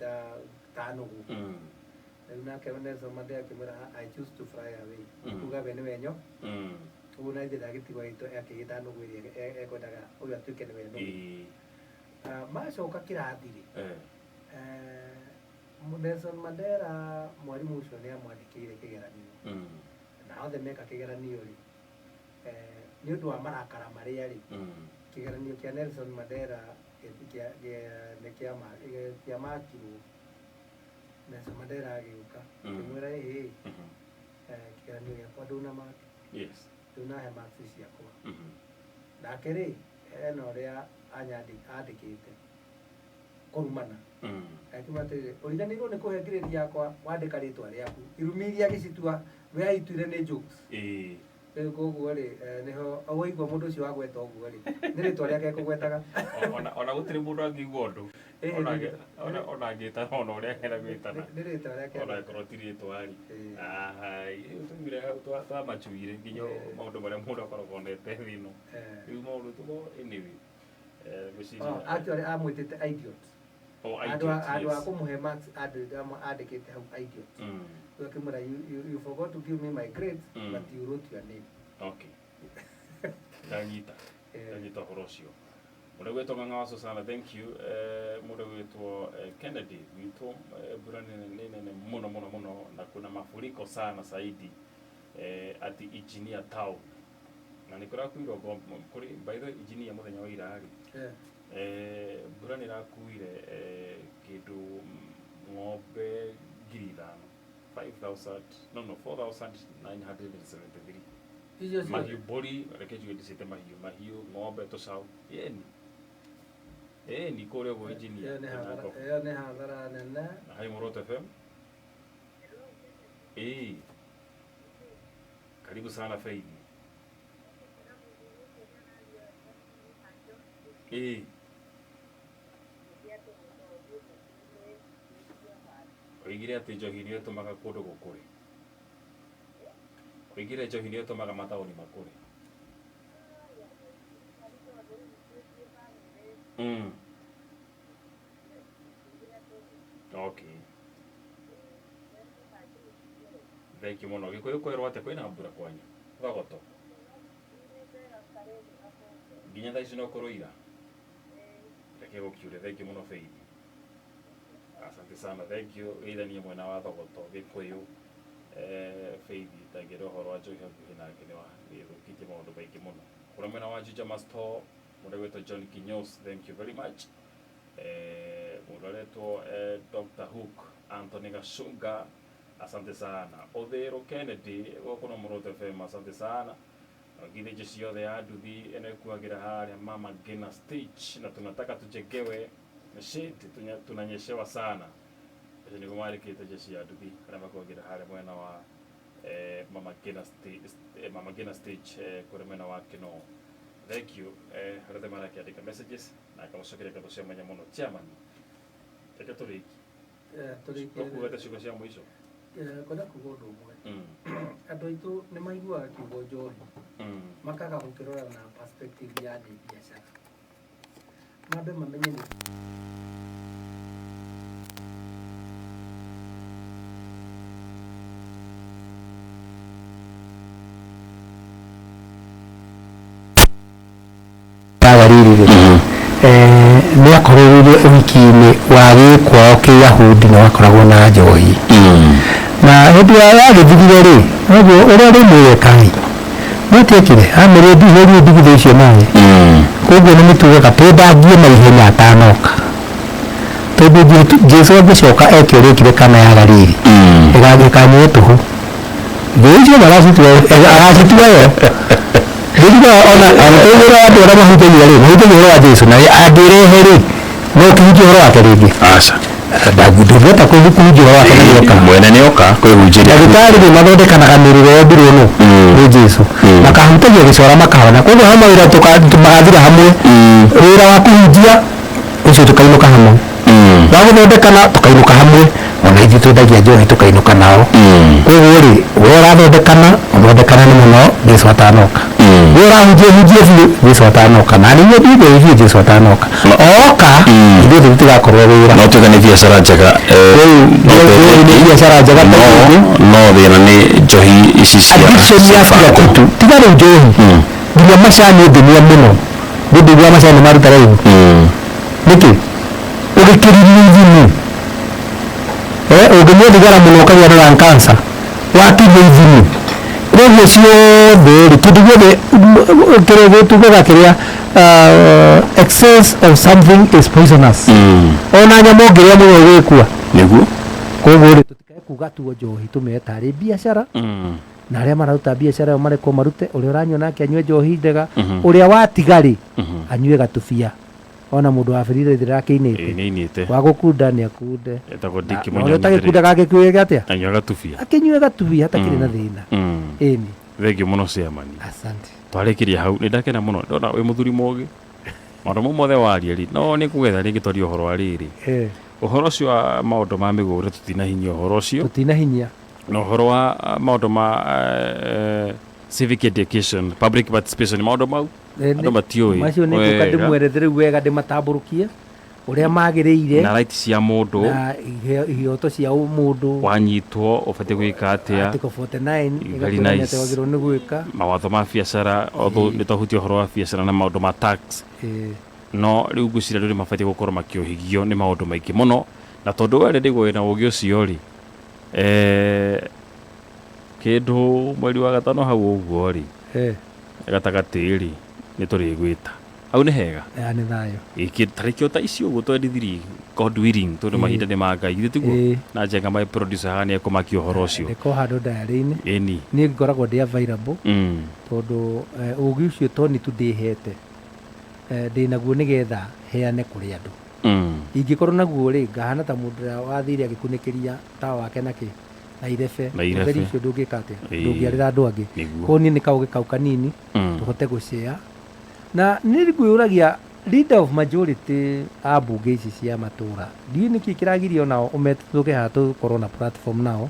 ta nũgũ. Rĩu nake Nelson Mandela akĩmwĩra, "I choose to fly away." Kuga we nĩwe nyo ũguo na ithe ndagĩtigwo akĩgĩta nũgũ ĩrĩa ekwendaga ũyũ atuĩke nĩwe nũgũ. Macoka kĩrathi rĩ, Nelson Mandela mwarimũ ũcio nĩ amwandĩkĩire kĩgeranio na othe meka kĩgeranio rĩ, nĩ ũndũ wa marakara marĩa rĩ, kĩgeranio kĩa Nelson Mandela nĩ kĩamakirwo. Nelson Mandela agĩũka akĩmwĩra, "Ĩĩ, kĩgeranio gĩakwa ndũna ndũnahe marks ciakwa." Nake rĩ, hena ũrĩa andĩkĩte kũrumana. Akiuga atĩrĩrĩ, "Ũriganĩirwo nĩ kũhe grade yakwa, wandĩka rĩtwa rĩaku." Irumi iria agĩcitua we aituire nĩ jokes. Rĩu koguo rĩ, nĩho waigua mũndũ ũcio agweta ũguo rĩ, nĩ rĩtwa rĩake ekũgwetaga. Ona gũtirĩ mũndũ angĩigua ũndũ. Ona angĩtana ona ũrĩa angĩenda gwĩtana. Nĩ rĩtwa rĩake. Ona angĩkorwo ti rĩtwa rĩ. Rĩu twaumire hau twamachuire nginya maũndũ marĩa mũndũ akoragwo onete thĩ ĩno. Rĩu maũndũ tugo anyway. Ngwĩciria. Actually amwĩtĩte idiot. Oh, Handũ idiot, handũ ha kũmũhe marks andĩkĩte hau idiot. Rĩu akĩmwĩra, you forgot to give me my grades, but you wrote your name." Okay. Ndanyita. Ndanyita ũhoro ũcio. Mũndũ ũgwĩtwo Ng'ang'a wa Susana, thank you. Mũndũ ũgwĩtwo Kennedy gwitũ, mbura nĩ nene mũno mũno mũno na kuna mafuriko sana zaidi, ati engineer town na nĩ kũrakuirwo kũrĩ, by the way, engineer mũthenya wa ira rĩ, mbura nĩ ĩrakuire kĩndũ ng'ombe 5,000, 5000, no, 4973. Icio ciothe? Mahiũ, mbũri, reke njuge ndicĩte mahiũ, mahiũ, ng'ombe, tũcaũ, ĩni ĩni kũrĩa ũguo engineer. Ĩyo nĩ hathara, ĩyo nĩ hathara nene. Hi, Muoroto FM. Ĩĩ. Karibu sana, Faith. Ĩĩ. Oigire atĩ njohi nĩyo ĩtũmaga kũndũ gũkũre. Oigire njohi nĩyo ĩtũmaga mataũni makũre. Okay. Thank you mũno. Gĩkũyũ kwerwo atĩa, kwĩna mbura kwanyu? Thogoto. Nginya thaa ici no kũrũira? Reke gũkiure. Thank you mũno, Faith. Asante sana. Thank you. Geithanie mwena wa Thogoto, Gĩkũyũ. Faith tangĩra ũhoro wa njohi hakuhĩ nake nĩ nĩthũkĩtie maũndũ maingĩ mũno. Kũrĩa mwena wa Juja Masto, mũndũ ũgwĩtwo John Kinyos, thank you very much. Mũndũ aretwo Dr. Hook Anthony Gashunga, asante sana. Ũthĩrũ Kennedy gũkũ no Muoroto FM, asante sana. Ngithĩnjo ciothe ya nduthi ĩno ĩkuagĩra harĩa Mama Ngina stage, na tunataka tujengewe shade, tunanyeshewa sana. Ũcio nĩguo marĩkĩte jeshi ya nduthi arĩa makuagĩra harĩa mwena wa Mama Ngina stage, Mama Ngina stage, kũrĩa mwena wa Kinoo. Thank you, arĩa othe marakĩandĩka messages na ngamũcokeria ngatho cia mwanya mũno. Chairman, reke tũrĩkie. Tũrĩkie. Ũkugĩte ciugo cia mũico? Ngwenda kuga ũndũ ũmwe. Andũ aitũ nĩ maiguaga kiugo njohi, makaga gũkĩrora na perspective ya nĩ biacara. Mambe mamenye nĩ Galili rĩ, nĩ akorereire ũhiki-inĩ wa gĩkwao kĩyahudi na wakoragwo na njohi, na hĩndĩ ĩrĩa yagĩthirire rĩ, noguo ũrĩa rĩmwĩrekaĩ no tiekire amĩrĩ ndihũrie ndigithũ icio maĩ. Koguo nĩ mĩtugaga twendangie na ihenya atanoka, tondũ Jesu angĩcoka eke ũrĩa ekire Kana ya Galili, ĩgagĩkanyue tũhũ. Thĩ icio aracitua yo. Ndĩrigua ona angĩtũgĩra andũ arĩa mahunjagia rĩ, mahunjagia ũhoro wa Jesu, na angĩrehe rĩ, no kĩhunjia ũhoro wake rĩngĩ? Aca. Ndũngĩhota kũhunjia ũhoro wake na nĩoka. Mwene nĩoka kwĩhunjĩria. Ndagĩtarĩ nĩ mathondekanaga mĩrĩ ĩrĩa yombirwo nũ? Nĩ Jesu. Makahutagia gĩcora makahona. Koguo he mawĩra magathira hamwe. Wĩra wa kũhunjia ũcio tũkainũka hamwe, wa gũthondekana tũkainũka hamwe, ona ithuĩ twendagia njohi tũkainũka nao. Koguo rĩ, we ũrathondekana, ũthondekane nĩ mũno Jesu atanoka. We ũrahunjia, hunjie biũ Jesu atanoka, na nĩguo ndiuge biũ Jesu atanoka. Oka ithuĩ tũtigakorwo wĩra. No tuge nĩ biacara njega. Rĩu no njohi nĩ biacara njega. No tondũ no thĩna nĩ njohi ici cia addiction ya cia kila bango. kitu, tiga rĩu njohi, nginya macani ũngĩnyua mũno ndũngĩigua macani maruta raihu. Nĩkĩ ũgĩkĩririe ithimi? Ũngĩnyua thigara mũno ũkagĩa na lung cancer wakinyia ithimi. Koguo ciothe rĩ, kĩndũ gĩothe kĩrĩa gĩtugaga kĩrĩa, excess of something is poisonous. Ona nyama ũngĩrĩa mũno ũgĩkua. Nĩguo. Koguo rĩ, tũtikae kuga tuo njohi tũmĩoe tarĩ biacara, na arĩa mararuta biacara ĩyo marekwo marute, ũrĩa ũranyua nake anyue njohi njega, ũrĩa watiga rĩ, anyue gatubia. Ona mũndũ wa birire Ĩĩ, nĩakĩinĩte. Nĩinĩte. Wa gũkunda nĩ akunde. Etagwo Dick Na ũrĩa Mũnyamithĩrĩ. ũtagĩkundaga angĩkuĩge atĩa? Anyua gatubia. Akĩnyue gatubia hatakĩrĩ na thĩna. Ĩni. Thank you mũno, chairman. Asante. Twarĩkĩria hau, nĩ ndakena mũno ndona wĩ mũthuri mũgĩ, maũndũ mau mothe waria rĩ, no nĩ kũgetha rĩngĩ twarie ũhoro wa rĩrĩ, ũhoro ũcio wa maũndũ ma mĩgũnda tũtinahinyia ũhoro ũcio. Tũtinahinyia. Na ũhoro wa maũndũ ma civic education, public participation, maũndũ mau andũ matiũĩ Macio nĩ ngũka wega. ndĩmwerethere rĩu wega, ndĩmatambũrũkie ũrĩa magĩrĩire. Na right cia mũndũ. Na ihoto cia ũmũndũ. Wanyitwo ũbatiĩ gwĩka atĩa? Article 49 Very ĩgakwĩra nĩ nice. atĩa wagĩrĩirwo nĩ gwĩka. Mawatho ma biacara, although nĩ twahutia ũhoro wa biacara na maũndũ ma tax. No rĩu ngwĩciria andũ nĩ mabatiĩ gũkorwo makĩũhigio nĩ maũndũ maingĩ mũno, na tondũ we already wĩna ũgĩ ũcio rĩ, eh, kĩndũ mweri wa gatano hau ũguo rĩ, gatagatĩ rĩ, nĩ tũrĩgwĩta. Hau nĩ hega? Ya nĩ thayũ. Ĩĩ, tarĩki o ta icio ũguo 23, God willing, tondũ mahinda nĩ ma Ngai, githĩ tiguo? Ĩĩ. Na Njenga my producer haha nĩ ekũmakia ũhoro ũcio. Ndĩko handũ diary-inĩ. Ĩni. Niĩ ngoragwo ndĩ available tondũ ũgĩ ũcio to nĩ tu ndĩhete, ndĩ naguo nĩgetha heane kũrĩ andũ. Ingĩkorwo naguo rĩ, ngahana ta mũndũ ũrĩa wathire agĩkunĩkĩria tawa wake na kĩ? Na irebe. Na irebe. Ũtheri ũcio ndũngĩka atĩa? Ĩĩ. Ndũngĩarĩra andũ angĩ. Nĩguo. Koguo niĩ nĩ kaũgĩ kau kanini tũhote gũcea. Na niĩ ngwĩyũragia leader of majority a mbunge ici cia matũra, ndiũĩ nĩkĩ kĩragiria onao ũmete tũke haha tũkorwo na platform nao,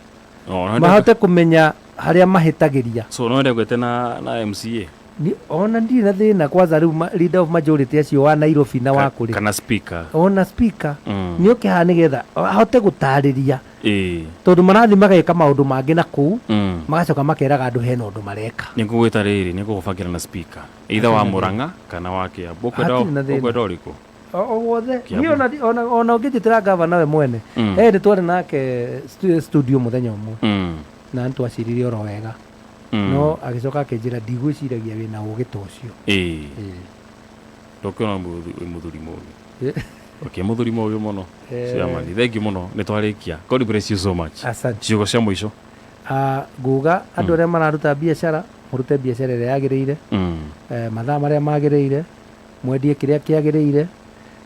Oh, no mahote kũmenya harĩa mahĩtagĩria. So no wende gwete na MCA? Ni, ona ndirĩ na thĩna kwanza rĩu leader of majority acio wa Nairobi na wa kũrĩ. Kana speaker. Ona speaker. Nĩ oke haha nĩgetha ahote gũtarĩria. Ĩĩ. Tondũ marathiĩ mageka maũndũ mangĩ na kũu, magacoka makeraga andũ hena ũndũ mareka. Nĩ ngũgwĩta rĩrĩ, nĩ ngũgũbangĩra na speaker. Either wa Murang'a kana wa Kiambu. Ũkwenda Hatirĩ na thĩna. ũkwenda ũrĩkũ? O wothe. Kiambu. Niĩ ona ũngĩnjĩtĩra gavana we mwene. Nĩ twarĩ nake studio mũthenya ũmwe. Na nĩ twaciririe oro wega. No agĩcoka akĩnjĩra ndigwĩciragia wĩna ũgĩ ta ũcio. Ĩĩ. Ĩĩ. Ndũkĩona wĩ mũthuri mũgĩ. Okay, mũthuri mũgĩ mũno. Chairman, thank you mũno. Nĩ twarĩkia. God bless you so much. Asante. Ciugo cia mũico. Nguga andũ arĩa mararuta biacara, mũrute biacara ĩrĩa yagĩrĩire. Mathaa marĩa magĩrĩire, mwendie kĩrĩa kĩagĩrĩire.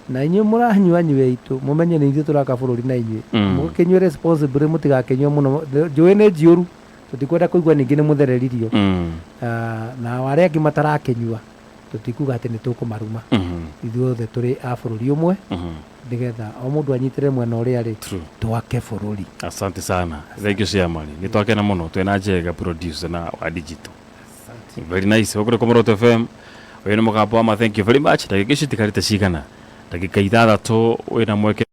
Na inyuĩ mũranyua nyue itũ, mũmenye nĩ ithuĩ tũraka bũrũri na inyuĩ. Mũkĩnyue responsibly, mũtigakĩnyue mũno. Njũĩ nĩ njiyũru, tũtikwenda kũigua ningĩ nĩ mũthereririo. Na arĩa angĩ matarakĩnyua, tũtikuga atĩ nĩ tũkũmaruma. Ithuothe tũrĩ a bũrũri ũmwe, nĩgetha o mũndũ anyitĩre mwena ũrĩa arĩ, twake bũrũri. Asante sana. Thank you chairman. Nĩ twakena mũno twĩna Njega producer na wa digital. Very nice. Gũkũ nĩ Kũmũrũtũ FM. Ũyũ nĩ mũgambo wa ma. Thank you very much. Ndagĩka ici itigarĩte cigana? Ndagĩka ithathatũ wĩna mweke.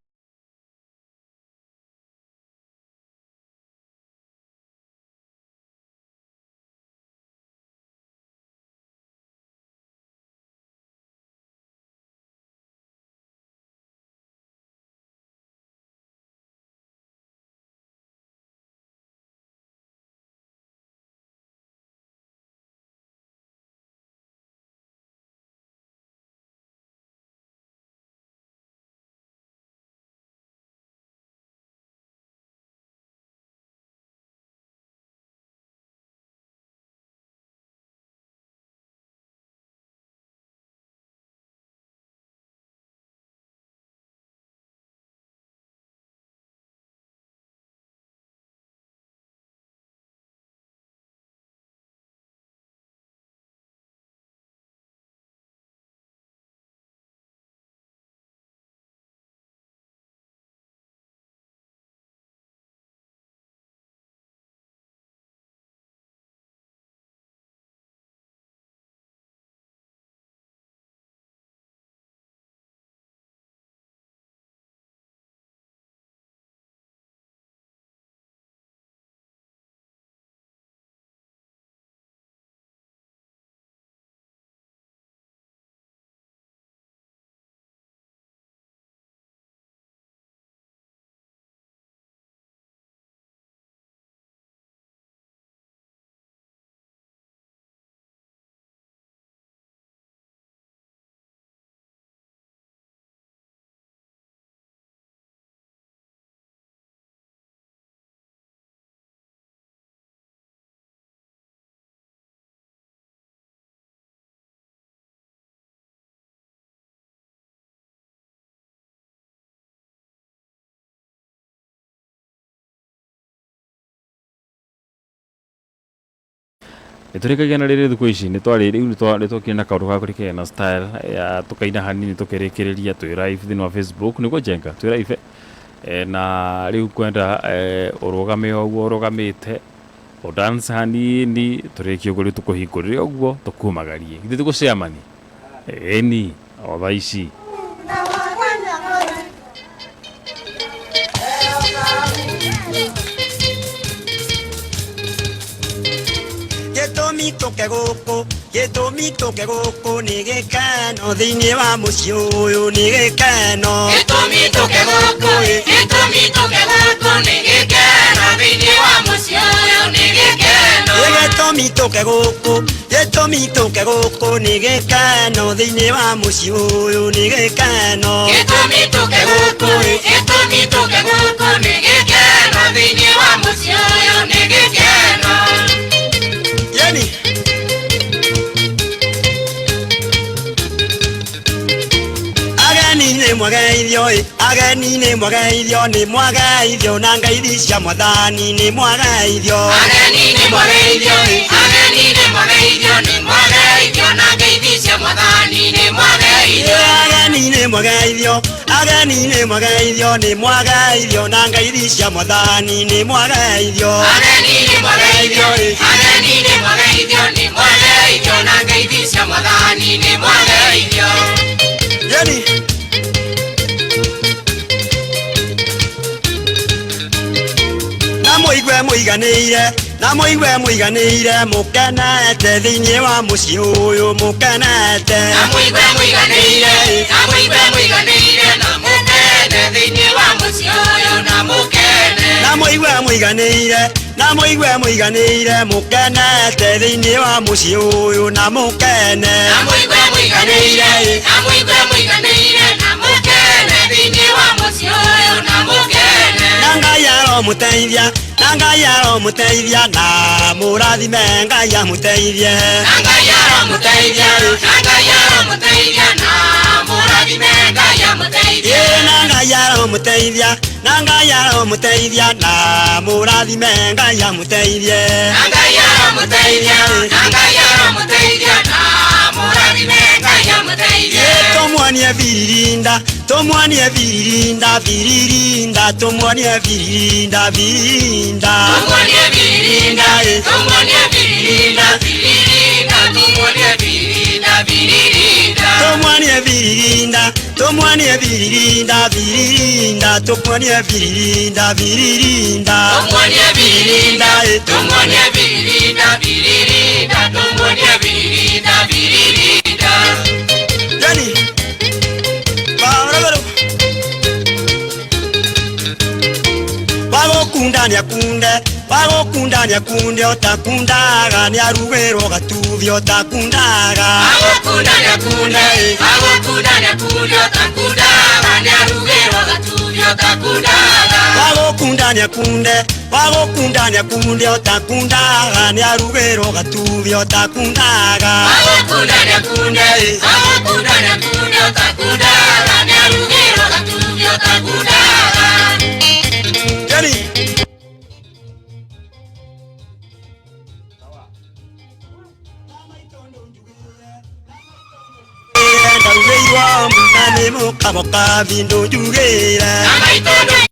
Nĩ tũrĩkagia na rĩrĩ thikũ ici nĩ twarĩ rĩu nĩ twokire na kaũndũ ga kũrĩkagia na style ya tũkaina hanini tũkĩrĩkĩrĩria twĩ live thĩinĩ wa Facebook nĩguo Njenga twĩ live na rĩu kwenda ũrũgame o ũguo ũrũgamĩte ũdance hanini tũrĩkie ũguo rĩu tũkũhingũrĩre ũguo tũkumagarie githĩ tiguo chairman? Ĩni o thaa ici. Gĩtũmi tũke gũkũ Gĩtũmi tũke gũkũ nĩ gĩkeno thĩinĩ wa mũciĩ ũyũ nĩ gĩkeno. Gĩtũmi tũke gũkũ, gĩtũmi tũke gũkũ nĩ gĩkeno thĩinĩ wa mũciĩ ũyũ nĩ gĩkeno. Gĩtũmi tũke gũkũ, gĩtũmi tũke gũkũ nĩ gĩkeno thĩinĩ wa mũciĩ ũyũ nĩ gĩkeno. Gĩtũmi tũke gũkũ, gĩtũmi tũke gũkũ nĩ gĩkeno thĩinĩ wa mũciĩ ũyũ nĩ gĩkeno. Yani ageni nĩ mwageithio ĩ, ageni nĩ mwageithio, nĩ mwageithio na ngeithi cia mwathani nĩ mwageithio. Ageni nĩ mwageithio ĩ, ageni nĩ mwageithio, nĩ mwageithio na ngeithi cia mwathani nĩ mwageithio. Ageni nĩ mwageithio, ageni nĩ mwageithio, nĩ mwageithio na ngeithi cia mwathani nĩ mwageithio. Ageni nĩ mwageithio ĩ, ageni nĩ mwageithio, nĩ mwageithio na ngeithi cia mwathani nĩ mwageithio. Yani na mũigue mũiganĩire, na mũigue mũiganĩire, mũkenete thĩinĩ wa mũciĩ ũyũ mũkenete. Na mũigue mũiganĩire, na mũigue mũiganĩire, na mũkene thĩinĩ wa mũciĩ ũyũ na mũkene. Na mũigue mũiganĩire, na mũigue mũiganĩire, mũkenete thĩinĩ wa mũciĩ ũyũ na mũkene. Na mũigue mũiganĩire, na mũigue mũiganĩire, na mũkene thĩinĩ wa mũciĩ ũyũ na mũkene. Na Ngai aromũteithia, na Ngai aromũteithia, na mũrathime Ngai amũteithie. Na Ngai aromũteithia, na Ngai aromũteithia, na mũrathime Ngai amũteithie. Na Ngai aromũteithia, na Ngai aromũteithia, na mũrathime Ngai amũteithie. Na Ngai aromũteithia, na Ngai aromũteithia, na mũrathime Ngai amũteithie. Tũmuonie biririnda, tũmuonie biririnda, biririnda, tũmuonie biririnda, biririnda. Tũmuonie biririnda, tũmuonie biririnda, biririnda, tũmuonie biririnda, biririnda. Tũmuonie biririnda, tũmuonie biririnda, biririnda, tũmuonie biririnda, biririnda. Tũmuonie biririnda, tũmuonie biririnda, biririnda, tũmuonie biririnda, biririnda. Yani wagũkunda nĩakunde, wagũkunda nĩakunde, ũtakundaga nĩarugĩrwo gatuthi ũtakundaga. Wagũkunda nĩakunde, wagũkunda nĩakunde, ũtakundaga nĩarugĩrwo gatuthi ũtakundaga. Wagũkunda nĩakunde, wagũkunda nĩakunde, ũtakundaga nĩarugĩrwo gatuthi ũtakundaga. Wagũkunda nĩakunde, wagũkunda nĩakunde, ũtakundaga nĩarugĩrwo gatuthi ũtakundaga. Yani ndaugĩirwo muna nĩ mũkaboka bindu njugĩre. Na maitũ.